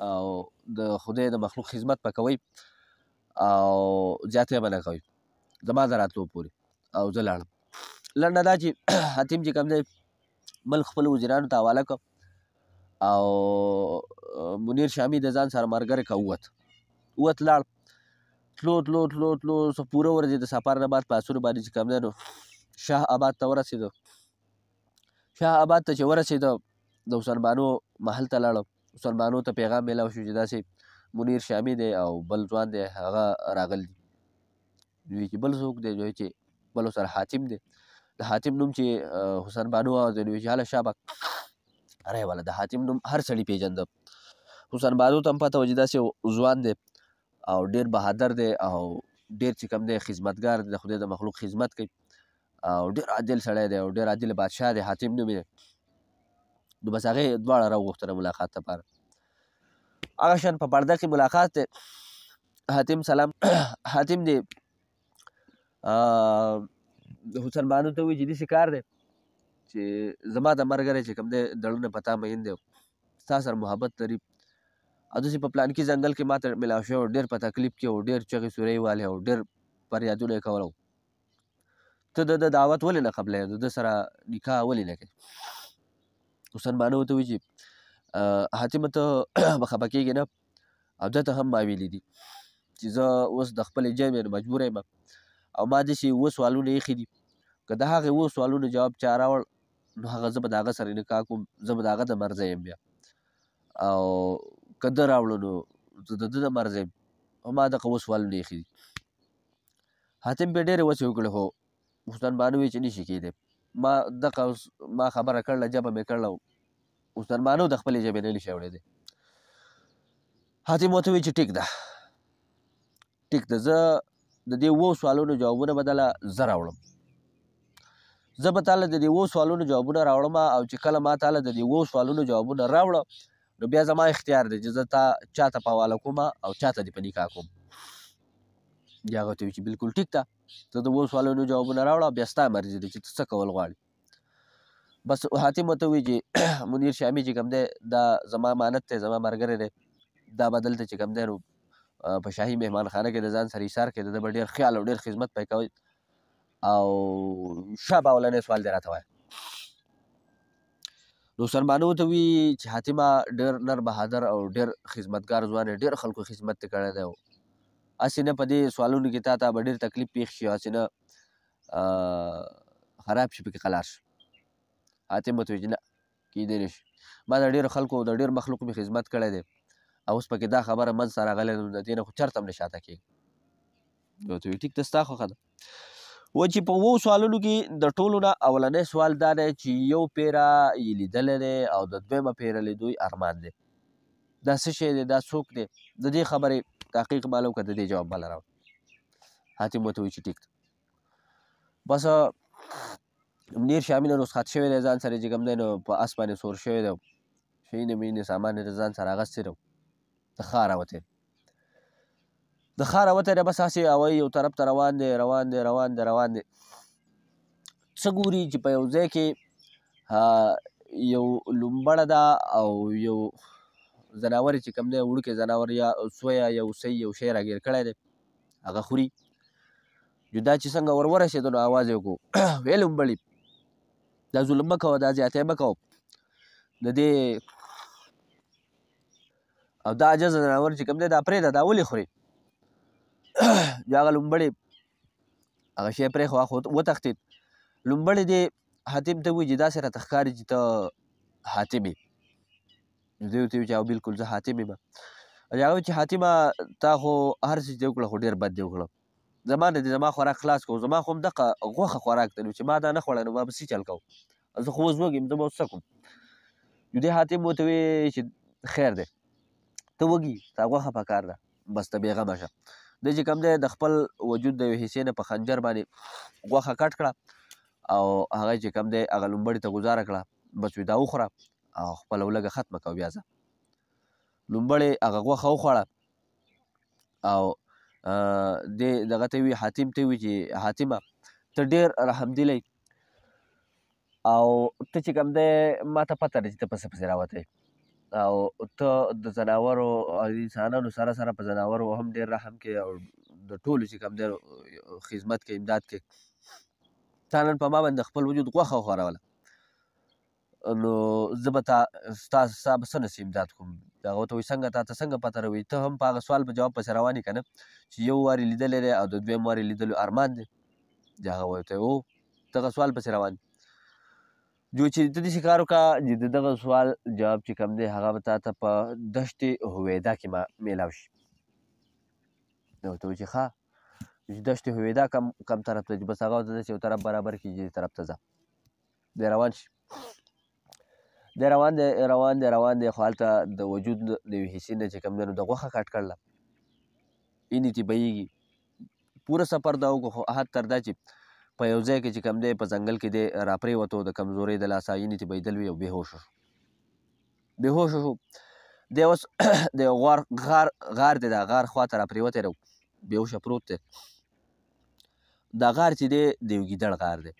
او د خدای د مخلوق خدمت به کوئ او زیاتی به نه کوئ زما د راتلو پورې. او زه لاړم. لنډه دا چې حاتم چې کوم دی ملک خپلو وزیرانو ته حواله کړ او منیر شامي د ځان سره ملګری که ووت، ووت لاړ، تلو تلو تلو تلو څه پوره ورځې د سفر نه بعد په اسونو باندې چې کوم دی نو شاه آباد ته ورسېده. شاه آباد ته چې ورسېده د حسن بانو محل ته لاړه، حسن بانو ته پیغام میلاو شو چې داسې منیر شامي دی او بل ځوان دی هغه راغلی دی. دوی چې بل څوک دی؟ دوی چې بل سره حاتم دی. د حاتم نوم چې حسن بانو واورېد نو چې هله شابه ری والا، د حاتم نوم هر سړي پېژنده. حسن بانو ته هم پته وه چې داسې ځوان دی او ډېر بهادر دی او ډېر چې کوم دی خدمتګار دی، د خدای د مخلوق خدمت کوي او ډېر عادل سړی دی او ډېر عادل بادشاه دی، حاتم نوم یې دی. نو بس هغې دواړه راوغوښتل ملاقات لپاره. هغه شان په پرده کې ملاقات دی. حاتم سلام، حاتم دی حسن بانو ته وویل چې داسې کار دی چې زما د ملګری چې کوم دی دړونه په تا مین دی، ستا سره محبت لري، او داسې په پلانکي ځنګل کې ما ته میلاو شوی و، ډېر په تکلیف کې و، ډېر چغې سورې والې او ډېر فریادونه یې کول، ته د ده دعوت ولې نه قبلوې، د ده سره نکاح ولې نه کوې؟ حسن بانو ورته وویل چې حاتمه ته به خفه کېږې نه، او ده ته هم ما ویلي دي چې زه اوس د خپلې ژبې مجبور یم او ما داسې اووه سوالونه ایښي دي، که د هغې اوو سوالونو جواب چا راوړ نو هغه زه به د هغه سره نکاح کوم، زه به د هغه د مرضی یم بیا، او که ده راوړو نو زه د ده د مرضی یم، او ما دغه اووه سوالونه ایښي دي. حاتم پرې ډېرې وسې وکړې خو حسن بانو ویې چې نشي کېدی. ما دغه اوس ما خبره کړله، ژبه مې کړله، حسن بانو د خپلې ژبې نه نشي اورېدی. حاتم ورته وویل چې ټیک ده، ټیک ده، زه د دې اوو سوالونو جوابونه به دله زه راوړم، زه به تاله د دې اوو سوالونو جوابونه راوړم، او چې کله ما تاله د دې اوو سوالونو جوابونه راوړه نو بیا زما اختیار دی چې زه تا چاته په حواله کوم او چاته دې په نکاح کوم. بیا هغه ته وویل چې بلکل ټیک ده، ته د اوو سوالونو جوابونه راوړه، بیا ستا مرضي ده چې ته څه کول غواړې. بس حاتم ورته وویل چې منیر شامي چې کوم دی دا زما امانت دی، زما ملګری دی، دا به دلته چې کوم دی نو په شاهي مهمانخانه کې د ځان سره ایسار کړي، د ده به ډېر خیال او ډېر خدمت پرې کوئ، او شابه اولنی سوال دی راته وایه. نو حسن بانو ورته وویل چې حاتمه ډېر نر بهادر او ډېر خدمتګار ځوان دی، ډېر خلکو خدمت دې کړی دی، هسې نه په دې سوالونو کې تا ته به ډېر تکلیف پېښ شي، هسې نه خراب شي پکې قلار شي. حاتم ورته وویل چې نه کېدی نه شي، ما د ډېرو خلکو د ډېر مخلوق مې خدمت کړی دی او اوس پکې دا خبره منځ ته راغلې ده، نو د دې نه خو چېرته هم نه شاته کېږم. ورته وویل ټیک ده، ستا خوښه ده. و چې په اوو سوالونو کې د ټولو نه اولنی سوال دا دی چې یو پیره یې لیدلی دی او د دویمه پیره لیدو یې ارمان دی، دا څه شی دی، دا څوک دی، د دې خبرې تحقیق ماله وکړه، د دې جواب ماله راوړه. حاتم ورته وویل چې ټیک ده. بس منیر شامي نه رخصت شوی دی، ځان سره چې کوم دی نو په اس باندې سور شوی دی، شیینې مینې سامان یې د ځان سره اخیستی دی، د ښاره وتی، د ښاره وتی دی، بس هسې هوایي یو طرف ته روان دی، روان دی، روان دی، روان دی. څه ګوري چې په یو ځای کې یو لومبړه ده او یو ځناور چې کوم دی، وړوکی ځناور یا سویه یا هوسۍ یو شی راګیر کړی دی، هغه خوري. نو دا چې څنګه ور ورسېده نو اواز یې وکړو، ویې لومبړي دا ظلم مه کوه، دا زیاتی مه کوه، د دې او دا عاجزه ځناور چې کوم دی دا پرېږده، دا ولې خوري؟ نو هغه لومبړی هغه شی پرېښود، هغه وتښتېد. لومبړی دې حاتم ته ووایي چې داسې راته ښکاري چې ته حاتم یې. نو دی ورته ووایي چې او بلکل زه حاتم یم. هغه وایي چې حاتمه تا خو هر څه چې وکړه خو ډېر بد دې وکړه، زما نه دې زما خوراک خلاص کړو، زما خو همدغه غوښه خوراک دی، نو چې ما دا نه خوړه نو ما به څه چل کوو، زه خو اوس وږی یم، زه به اوس څه کوم؟ نو دې حاتم ورته ووایي چې خیر دی، ته وږي، ستا غوښه پکار ده، بس ته بېغمه شه. دی چې کوم دی د خپل وجود د یوې حصې نه په خنجر باندې غوښه کټ کړه او هغه چې کوم دی هغه لومبړي ته ګوزاره کړه، بس وی دا وخوره او خپله ولږه ختمه کړه بیا ځه. لومبړی هغه غوښه وخوړه او دې دغه ته وی، حاتم ته وی چې حاتمه ته ډېر رحمدلی او ته چې کوم دی ما ته پته ده چې ته په څه پسې راوتی، او ته د ځناورو او انسانانو سره سره په ځناورو هم ډېر رحم کوې او د ټولو چې کوم دی خدمت کوې، امداد کوې. تا نن په ما باندې خپل وجود غوښه وخوروله، نو زه به تا ستا ستا به څه نه څه امداد کوم. هغه ورته وایي څنګه تا ته څنګه پته راوي، ته هم په هغه سوال په جواب پسې روان یې که نه چې یو وار یې لیدلی دی او د دویم وار یې لیدلو ارمان دی. هغه ورته وایي هو دغه سوال پسې روان دی. جو چې ته داسې کار وکړه چې د دغه سوال جواب چې کوم دی هغه به تا ته په دشت هویدا کې ما میلاو شي. نو ورته وایي چې ښه، چې دشت هویدا کم طرف ته، بس هغه ورته داسې یو طرف برابر کړي چې طرف ته ځه. دی روان شي، دی روان دی، روان دی، روان دی، خو هلته د وجود د یوې حصې نه چې کوم دی نو د غوښه کټ کړله، اینې ترې بهیږي. پوره سفر دا وکړو، خو حد تر دا چې په یو ځای کې چې کوم دی په ځنګل کې دی راپرېوتو د کمزورۍ د لاسه، اینې ترې بهېدل وي او بېهوښه شو، بېهوښه شو. دی اوس د یو غار غار غار دی، دا غار خواته راپرېوتی دی، بېهوښه پروت دی. دا غار چې دی د یو ګیدړ غار دی.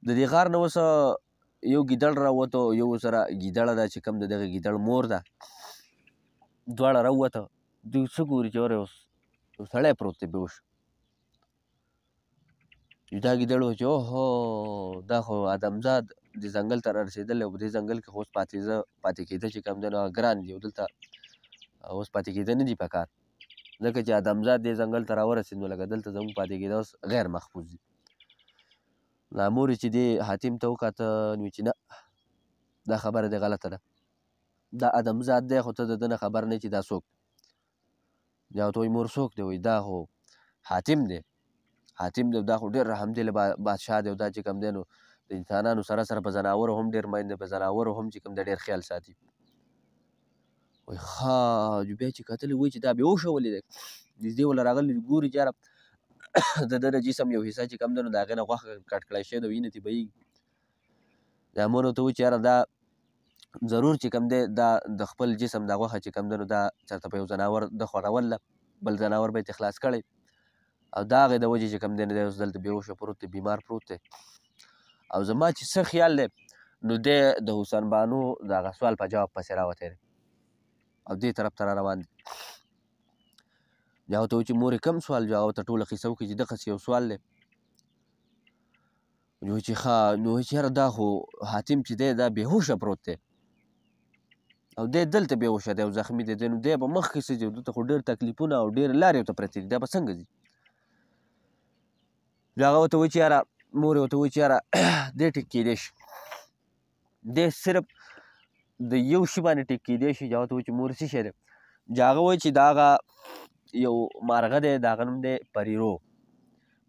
د دې غار نه اوس یو ګیدړ راووتو، یو سره ګیدړه ده چې کوم د دغه ګیدړ مور ده، دواړه راووته. دوی څه ګوري چې اوس یو سړی پروت دی بېهوښه. دا ګیدړ وایي چې اوهو دا خو ادمزاد د ځنګل ته رارسېدلی او په دې ځنګل کې خو اوس پاتې کېده چې کوم دی نو هغه ګران دي او دلته اوس پاتې کېده نه دي پکار، ځکه چې ادمزاد دې ځنګل ته راورسېد نو لکه دلته زموږ پاتې کېده اوس غیر محفوظ دي. دا مور یې چې دې حاتم ته وکاته نو چې نه دا خبره دې غلطه ده، دا ادمزاد دی خو ته د ده نه خبر نه چې دا څوک دی. ورته وایي مور څوک دی؟ وایي دا خو حاتم دی، حاتم دی، دا خو ډېر رحمدلی بادشاه دی او دا چې کوم دی نو د انسانانو سره سره په ځناورو هم ډېر مین دی، په ځناورو هم چې کوم دی ډېر خیال ساتي. وایي ښه، نو بیا چې کتلی وایي چې دا بېهوښه ولې دی، نږدې ورله راغلی ګوري چې یاره د ده د جسم یو حصه چې کوم دی نو د هغې نه غوښه کټ کړی شوې ده، وینه ترې بهیږي. دا مور ورته وایي چې یاره دا ضرور چې کوم دی دا د خپل جسم دا غوښه چې کوم دی نو دا چېرته په یو ځناور ده خوړوله، بل ځناور به یې ترې خلاص کړی او د هغې د وجې چې کوم دی نو دی اوس دلته بېهوښه پروت دی، بیمار پروت دی. او زما چې څه خیال دی نو دی د حسن بانو د هغه سوال په جواب پسې راوتی دی او دې طرف ته را روان دی. بیا ورته وایي چې مورې کوم سوال؟ هغه ورته ټوله قصه وکړي چې دغسې یو سوال دی. نو چې ښه، نو چې یاره دا خو حاتم چې دی دا بېهوښه پروت دی او دی دلته بېهوښه دی او زخمي دی، نو دی به مخکې څه ځي، دلته خو ډېر تکلیفونه او ډېر لارې ورته پرتې دي، دا به څنګه ځي؟ بیا هغه ورته وایي چې یاره مور یې ورته وایي چې یاره دی ټیک کېدی شي، دی صرف د یو شي باندې ټیک کېدی شي. هغه ورته وایي چې مور څه شی دی؟ هغه وایي چې دا هغه یو مارغه دی، د هغه نوم دی پریرو،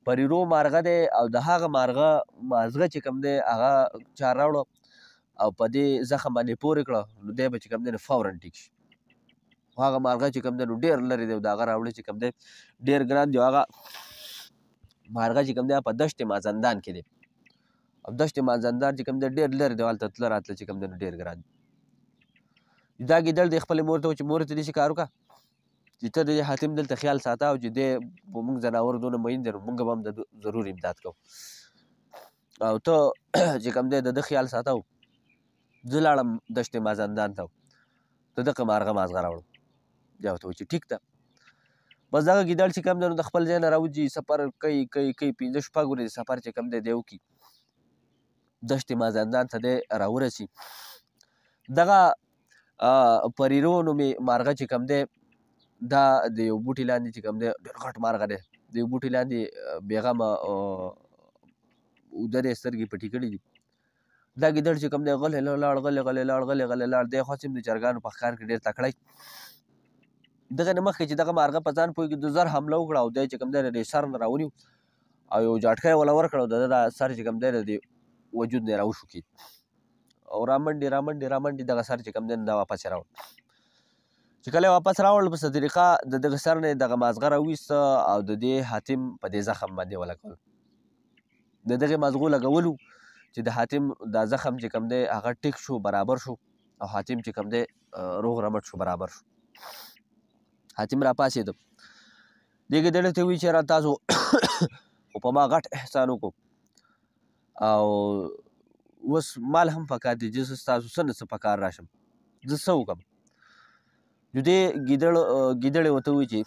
پریرو مارغه دی او د هغه مارغه مازغه چې کوم دی هغه چا راوړو او په دې زخم باندې پورې کړه نو دی به چې کوم دی نو فوراً ټیک شي. خو هغه مارغه چې کوم دی نو ډېر لرې دی او د هغه راوړل چې کوم دی ډېر ګران دی. هغه مارغه چې کوم دی په دشت مازندان کې دی. او دشت مازندان چې کوم دی ډېر لرې دی، هلته تله راتله چې کوم دی نو ډېر ګران دی. دا ګیدړ دی خپلې مور ته وایي چې مور ته داسې کار وکړه چې ته د دې حاتم دلته خیال ساته، او چې دی په موږ ځناور دونه مین دی نو موږ به هم د ضرور امداد کوو، او ته چې کوم دی د ده خیال ساته. زه لاړم دشت مازندان ته، د دغه مارغه مازغه راوړم. بیا ورته وایي چې ټیک ده. بس دغه ګیدړ چې کوم دی نو د خپل ځای نه راوځي، سفر کوي کوي کوي، پنځه شپږ ورځې سفر چې کوم دی دی وکړي، دشت مازندان ته دی راورسي. دغه پریرو نومې مارغه چې کوم دی دا د یو بوټي لاندې چې کوم دی ډېر غټ مارغه دی، د یو بوټي لاندې بېغمه اوده دی، سترګې پټې کړې دي. دا ګیدړ چې کوم دی غلی لاړ غلی غلی لاړ غلی غلی لاړ، دی خو هم د چرګانو په ښکار کې ډېر تکړه. دغه نه مخکې چې دغه مارغه په ځان پوهېږي د زر حمله وکړه، او دی چې کوم دی د دې سر نه راونیو او یو جاټکی یې وله ورکړه، او د ده دا سر چې کوم دی د دې وجود نه یې راوشوکېد، او رامنډې رامنډې رامنډې دغه سر چې کوم دی دا واپس یې راوړ. چې کله یې واپس راوړل په څه طریقه د دغه سر نه یې دغه مازغه راوویسته او د دې حاتم په دې زخم باندې ولګول. د دغې مازغو لګولو چې د حاتم دا زخم چې کوم دی هغه ټیک شو، برابر شو، او حاتم چې کوم دی روغ رمټ شو، برابر شو. حاتم را پاڅېده، دې ګیدړې ته وویل چې یاره تاسو خو په ما غټ احسان وکړو، او اوس مال هم پکار دی چې زه ستاسو څه نه څه پکار راشم، زه څه وکړم؟ نو دې ګیدړې ورته وویل چې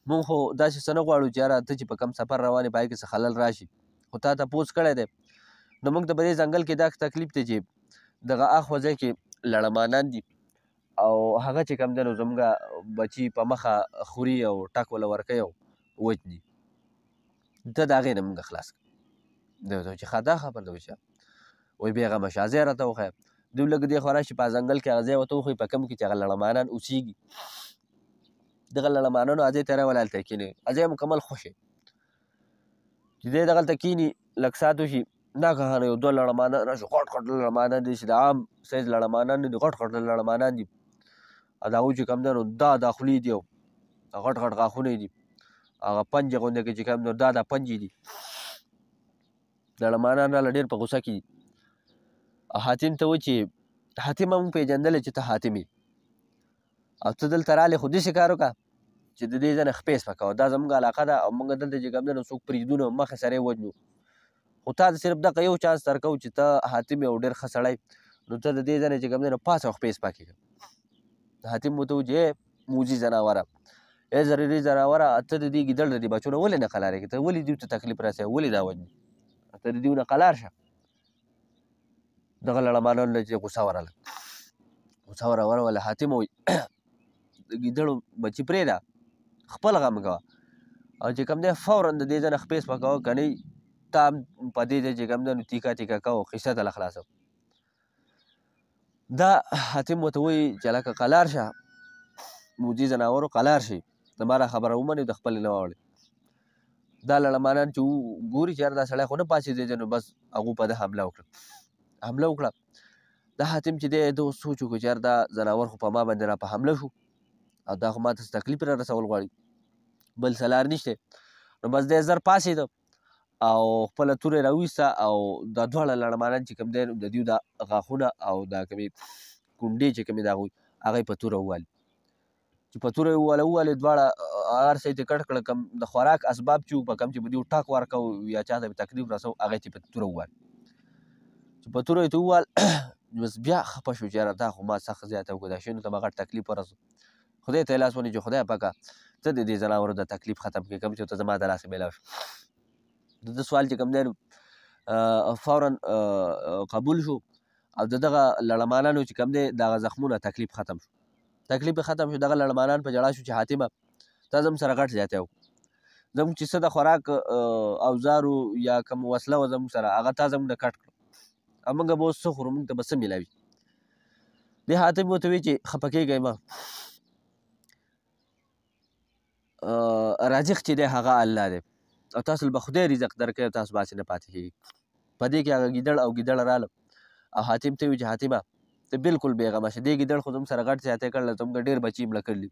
موږ خو داسې څه نه غواړو چې یاره ته چې په کوم سفر روان یې په هغې کې څه خلل راشي، خو تا تپوس کړی دی، نو موږ ته په دې ځنګل کې دا تکلیف دی چې دغه اخوا ځای کې لړمانان دي، او هغه چې کوم دی نو زموږ بچي په مخه خوري او ټک وله ورکوي او وژني، ته د هغې نه موږ خلاص کړه. دی ورته وایي چې ښه دا خبره ده بچیه، وایي بېغمه شه، ځای راته وښیه. دوی لږ دې خوا راشي په ځنګل کې هغه ځای ورته وښیي په کوم کې چې هغه لړمانان اوسېږي. دغه لړمانانو هغه ځای ته راولي، هلته یې کښېنوي، هغه ځای مکمل خوشی چې دی دغلته کښېني. لږ ساعت وشي ناګهانه یو دوه لړمانان راشي، غټ غټ لړمانان دي چې د عام سایز لړمانان نه دي، غټ غټ لړمانان دي، او د هغوی چې کوم دی نو دا دا خولې دي او غټ غټ غاښونه یې دي، هغه پنجې غوندې کې چې کوم دی دا دا پنجې دي. لړمانان راله ډېر په غوسه کې دي. او حاتم ته وایي چې حاتم موږ پېژندلی چې ته حاتم یې، او ته دلته رالې خو داسې کار وکړه چې د دې ځای نه خپې سپکوه، دا زموږ علاقه ده او موږ دلته چې کوم دی نو څوک پرېږدو نه، مخې سره یې وژنو، خو تا ته صرف دغه یو چانس درکوو چې ته حاتم یې او ډېر ښه سړی، نو ته د دې ځای نه چې کوم دی نو پاڅه او خپې سپکې کړه. حاتم ورته وویل چې موذي ځناوره، ای ضروري ځناوره، ته د دې ګیدړ د دې بچو نه ولې نه قلارېږې؟ ته ولې دوی ته تکلیف رسوې؟ ولې دا وژنې؟ ته د دوی نه قلار شه. دغه لړمانانو له چې غوسه ورغله، غوسه ورغله، حاتم وایي د ګیدړو بچي پرېږده، خپل غم کوه، او چې کوم دی فورا د دې ځای نه خپې سپکوه، که نه تا هم په دې ځای چې کوم دی نو تیکه تیکه کوه، قصه ته له خلاصوه. دا حاتم ورته وایي چې هلکه قلار شه، موذي ځناورو قلار شي، زما دا خبره ومنې، د خپلې نه واوړې. دا لړمانان چې ګوري چې یاره دا سړی خو نه پاڅېدی، نو بس هغو په ده حمله وکړه، حمله وکړه. دا حاتم چې دی ده اوس سوچ وکړو چې یاره دا ځناور خو په ما باندې را په حمله شو، او دا خو ما ته څه تکلیف را رسول غواړي، بل څه لار نشته. نو بس دی زر پاڅېده او خپله توره یې راویسته، او دا دواړه لړمانان چې کوم دی د دوی دا غاښونه او دا کومې کونډې چې کومې د هغوی هغه یې په توره ووهلې. چې په توره یې ووهله ووهلې دواړه هر څه یې ترې کټ کړه، کوم د خوراک اسباب چې وو په کوم چې به دوی ټاک ورکاو یا چا ته به تکلیف رسو هغه یې ترې په توره ووهل. چې په توره یې ترې ووهل بس بیا خفه شو چې یاره دا خو ما سخت زیاته وکړه، دا شیانو ته ما غټ تکلیف ورسو. خدای ته یې لاس ونیو چې خدای پاکه ته د دې ځناورو د تکلیف ختم کړې کوم چې ورته زما د لاسه میلاو شو. د ده سوال چې کوم دی نو فورا قبول شو، او د دغه لړمانانو چې کوم دی دغه زخمونه تکلیف ختم شو، تکلیف یې ختم شو. دغه لړمانان په ژړا شو چې حاتمه تا زموږ سره غټ زیاتی وکړو، زموږ چې څه د خوراک اوزارو یا کوم وسله وه زموږ سره هغه تا زموږ نه کټ کړو، او موږ به اوس څه خورو، موږ ته به څه میلاوي؟ دې حاتم ورته وویل چې خفه کېږئ مه، رازق چې دی هغه الله دی، او تاسو له به خدای رزق درکوي او تاسو به هسې نه پاتې کېږئ. په دې کې هغه ګیدړ او ګیدړه راله او حاتم ته یې وویل چې حاتمه ته بلکل بېغمه شه، دې ګیدړ خو زموږ سره غټ زیاتی کړی، زموږ ډېر بچي یې مړه کړي،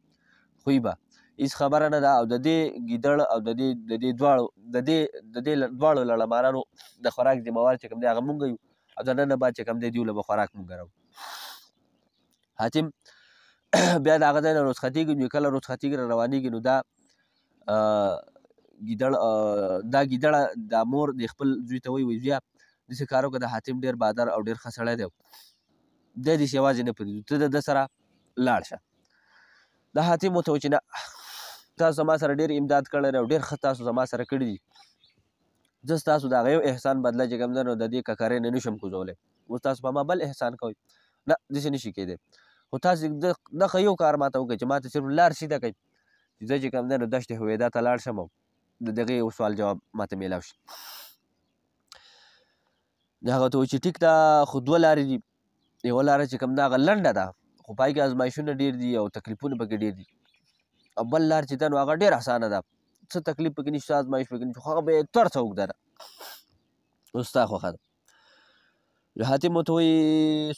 خو به هیڅ خبره نه ده. او د دې ګیدړ او د دې د دې دواړو د دې د دې دواړو لړمارانو د خوراک ذمهوار چې کوم دی هغه مونږ یو، او د نن نه بعد چې کوم دی دیو له به خوراک مونږ راوړو. حاتم بیا د هغه ځای نه رخصتېږي. نو کله رخصتېږي را روانېږي، نو دا ګیدړ دا ګیدړه دا مور د خپل زوی ته وایي، وایي زویه داسې کار وکړه، د حاتم ډېر بادر او ډېر ښه سړی دی، دی داسې یوازې نه پرېږدو، ته د ده سره لاړ شه. د حاتم ورته وایي چې نه، تاسو زما سره ډېر امداد کړی دی او ډېر ښه تاسو زما سره کړي دي، زه ستاسو د هغه یو احسان بدله چې کوم دی نو د دې ککرۍ نه نشم کوزولی، اوس تاسو په ما بل احسان کوئ، نه داسې نشي کېدی، خو تاسې دغه یو کار ماته وکړئ چې ماته صرف لار سیده کړئ چې زه چې کوم دی نو دشت هویدا ته لاړ شم او د دغې یو سوال جواب ماته میلاو شي. د هغه ته وایي چې ټیک ده، خو دوه لارې دي، یوه لاره چې کوم ده هغه لنډه ده خو په هغې کې ازمایښونه ډېر دي او تکلیفونه پکې ډېر دي، او بل لار چې ده نو هغه ډېره اسانه ده، څه تکلیف پکې نشته، ازمایښت پکې نشته، خو هغه به تر څه اوږده ده، اوس ستا خوښه ده. نو حاتم ورته وایي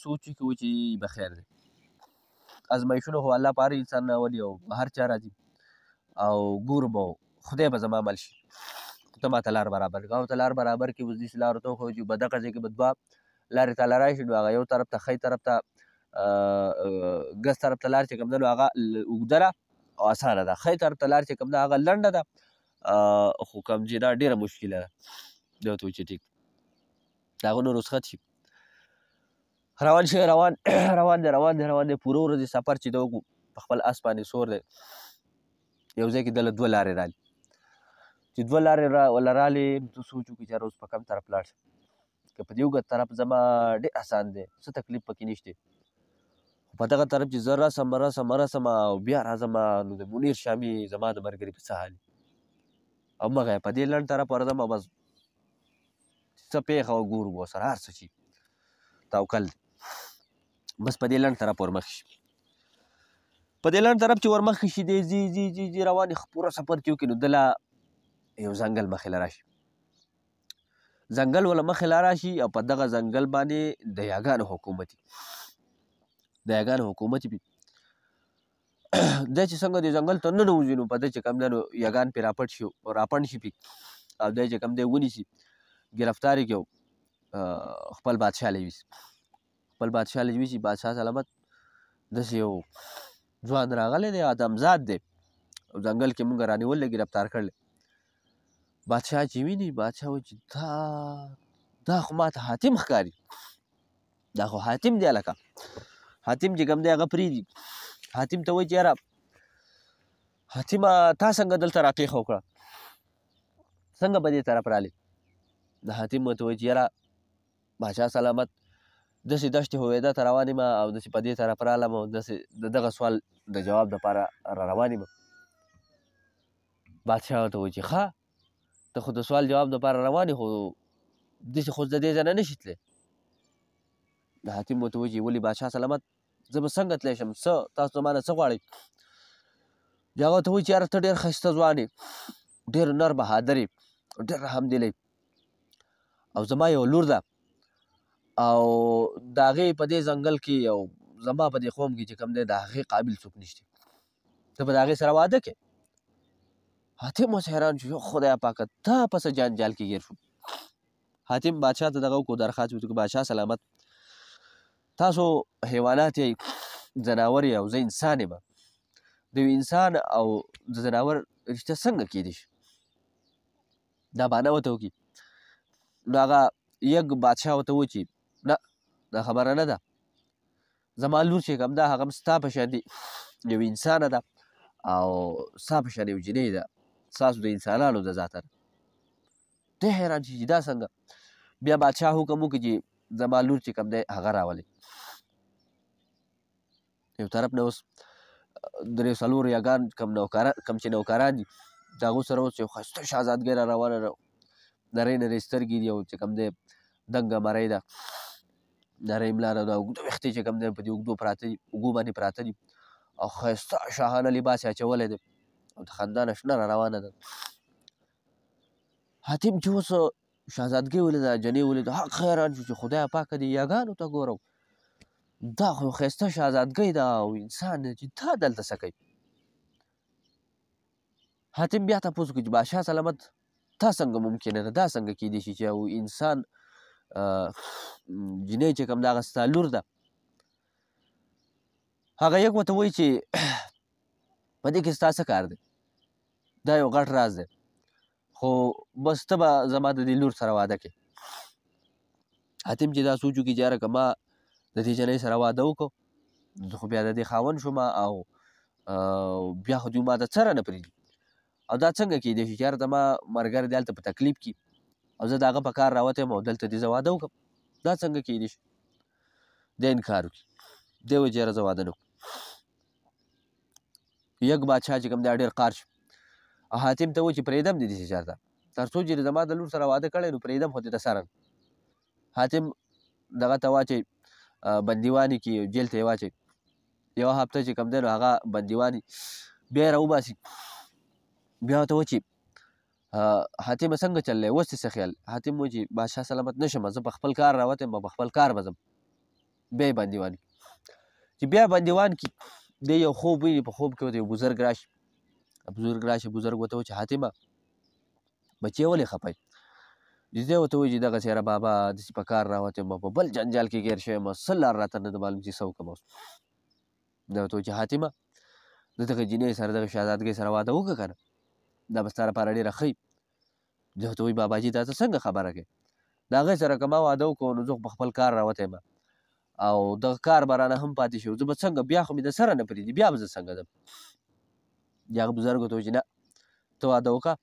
سوچ وکړي، وایي چې بخیر دی، ازمایښونه خو الله په هر انسان راولي او په هر چا راځي، او ګورو به خدای به زما مل شي، خو ته ماته لار برابر کړه. او ته لار برابر کړي، اوس داسې لار ورته وښیو چې په دغه ځای کې به دوه لارې ته راشي، نو هغه یو طرف ته ښی طرف ته ګس طرف ته لار چې کوم ده نو هغه اوږده ده او اسانه ده، ښی طرف ته لار چې کوم ده هغه لنډه ده خو کوم چې دا ډېره مشکله ده. دی ورته وایي چې ټیک، د هغه نو رخصت شي، روان شي، روان روان دی روان دی روان دی، پوره ورځې سفر چې ده وکړو، په خپل اس باندې سور دی، یو ځای کې دله دوه لارې رالې، چې دوه لارې وله رالې، ته سوچ وکړي چې یاره اوس په کوم طرف لاړ شم، که په دې اوږد طرف ځم ډېر اسان دی، څه تکلیف پکې نشته، خو په دغه طرف چې زه رسم رسم رسم او بیا راځم نو د منیر شامي زما د ملګري په څه حال، او مغه په دې لنډ طرف ورځم او بس څه پېښه او ګورو به ورسره هر څه چې توکل دی، بس په دې لنډ طرف ورمخکې شي. په دې لنډ طرف چې ورمخکې شي دی ځي ځي ځي ځي روان یې، پوره سفر چې وکړي نو دله یو ځنګل مخې له راشي، ځنګل وله مخې له راشي، او په دغه ځنګل باندې د یاګانو حکومت وي، د یاګانو حکومت وي. دی چې څنګه د ځنګل ته ننوځي نو په ده چې کوم دی نو یاګان پرې راپټ شي، راپنډ شي پرې، او دی چې کوم دی ونیسي، ګرفتار یې کړي او خپل بادشاه له یوسي، خپل بادشاه له یوسي. بادشاه سلامت داسې یو ځوان راغلی دی، آدمزاد دی، او ځنګل کې مونږ رانیولی، ګرفتار کړی. بادشاه چې ویني، بادشاه وایي چې دا خو ماته حاتم ښکاري، دا خو حاتم دی هلکه. حاتم چې کوم دی هغه پرېږدي، حاتم ته وایي چې یاره حاتمه تا څنګه دلته راپېښه وکړه، څنګه به دې طرف رالې؟ د حاتم ورته وایي چې یاره بادشاه سلامت داسې دشتې هویدا ته روان یم او داسې په دې طرف رالم او داسې د دغه سوال د جواب دپاره را روان یم. بادشاه ورته وایي چې ښه ته خو د سوال جواب دپاره روان یې، خو داسې خو د دې ځای نه نشي تللی. د حاتم ورته وایي چې ولې بادشاه سلامت زه به څنګه تللی شم، څه تاسو زما نه څه غواړئ؟ هغه ورته وایي چې یاره ته ډېر ښایسته ځوان یې، ډېر نر بهادر یې، ډېر رحمدلی، او زما یوه لور ده او د هغې په دې ځنګل کې او زما په دې قوم کې چې کوم دی د هغې قابل څوک نشته، ته به د هغې سره واده کوې. حاتم اوس حیران شو، خدای پاکه تا په څه جنجال کې ګیر شو. حاتم بادشاه ته دغه وکړو، درخواست وکړو، بادشاه سلامت تاسو حیوانات یئ، ځناور یئ او زه انسان یم، د یو انسان او د ځناور رشته څنګه کېدی شي؟ دا بانه ورته وکړي. نو هغه یک بادشاه ورته وویل چې نه دا خبره نه ده، زما لور چې کوم ده هغه هم ستا په شان دي، یو انسانه ده او ستا په شان یو جینۍ ده، ستاسو د انسانانو د ذاته ده. دی حیران شي چې دا څنګه؟ بیا بادشاه حکم وکړي چې زما لور چې کوم دی هغه راولئ. یو طرف نه اوس درې څلور یاګان کوم نوکران، کوم چې نوکران دي د هغو سره اوس یو ښایسته شهزادګۍ را روانه ده، نرۍ نرۍ سترګې دي او چې کوم دی دنګه مرۍ ده، نرۍ ملا ده، دا اوږده ویښتې چې کوم دی په دې اوږدو پراته دي، اوږو باندې پراته دي او ښایسته شاهانه لباس یې اچولی دی او د خندا نه شنه را روانه ده. حاتم چې اوس شهزادګۍ ولیده، جنۍ ولیده، حق حیران شو چې خدای پاکه دې یاګانو ته ګورم، دا خو ښایسته شهزادګۍ ده او انسان دی چې دا دلته څه کوي؟ حاتم بیا تپوس وکړو چې بادشاه سلامت تا څنګه ممکنه ده، دا څنګه کیدای شي چې یو انسان جینۍ چې کوم ده هغه ستا لور ده؟ هغه یک ورته وایي چې په دې کې ستا څه کار دی، دا یو غټ راز دی، خو بس ته به زما د دې لور سره واده کوې. حاتم چې دا سوچ وکړي چې یاره که ما د دې جنۍ سره واده وکړو زه خو بیا د دې خاوند شوم او بیا خو دوی ما ته څه رانه پرېږدي، او دا څنګه کېدای شي چې یاره زما ملګری دی هلته په تکلیف کي او زه د هغه په کار راوتی یم او دلته دې زه واده وکړم، دا څنګه کېدای شي؟ دی انکار وکړي، دی وایي چې یاره زه واده نه کوم. یک بادشاه چې کوم دی ډېر قار شي او حاتم ته وایي چې پرېږدم دې داسې چېرته، تر څو چې زما د لور سره واده کړی نو پرېږدم خو دې ته سره. حاتم دغه ته واچوي بندیواني کې، جیل ته یې واچوي، یوه هفته چې کوم دی نو هغه بندیواني بیا یې راوباسي، بیا ورته وایي چې حاتمه څنګه چل دی، اوس دې څه خیال؟ حاتم وایي چې بادشاه سلامت نه شم، زه په خپل کار راوتی یم، په خپل کار به ځم. بیا یې بندیوان کړي، چې بیا بندیوان کړي دی یو خوب ویني، په خوب کې ورته یو بزرګ راشي، بزرګ راشي، بزرګ ورته وایي چې حاتمه بچیه ولې خفه یې؟ دی ورته وایي چې دغسې یاره بابا داسې په کار راوتی یم، په بل جنجال کې ګیر شوی یم، څه لار راته نه ده معلوم چې څه وکړم اوس. دی ورته وایي چې حاتمه د دغې جینۍ سره، دغې شهزادګۍ سره واده وکړه که نه، دا به ستا لپاره ډېره ښه وي. دی ورته وایي باباجي دا ته څنګه خبره کوې، د هغې سره که ما واده وکړو نو زه خو په خپل کار راوتی یم او دغه کار به رانه هم پاتې شي، زه به څنګه، بیا خو مې د سره نه پرېږدي، بیا به زه څنګه ځم؟ د هغه بزرګ ورته وایي چې نه ته واده وکړه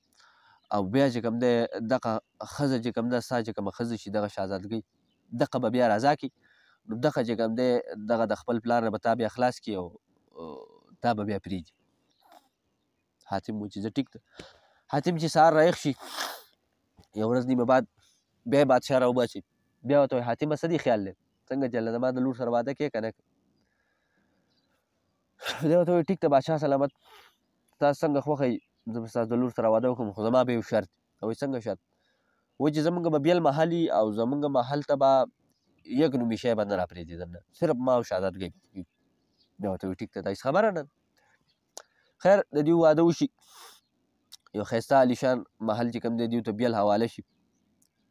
او بیا چې کوم دی دغه ښځه چې کوم ده ستا چې کومه ښځه شي دغه شهزادګۍ دغه به بیا رضا کړي، نو دغه چې کوم دی دغه د خپل پلار نه به تا بیا خلاص کړي او تا به بیا پرېږدي. حاتم وایي چې زه ټیک ده. حاتم چې سهار راویښ شي یو ورځ نیمه بعد بیا یې بادشاه راوباسي، بیا ورته وایي حاتمه څه دې خیال دی، څنګه چې زما د لور سره واده کوې که نه کوې؟ دی ورته وایي ټیک ده بادشاه سلامت، تاسو څنګه خوښه یي زه به ستاسو د لور سره واده وکړم، خو زما به یو شرط. وایي څنګه شرط؟ وایي چې زمونږ به بیل محل وي او زمونږ محل ته به یک نومي شی به نه راپرېږدي دننه، صرف ما او شهزادګۍ. بیا ورته وایي ټیک ده دا هېڅ خبره نه ده. خیر د دوی واده وشي، یو ښایسته عالیشان محل چې کوم دی دوی ته بیل حواله شي،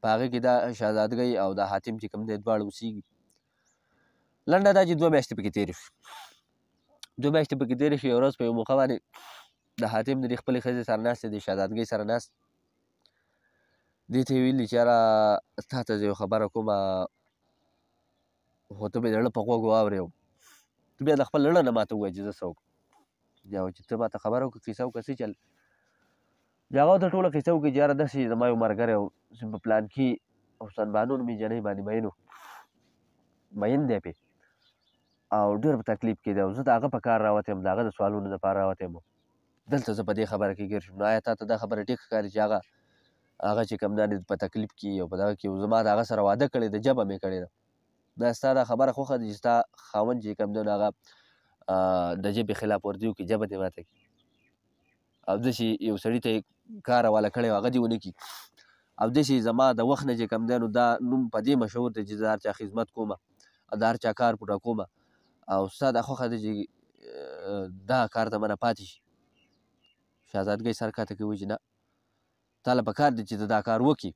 په هغې کې دا شهزادګۍ او دا حاتم چې کوم دی دواړه اوسېږي. لنډه دا چې دوه میاشتې پکې تېرې شوې، دوه میاشتې پکې تېرې شوې. یوه ورځ په یو موقع باندې د حاتم د دې خپلې ښځې سره ناست دی، د شهزادګۍ سره ناست، دې ته یې ویلي چې یاره تا ته زه یو خبره کوم خو ته به د زړه په غوږ واورې، ته بیا د خپل زړه نه ماته ووایه چې زه څه وکړم. بیا وایي چې ته ماته خبره وکړه، کیسه وکړه، څه چل؟ بیا هغه ورته ټوله کیسه وکړي چې یاره داسې زما یو ملګری و چې په پلان کې حسن بانو نومې جنۍ باندې مین و، مین دی پرې او ډېر په تکلیف کې دی او زه د هغه په کار راوتی یم، د هغه د سوالونو دپاره راوتی یم، دلته زه په دې خبره کې ګیر شوم. نو آیا تا ته دا خبره ټیک ښکاري چې هغه هغه چې کوم دی په تکلیف کې او په دغه کې زما د هغه سره واده کړې ده، جبه مې کړې ده، دا ستا دا خبره خوښه ده چې ستا خاوند چې کوم دی نو هغه د ژبې خلاف ورزي وکړي، ژبه دې ماته کړي او داسې یو سړي ته یې کار حواله کړی او هغه دې ونه کړي، او داسې زما د وخت نه چې کوم دی نو دا نوم په دې مشهور دی چې زه هر چا خدمت کوم او د هر چا کار پوره کوم او ستا دا خوښه ده چې دا کار د منه پاتې شي. شهزادګۍ سر کښته کوي چې نه تا له پکار دی چې ته دا کار وکړي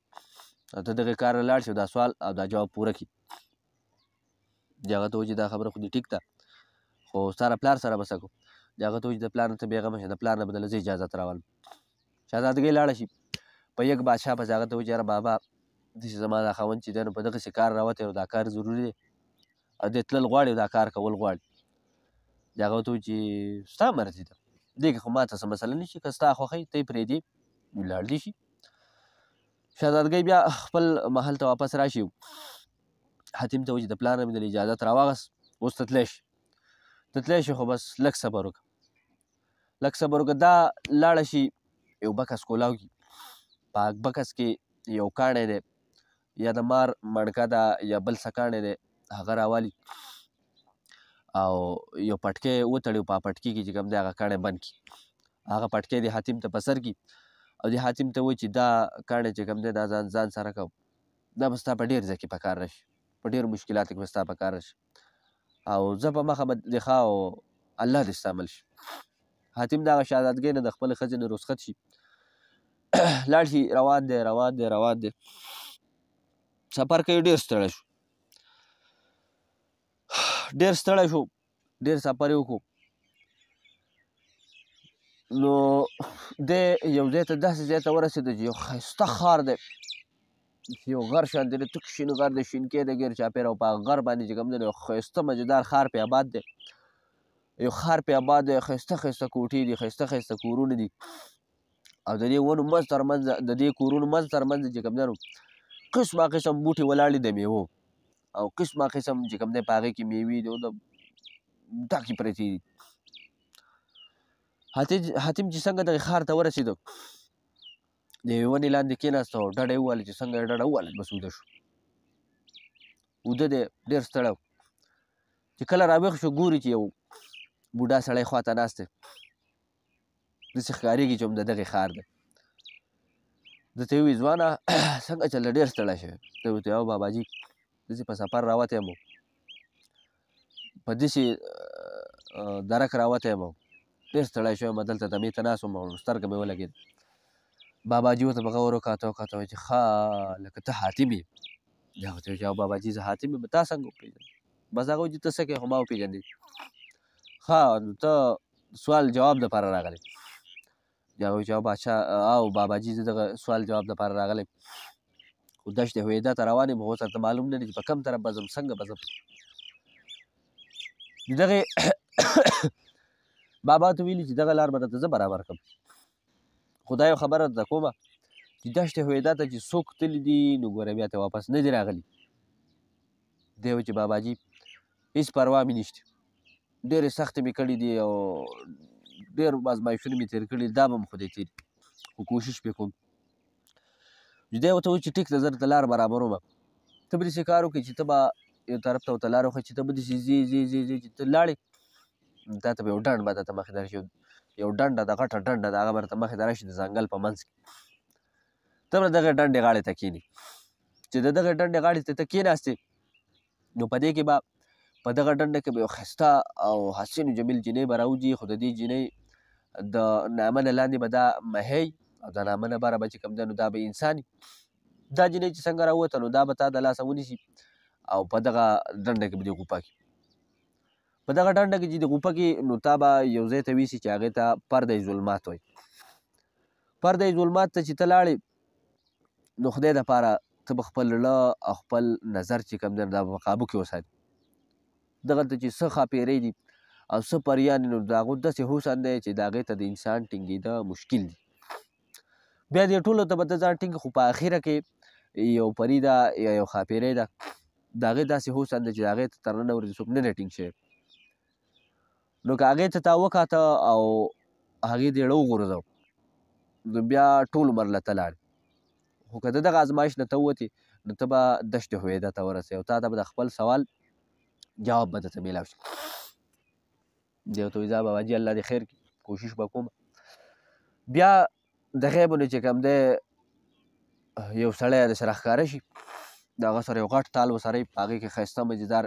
او ته دغه کار لاړ شي او دا سوال او دا جواب پوره کړي. دی هغه ته وایي چې دا خبره خو دې ټیک ده خو ستا د پلار سره به څه کوو؟ دی هغه ته وایي چې د پلار نه ته بېغمه شه، د پلار نه به درله زه اجازت راولم. شهزادګۍ لاړه شي په یک بادشاه پسې، هغه ته وایي چې یاره بابا داسې زما دا خاوند چې دی نو په دغسې کار راوتی او دا کار ضروري دی او دی تلل غواړي او دا کار کول غواړي. دی هغه ورته وایي چې ستا مرضي ده، دې کې خو ما ته څه مسله نشي، که ستا خوښه وي ته یې پرېږدې نو لاړ دې شي. شهزادګۍ بیا خپل محل ته واپس راشي، حاتم ته وایي چې د پلار نه مې درله اجازت راواخیست، اوس ته تللی شي، ته تللی شي خو بس لږ صبر وکړه، لږ صبر وکړه. دا لاړه شي یو بکس کولاو کړي، په هغه بکس کې یو کاڼی دی یا د مار مڼکه ده یا بل څه کاڼی دی، هغه راوالي او یو پټکی وتړي، په پټکي کې چې کوم دی هغه کاڼی بند کړي، هغه پټکی د حاتم ته په سر کړي او د حاتم ته وایي چې دا کاڼی چې کوم دی دا ځان ځان سره کوم، دا به ستا په ډېر ځای کې په کار راشي، په ډېرو مشکلاتو کې به ستا په کار راشي او زه په مخه به دې ښه او الله دې ستا مل شي. حاتم د هغه شهزادګۍ نه د خپلې ښځې نه رخصت شي، لاړ شي، روان دی روان دی روان دی، سفر کوي، ډېر ستړی شو، ډېر ستړی شو، ډېر سفر یې وکړو. نو دی یو ځای ته داسې ځای ته ورسېده چې یو ښایسته ښار دی، یو غر شان دی، تک شین غر دی، شینکی دی ګیر چاپېره، او په هغه غر باندې چې کوم دی یو ښایسته مزېدار ښار پرې اباد دی، یو ښار پرې اباد دی، ښایسته ښایسته کوټې دي، ښایسته ښایسته کورونه دي، او د دې ونو منځ تر منځ، د دې کورونو منځ تر منځ چې کوم دی نو قسمه قسم بوټي ولاړ دي د میوو، او قسمه قسم چې کوم دی په هغې کې میوې دي او د ډکې پرتې دي. حاتم چې څنګه دغې ښار ته ورسېده، د یوې ونې لاندې کېناسته او ډډه یې ووهله، چې څنګه یې ډډه ووهله بس ویده شو. ویده دی، ډېر ستړی و. چې کله راویښ شو ګوري چې یو بوډا سړی خواته ناست دی، داسې ښکارېږي چې هم د دغې ښار دی. ده ته یې وویل ځوانه څنګه چل دی، ډېر ستړی شوی. ده ورته وویل او باباجي داسې په سفر راوتی یم، په داسې درک راوتی یم، ډېر ستړی شوی یم، دلته دمې ته ناست وم او سترګه مې ولګېده. باباجي ورته په غور وکاته وکاته، وایي چې ښه لکه ته حاتم یې. بیا ورته وویل چې او باباجي زه حاتم یم، تا څنګه وپېژندم؟ بس هغه وایي چې ته څه کوې، خو ما وپېژندې. ښه نو ته سوال جواب دپاره راغلی. بیا وایي چې او بادشاه او باباجي زه دغه سوال جواب دپاره راغلی، خو دشت هویدا ته روان یم، خو اوس راته معلوم نه دی چې په کوم طرف به ځم، څنګه به ځم. د دغې بابا ته ویلي چې دغه لار به درته زه برابر کړم، خو دا یو خبره درته کومه چې دشت هویدا ته چې څوک تللي دي نو ګوره بیا ته واپس نه دي راغلي. دی وایي چې باباجي هېڅ پروا مې نشته، ډېرې سختې مې کړې دي او ډېر ازمایښتونه مې تېر کړي، دا به هم خدای تېر، خو کوشش پې کوم. دی ورته وایي چې ټیک ده، زه درته لار برابروم، ته به داسې کار وکړې چې ته به یو طرف ته ورته لار وښیې چې ته به داسې ځې ځې ځې ځې چې ته لاړې تا ته به یو ډنډ به درته مخې ته راشي، یو ډنډه ده، غټه ډنډه ده، هغه به درته مخې ته راشي د ځنګل په منځ کې، ته به دغې ډنډې غاړې ته کښېنې. چې د دغې ډنډې غاړې ته ته کښېناستې نو په دې کې به په دغه ډنډه کې به یو ښایسته او حسین جمیل جینۍ به راوځي، خو د دې جینۍ د نامه نه لاندې به دا مهی او د نامه نه بره به چې کوم دی نو دا به انسان وي. دا جینۍ چې څنګه راووته نو دا به تا د لاسه ونیسي او په دغه ډنډه کې به دې غوپه کړي. په دغه ډنډه کې چې دې غوپه کړي نو تا به یو ځای ته ویسي چې هغې ته پردی ظلمات وایي. پردی ظلمات ته چې ته لاړې نو خدای دپاره ته به خپل زړه او خپل نظر چې کوم دی دا به په قابو کې وساتې. دغلته چې څه ښاپېرۍ دي او څه پریان دي نو د هغو داسې حسن دی چې د هغې ته د انسان ټینګېده مشکل دي. بیا دې ټولو ته به ته ځان ټینګ، خو په اخره کې یو پري ده یا یو ښاپېرۍ ده، د هغې داسې حسن دی چې د هغې ته تر ننه ورځې څوک نه دی ټینګ شوی. نو که هغې ته تا وکاته او هغې دې زړه وغورځاوه نو بیا ټول عمر له ته لاړې، خو که د دغه ازمایش نه ته ووتې نو ته به دشت هویدا ته ورسې او تا ته به د خپل سوال جواب به درته میلاو شي. دی ورته وایي ځه باباجي الله دې خیر کړي، کوشش به کوم. بیا د غیبو نه چې کوم دی یو سړی داسې راښکاره شي، د هغه سره یو غټ تال ورسره وي، په هغې کې ښایسته مزېدار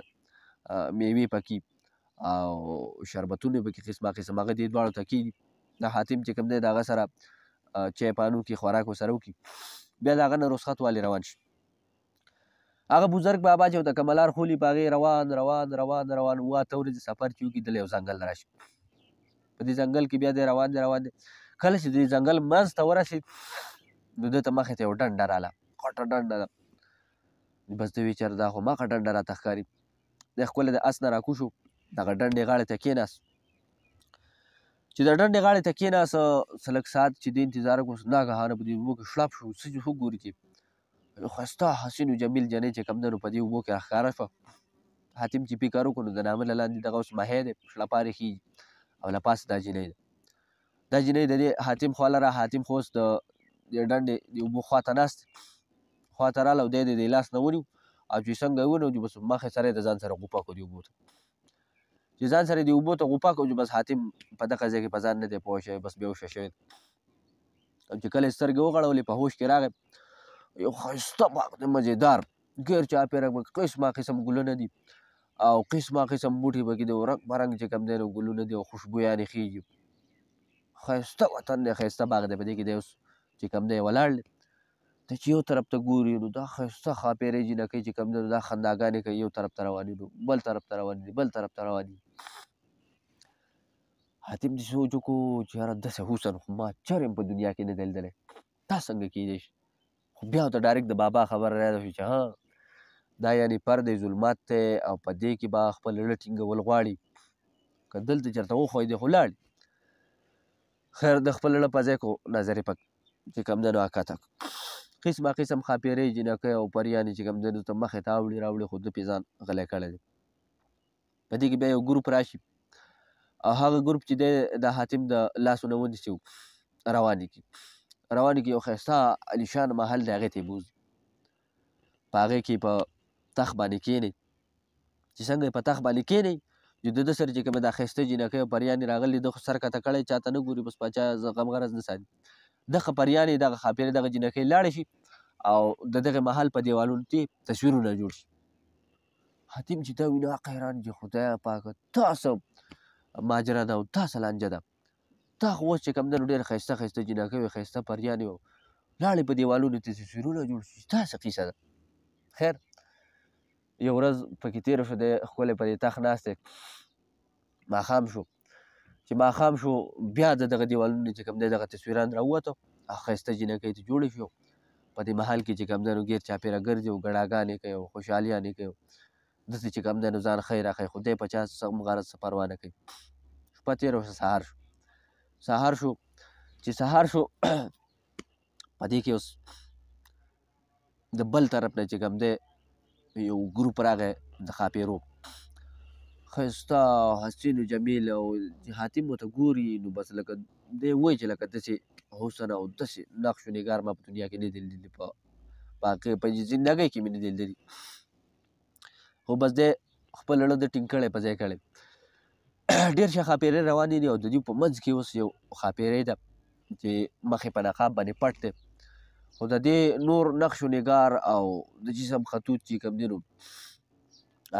میوې پکې او شربتونه پکې قسمه قسم، هغه دې دواړو ته کښېږي. د حاتم چې کوم دی د هغه سره چای پانو کې خوراک ورسره وکړي، بیا د هغه نه رخصت والي روان شي. هغه بزرګ بابا چې ورته کومه لار ښولي په هغې روان روان روان روان اووه اته ورځې سفر چې وکړي دله یو ځنګل راشي. په دې ځنګل کې بیا دی روان دی روان دی، کله چې د دې ځنګل منځ ته ورسېد نو ده ته مخې ته یو ډنډه راله، غټه ډنډه ده. بس ده ویل چېرې دا خو مخه ډنډه راته ښکاري. دی ښکلی د اس نه راکوز شو، دغه ډنډې غاړې ته کښېناست. چې د ډنډې غاړې ته کښېناست څه لږ ساعت چې دی انتظار وکړو، ناګهانه په دې اوبو کې شړپ شو. څه چې وګوري چې یو ښایسته حسین و جمیل جنۍ چې کوم دی نو په دې اوبو کې راښکاره شوه. حاتم چې فکر وکړو نو د نامه له لاندې دغه اوس مهی دی، شړپارې خېږي او له پاسه دا جینۍ ده. دا جینۍ د دې حاتم خواله را، حاتم خو اوس د دې ډنډې د اوبو خواته ناست دی، خواته راله او دی د دې لاس نه ونیو او چې څنګه یې ونیو چې بس مخې سره یې د ځان سره غوپه کړو دې اوبو ته. چې ځان سره دې اوبو ته غوپه کړو چې بس حاتم په دغه ځای کې په ځان نه دی پوه شوی، بس بېهوښه شوی دی. او چې کله یې سترګې وغړولې په هوش کې راغی، یو ښایسته باغ دی مزېدار، ګیر چاپېره پکې قسمه قسم ګلونه دي او قسمه قسم بوټي پکې دي، رنګ برنګ چې کوم دی نو ګلونه دي او خوشبویانې خېږي. ښایسته وطن دی، ښایسته باغ دی، په دې کې دی اوس چې کوم دی ولاړ دی. ته چې یو طرف ته ګوري نو دا ښایسته ښاپېرۍ جینکۍ چې کوم دی نو دا خنداګانې کوي، یو طرف ته روانې نو بل طرف ته روانې دي، بل طرف ته روانې دي. حاتم دې سوچ وکړو چې یاره داسې حسن خو ما چېرې هم په دنیا کې نه دی لیدلی، دا څنګه کېدای شي؟ خو بیا ورته ډایرکټ د بابا خبره رایاده شوه چې ها دا یعنې پردی ظلمات دی او په دې کې به خپل زړه ټینګول غواړي، که دلته چېرته وښویدې خو لاړ. خیر د خپل زړه په ځای کو نظر یې په چې کوم دی نو کته قسمه قسم ښاپېرۍ جینکۍ او پریانې چې کوم دی نو ته مخې ته اوړي راوړي، خو ده پرې ځان غلی کړی دی. په دې کې بیا یو ګروپ راشي او هغه ګروپ چې دی د حاتم د لاسو نه ونیسي روان یې کړي، روان یې کړي. یو ښایسته عالیشان محل دی، هغې ته یې بوځي، په هغې کې په تخت باندې کښېني. چې څنګه یې په تخت باندې کښېني چې د ده سره چې کومه دا ښایسته جینکۍ او پریانې راغلي، ده خو سر کته کړی، چا ته نه ګوري، بس پاچا غم غرض نه ساتي. دغه پریانې دغه ښاپېرۍ دغه جینکۍ لاړې شي او د دغه محل په دیوالونو کې تصویرونه جوړ شي. حاتم چې دا ویني هغه حیران چې خدایه پاکه تا څه ماجرا ده او تا څه لانجه ده، تا خو اوس چې کوم دی نو ډېره ښایسته ښایسته جینکۍ وې، ښایسته پریانې وې، لاړې په دیوالونو کې تصویرونه جوړ شي، دا څه قیصه ده؟ خیر یو ورځ پکې تېره شو، دی ښکلی په دې تخت ناست دی. ماښام شو، چې ماښام شو بیا د دغه دیوالونو چې کوم دی دغه تصویران راووتو او ښایسته جینکۍ ته جوړې شو. په دې محل کې چې کوم دی نو ګیر چاپېره ګرځي او ګړاګانې کوي او خوشحالیانې کوي، داسې چې کوم دی نو ځان ښیي راښیي، خو دی په چا څه غرض څه پروا نه کوي. شپه تېره شوه، سهار شو. سهار شو، چې سهار شو په دې کې اوس د بل طرف نه چې کوم دی یو ګروپ راغی د ښاپېرو، ښایسته حسین و جمیل، او چې حاتم ورته ګوري نو بس لکه دی وایي چې لکه داسې حسن او داسې نقش و نګار ما په دنیا کې نه دی لیدلی، په باقي په زندګۍ کې مې نه دی لیدلی. خو بس دی خپل زړه ده ټینګ کړی په ځای کړی. ډېر ښه ښاپېرۍ روانې دي او د دوی په منځ کې اوس یو ښاپېرۍ ده چې مخ یې په نقاب باندې پټ دی، خو د دې نور نقش و نګار او د جسم خطوط چې کوم دي نو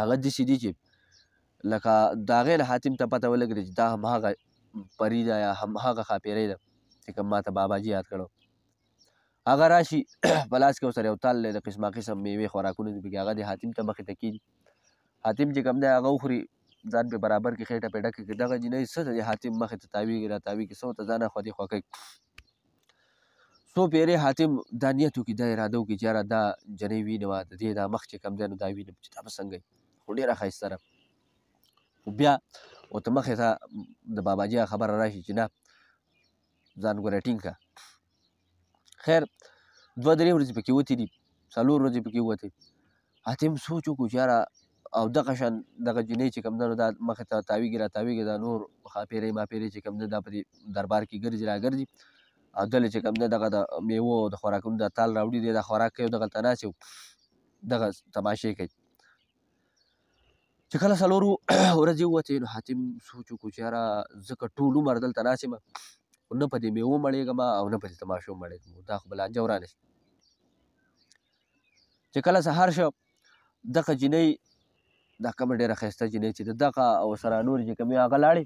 هغه داسې دي چې لکه د هغې نه حاتم ته پته ولګېده چې دا هم هغه پري ده یا هم هغه ښاپېرۍ ده چې کوم ما ته باباجي یاد کړو. هغه راشي په لاس کې ورسره یو تال دی د قسمه قسم میوې خوراکونه دي پکې، هغه د حاتم ته مخې ته کېږي. حاتم چې کوم دی هغه وخوري، ځان پرې برابر کړي، خېټه پرې ډکه کړي. دغه جینۍ څه ده د حاتم مخې ته تاویږي راتاویږي، څه ورته ځان اخوا دې خوا کوي. څو پېرې حاتم دا نیت وکړي، دا اراده وکړي چې یاره دا جنۍ وینم، د دې دا مخ چې کوم دی نو دا وینم چې دا به څنګه وي، خو ډېره ښایسته ده. خو بیا ورته مخې ته د باباجي هغه خبره راشي چې نه ځان ګوره ټینګ کړه. خیر دوه درې ورځې پکې وتې دي، څلور ورځې پکې ووتې. حاتم سوچ وکړو چې یاره او دغه شان دغه جینۍ چې کوم ده نو دا مخې ته تاویږي راتاویږي، دا نور ښاپېرۍ ماپېرۍ چې کوم ده دا په دې دربار کې ګرځي راګرځي، او دله چې کوم ده دغه د میوو او د خوراکونو دا تال راوړي دی، دا خوراک کوي او دغلته ناست یو دغه تماشې کوي. چې کله څلور ورځې ووتې نو حاتم سوچ وکړو چې یاره زه که ټول عمر دلته ناست یم خو نه په دې میوو مړېږم او نه په دې تماشو مړېږم، دا خو به لانجه ورانه شي. چې کله سهار شو دغه جینۍ دا کومه ډېره ښایسته جینۍ چې د دغه او سره نور چې کومې هغه لاړې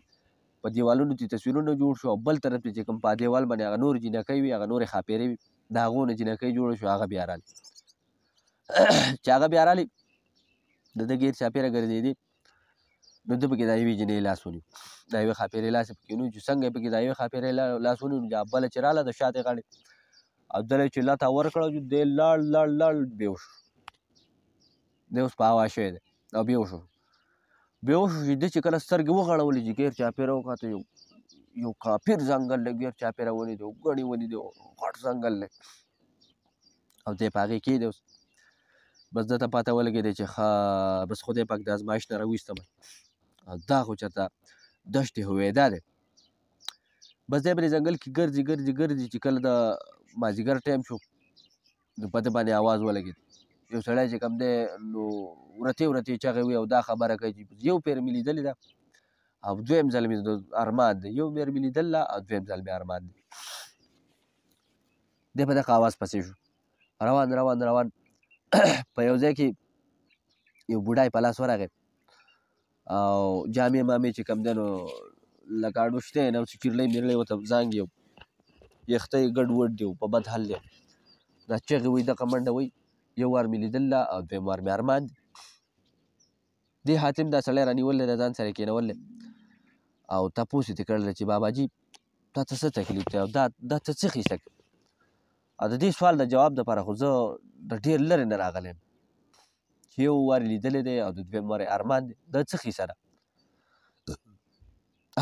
په دیوالونو کې تصویرونه جوړ شو، او بل طرف ته چې کوم په دیوال باندې هغه نور جینکۍ وي، هغه نورې ښاپېرۍ وي، د هغو نه جینکۍ جوړې شو، هغه بیا رالې. چې هغه بیا رالې د ده ګیر چاپېره ګرځېدې نو ده پکې دا یوې جینۍ لاس ونیو، دا یوې ښاپېرۍ لاس یې پکې ونیو. چې څنګه یې پکې دا یوې ښاپېرۍ لاس ونیو نو بله چې راله د شاته غاړې او دله یې چې لته ورکړه چې دی لاړ لاړ لاړ بېهوښ شو. دی اوس په هوا شوی دی او بېهوښ شو. بېهوښ شو چې ده چې کله سترګې وغړولې چې ګیر چاپېره وکاته، یو کاپیر ځنګل دی، ګیر چاپېره ونې دی، ګڼې ونې دی، غټ ځنګل دی او دی په هغې کې دی اوس. بس ده ته پته ولګېده چې ښه بس خدای پاک د ازمایش نه راویستم او دا خو چېرته دشت هویدا دی. بس دی په دې ځنګل کې ګرځي ګرځي ګرځي چې کله د مازدیګر ټایم شو نو په ده باندې اواز ولګېد. یو سړی چې کوم دی نو ورتې ورتې چغې وي او دا خبره کوي چې یو پېر مې لیدلې ده او دویم ځل مې ارمان دی، یو پېر مې لیدله او دویم ځل مې ارمان دی. دی په دغه اواز پسې شو، روان روان روان. په یو ځای کې یو بوډای په لاس ورغی او جامې مامې چې کوم دی نو لکه اډو شته نه، چې چیرلۍ میرلۍ ورته ځانګې او یختۍ ګډ وډ دی، په بد حال دی. دا چغې وایي، دغه منډه وایي، یو وار مې لیدل او دویم وار مې ارمان دی. دې حاتم دا سړی رانیولی دی، ځان سره یې کښېنولی او تپوس یې ترې کړی چې بابا جي تا ته څه تکلیف دی او دا ته څه قیصه کوې؟ او د دې سوال د جواب دپاره خو زه د ډېر لرې نه راغلی یم چې یو وار یې لیدلی دی او د دویم وار یې ارمان دی، دا څه قیصه ده؟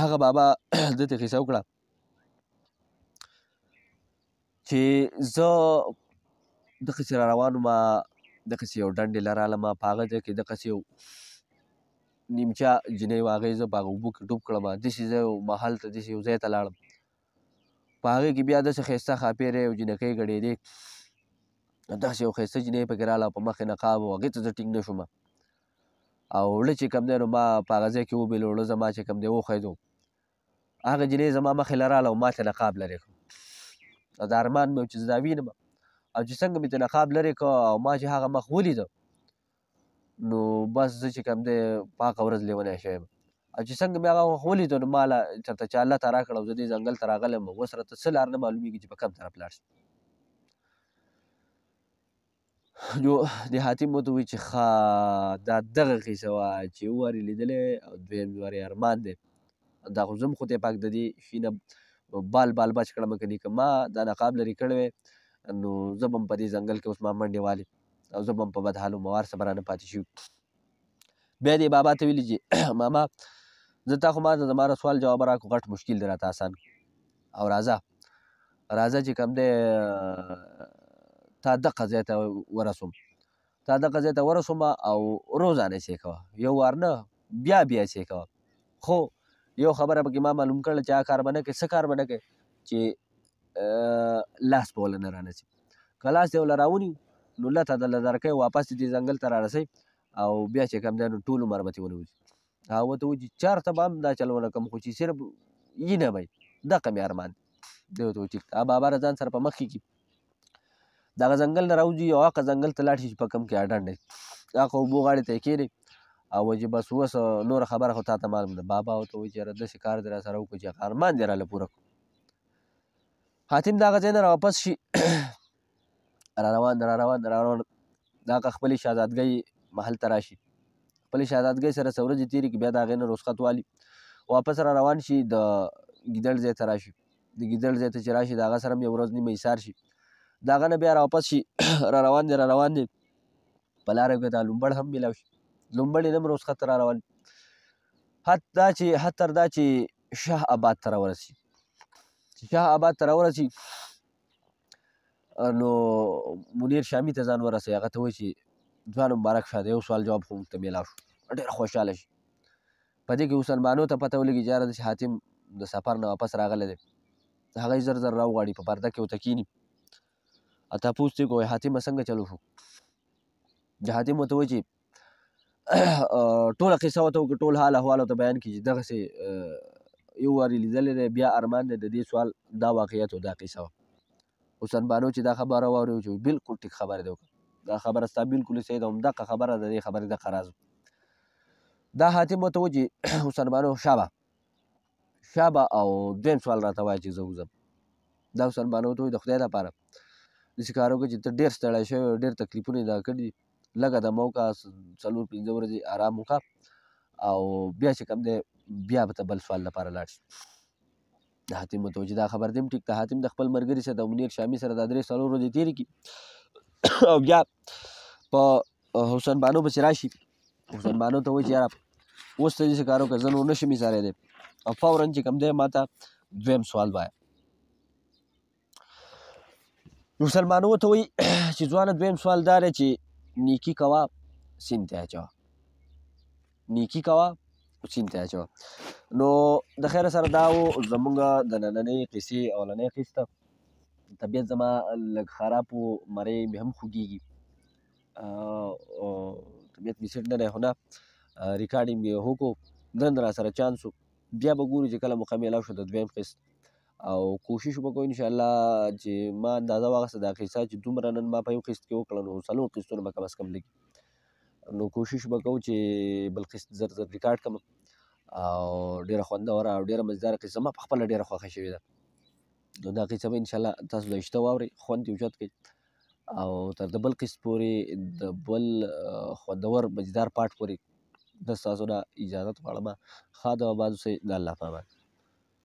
هغه بابا ده ته قیصه وکړه چې زه دغسې را روان وم، دغسې یو ډنډې له رالم، په هغه ځای کې دغسې یو نیمچه جینۍ وه، هغې زه په هغه اوبو کې ډوب کړم، داسې زه یو محل ته داسې یو ځای ته لاړم، په هغې کې بیا داسې ښایسته ښاپېرۍ او جینکۍ ګډېدې، داسې یو ښایسته جینۍ پکې راله، په مخ یې نقاب و، هغې ته زه ټینګ نه شوم او اوړه چې کوم دی نو ما په هغه ځای کې وبېلو، اوړه زما چې کوم دی وښویېدو، هغه جینۍ زما مخې له راله او ما ته نقاب لرې کړو او دا ارمان مې و چې زه دا وینم، او چې څنګه مې ته نقاب لرې کړ او ما چې هغه مخ ولیده نو بس زه چې کوم دی په هغه ورځ لیونی شوی یم، او چې څنګه مې هغه مخ ولیده نو ما له چېرته چا لته راکړه او زه دې ځنګل ته راغلی یم، اوس راته څه لار نه معلومېږي چې په کوم طرف لاړ شم. نو د حاتم ورته وویل چې ښه دا دغه قیصه وه چې یو وار یې لیدلی او دویم وار یې ارمان دی، دا خو زه هم خدای پاک د دې شي نه بال بال بچ کړم، که که ما دا نقاب لرې کړی وی نو زه به هم په دې ځنګل کې اوس ما منډې والې او زه به هم په بد حال وم او هر څه به رانه پاتې شي. بیا دې بابا ته ویلي چې ماما زه تا خو ما ته زما سوال جواب راکړو، غټ مشکل دی راته اسان او راځه راځه چې کوم دی تا دقه ځای ته ورسوم، تا دقه ځای ته ورسوم او روزانه یې کوه، یو وار نه بیا بیا یې کوه، خو یو خبره پکې ما معلوم کړله چې هغه کار به نه کوې، څه کار به نه کوې چې لاس به وله نه رانیسي، که لاس دې وله راونیو نو لته درله درکوي، واپس دې ځنګل ته رارسوي او بیا چې کوم دی نو ټول عمر به ترې ونه وځي. هغه ورته وایي چې چېرته به هم دا چل ونه کړم خو چې صرف یینه به وي، دقه مې ارمان دی. دی ورته وایي ټیک ده. هغه بابا له ځان سره په مخ کې کړي، دغه ځنګل نه راوځي او هغه ځنګل ته لاړ شي چې په کوم کې اډنډ دی، هغه اوبو غاړې ته یې کښېنوي او وایي چې بس اوس نوره خبره خو تا ته معلوم ده. بابا ورته وایي چې یاره داسې کار دې راسره وکړو چې هغه ارمان دې راله پوره کړو. حاتم د هغه ځای نه راواپس شي، را روان را روان را روان د هغه خپلې شهزادګۍ محل ته راشي، خپلې شهزادګۍ سره څه ورځې تېرې کړي، بیا د هغې نه رخصت والي، واپس را روان شي، د ګیدړ ځای ته راشي، د ګیدړ ځای ته چې راشي د هغه سره هم یو ورځ نیمه ایسار شي، د هغه نه بیا راواپس شي، را روان دی را روان دی، په لاره کې دا لومبړ هم میلاو شي، لومبړ یې نه هم رخصت را روان، حتی تر دا چې شاه آباد ته راورسي، چې شاه آباد ته راورسي نو منیر شامي ته ځان ورسوي، هغه ته وایي چې ځوان مبارک شه، د یو سوال جواب خو موږ ته میلاو شو، ډېر خوشحاله شي. په دې کې حسن بانو ته پته ولګي چې یاره داسې حاتم د سفر نه واپس راغلی دی، هغه یې زر زر راوغواړي، په پرده کې ورته کښېني او تپوس ترې کوي حاتمه څنګه چلو شو؟ د حاتم ورته وایي چې ټوله قصه ورته وکړي، ټول حال احوال ورته بیان کړي چې دغسې یو وار یې لیدلی دی، بیا ارمان دی د دې سوال دا واقعیت او دا قصه وه. حسن بانو چې دا خبره واوري چې بالکل ټیک خبره دی وکړه، دا خبره ستا بالکل صحیح ده، همدغه خبره د دې خبرې دغه راز. دا حاتم ورته وایي چې حسن بانو شابه شابه او دویم سوال راته وایه چې زه وځم. دا حسن بانو ورته وایي د خدای دپاره داسې کار وکړه چې ته ډېر ستړی شوی یې، ډېر تکلیفونه یې دا کړي دي، لږه دمه وکړه، 4 5 ورځې ارام وکړه او بیا چې کوم دی بیا به ته بل سوال لپاره لاړ شې. د حاتم ورته وایي چې دا خبر دې هم ټیک ده. حاتم د خپل ملګري سره د منیر شامي سره دا 3 4 ورځې تېرې کړي او بیا په حسن بانو پسې راشي. حسن بانو ته وایي چې یاره اوس ته داسې کار وکړه، زه نور نه شم ایسارېدی او فوراً چې کوم دی ما ته دویم سوال وایه. حسن بانو ورته وایي چې ځوانه دویم سوال دا دی چې نیکي کوه سیند ته اچوه، نیکي کوه سیند ته اچوه. نو د خیره سره دا و زمونږ د نننۍ قصې اولنۍ قسط. طبیعت زما لږ خراب و، مرۍ مې هم خوږېږي، طبیعت مې سیټ نه دی، خو نه ریکارډینګ مې وکړو، نن را سره چانس و، بیا به ګورو چې کله موقع میلاو شو د دویم قسط، او کوشش به کوو انشاءالله چې ما اندازه واخیسته دا قصه چې دومره نن ما په یو قسط کې وکړه نو 4 قسطونه به کم از کم لګي، نو کوشش به کوو چې بل قسط زر زر ریکارډ کړم. او ډېره خوندوره او ډېره مزیداره قصه، ما په خپله ډېره خوښه شوې ده. نو دا قصه به انشاءالله تاسو د شته واورئ، خوند یې اوچت کړئ او تر د بل قسط پورې، د بل خوندور مزیدار پاټ پورې د ستاسو نه اجازت غواړم. ښاد او آباد اوسئ، د الله په امان.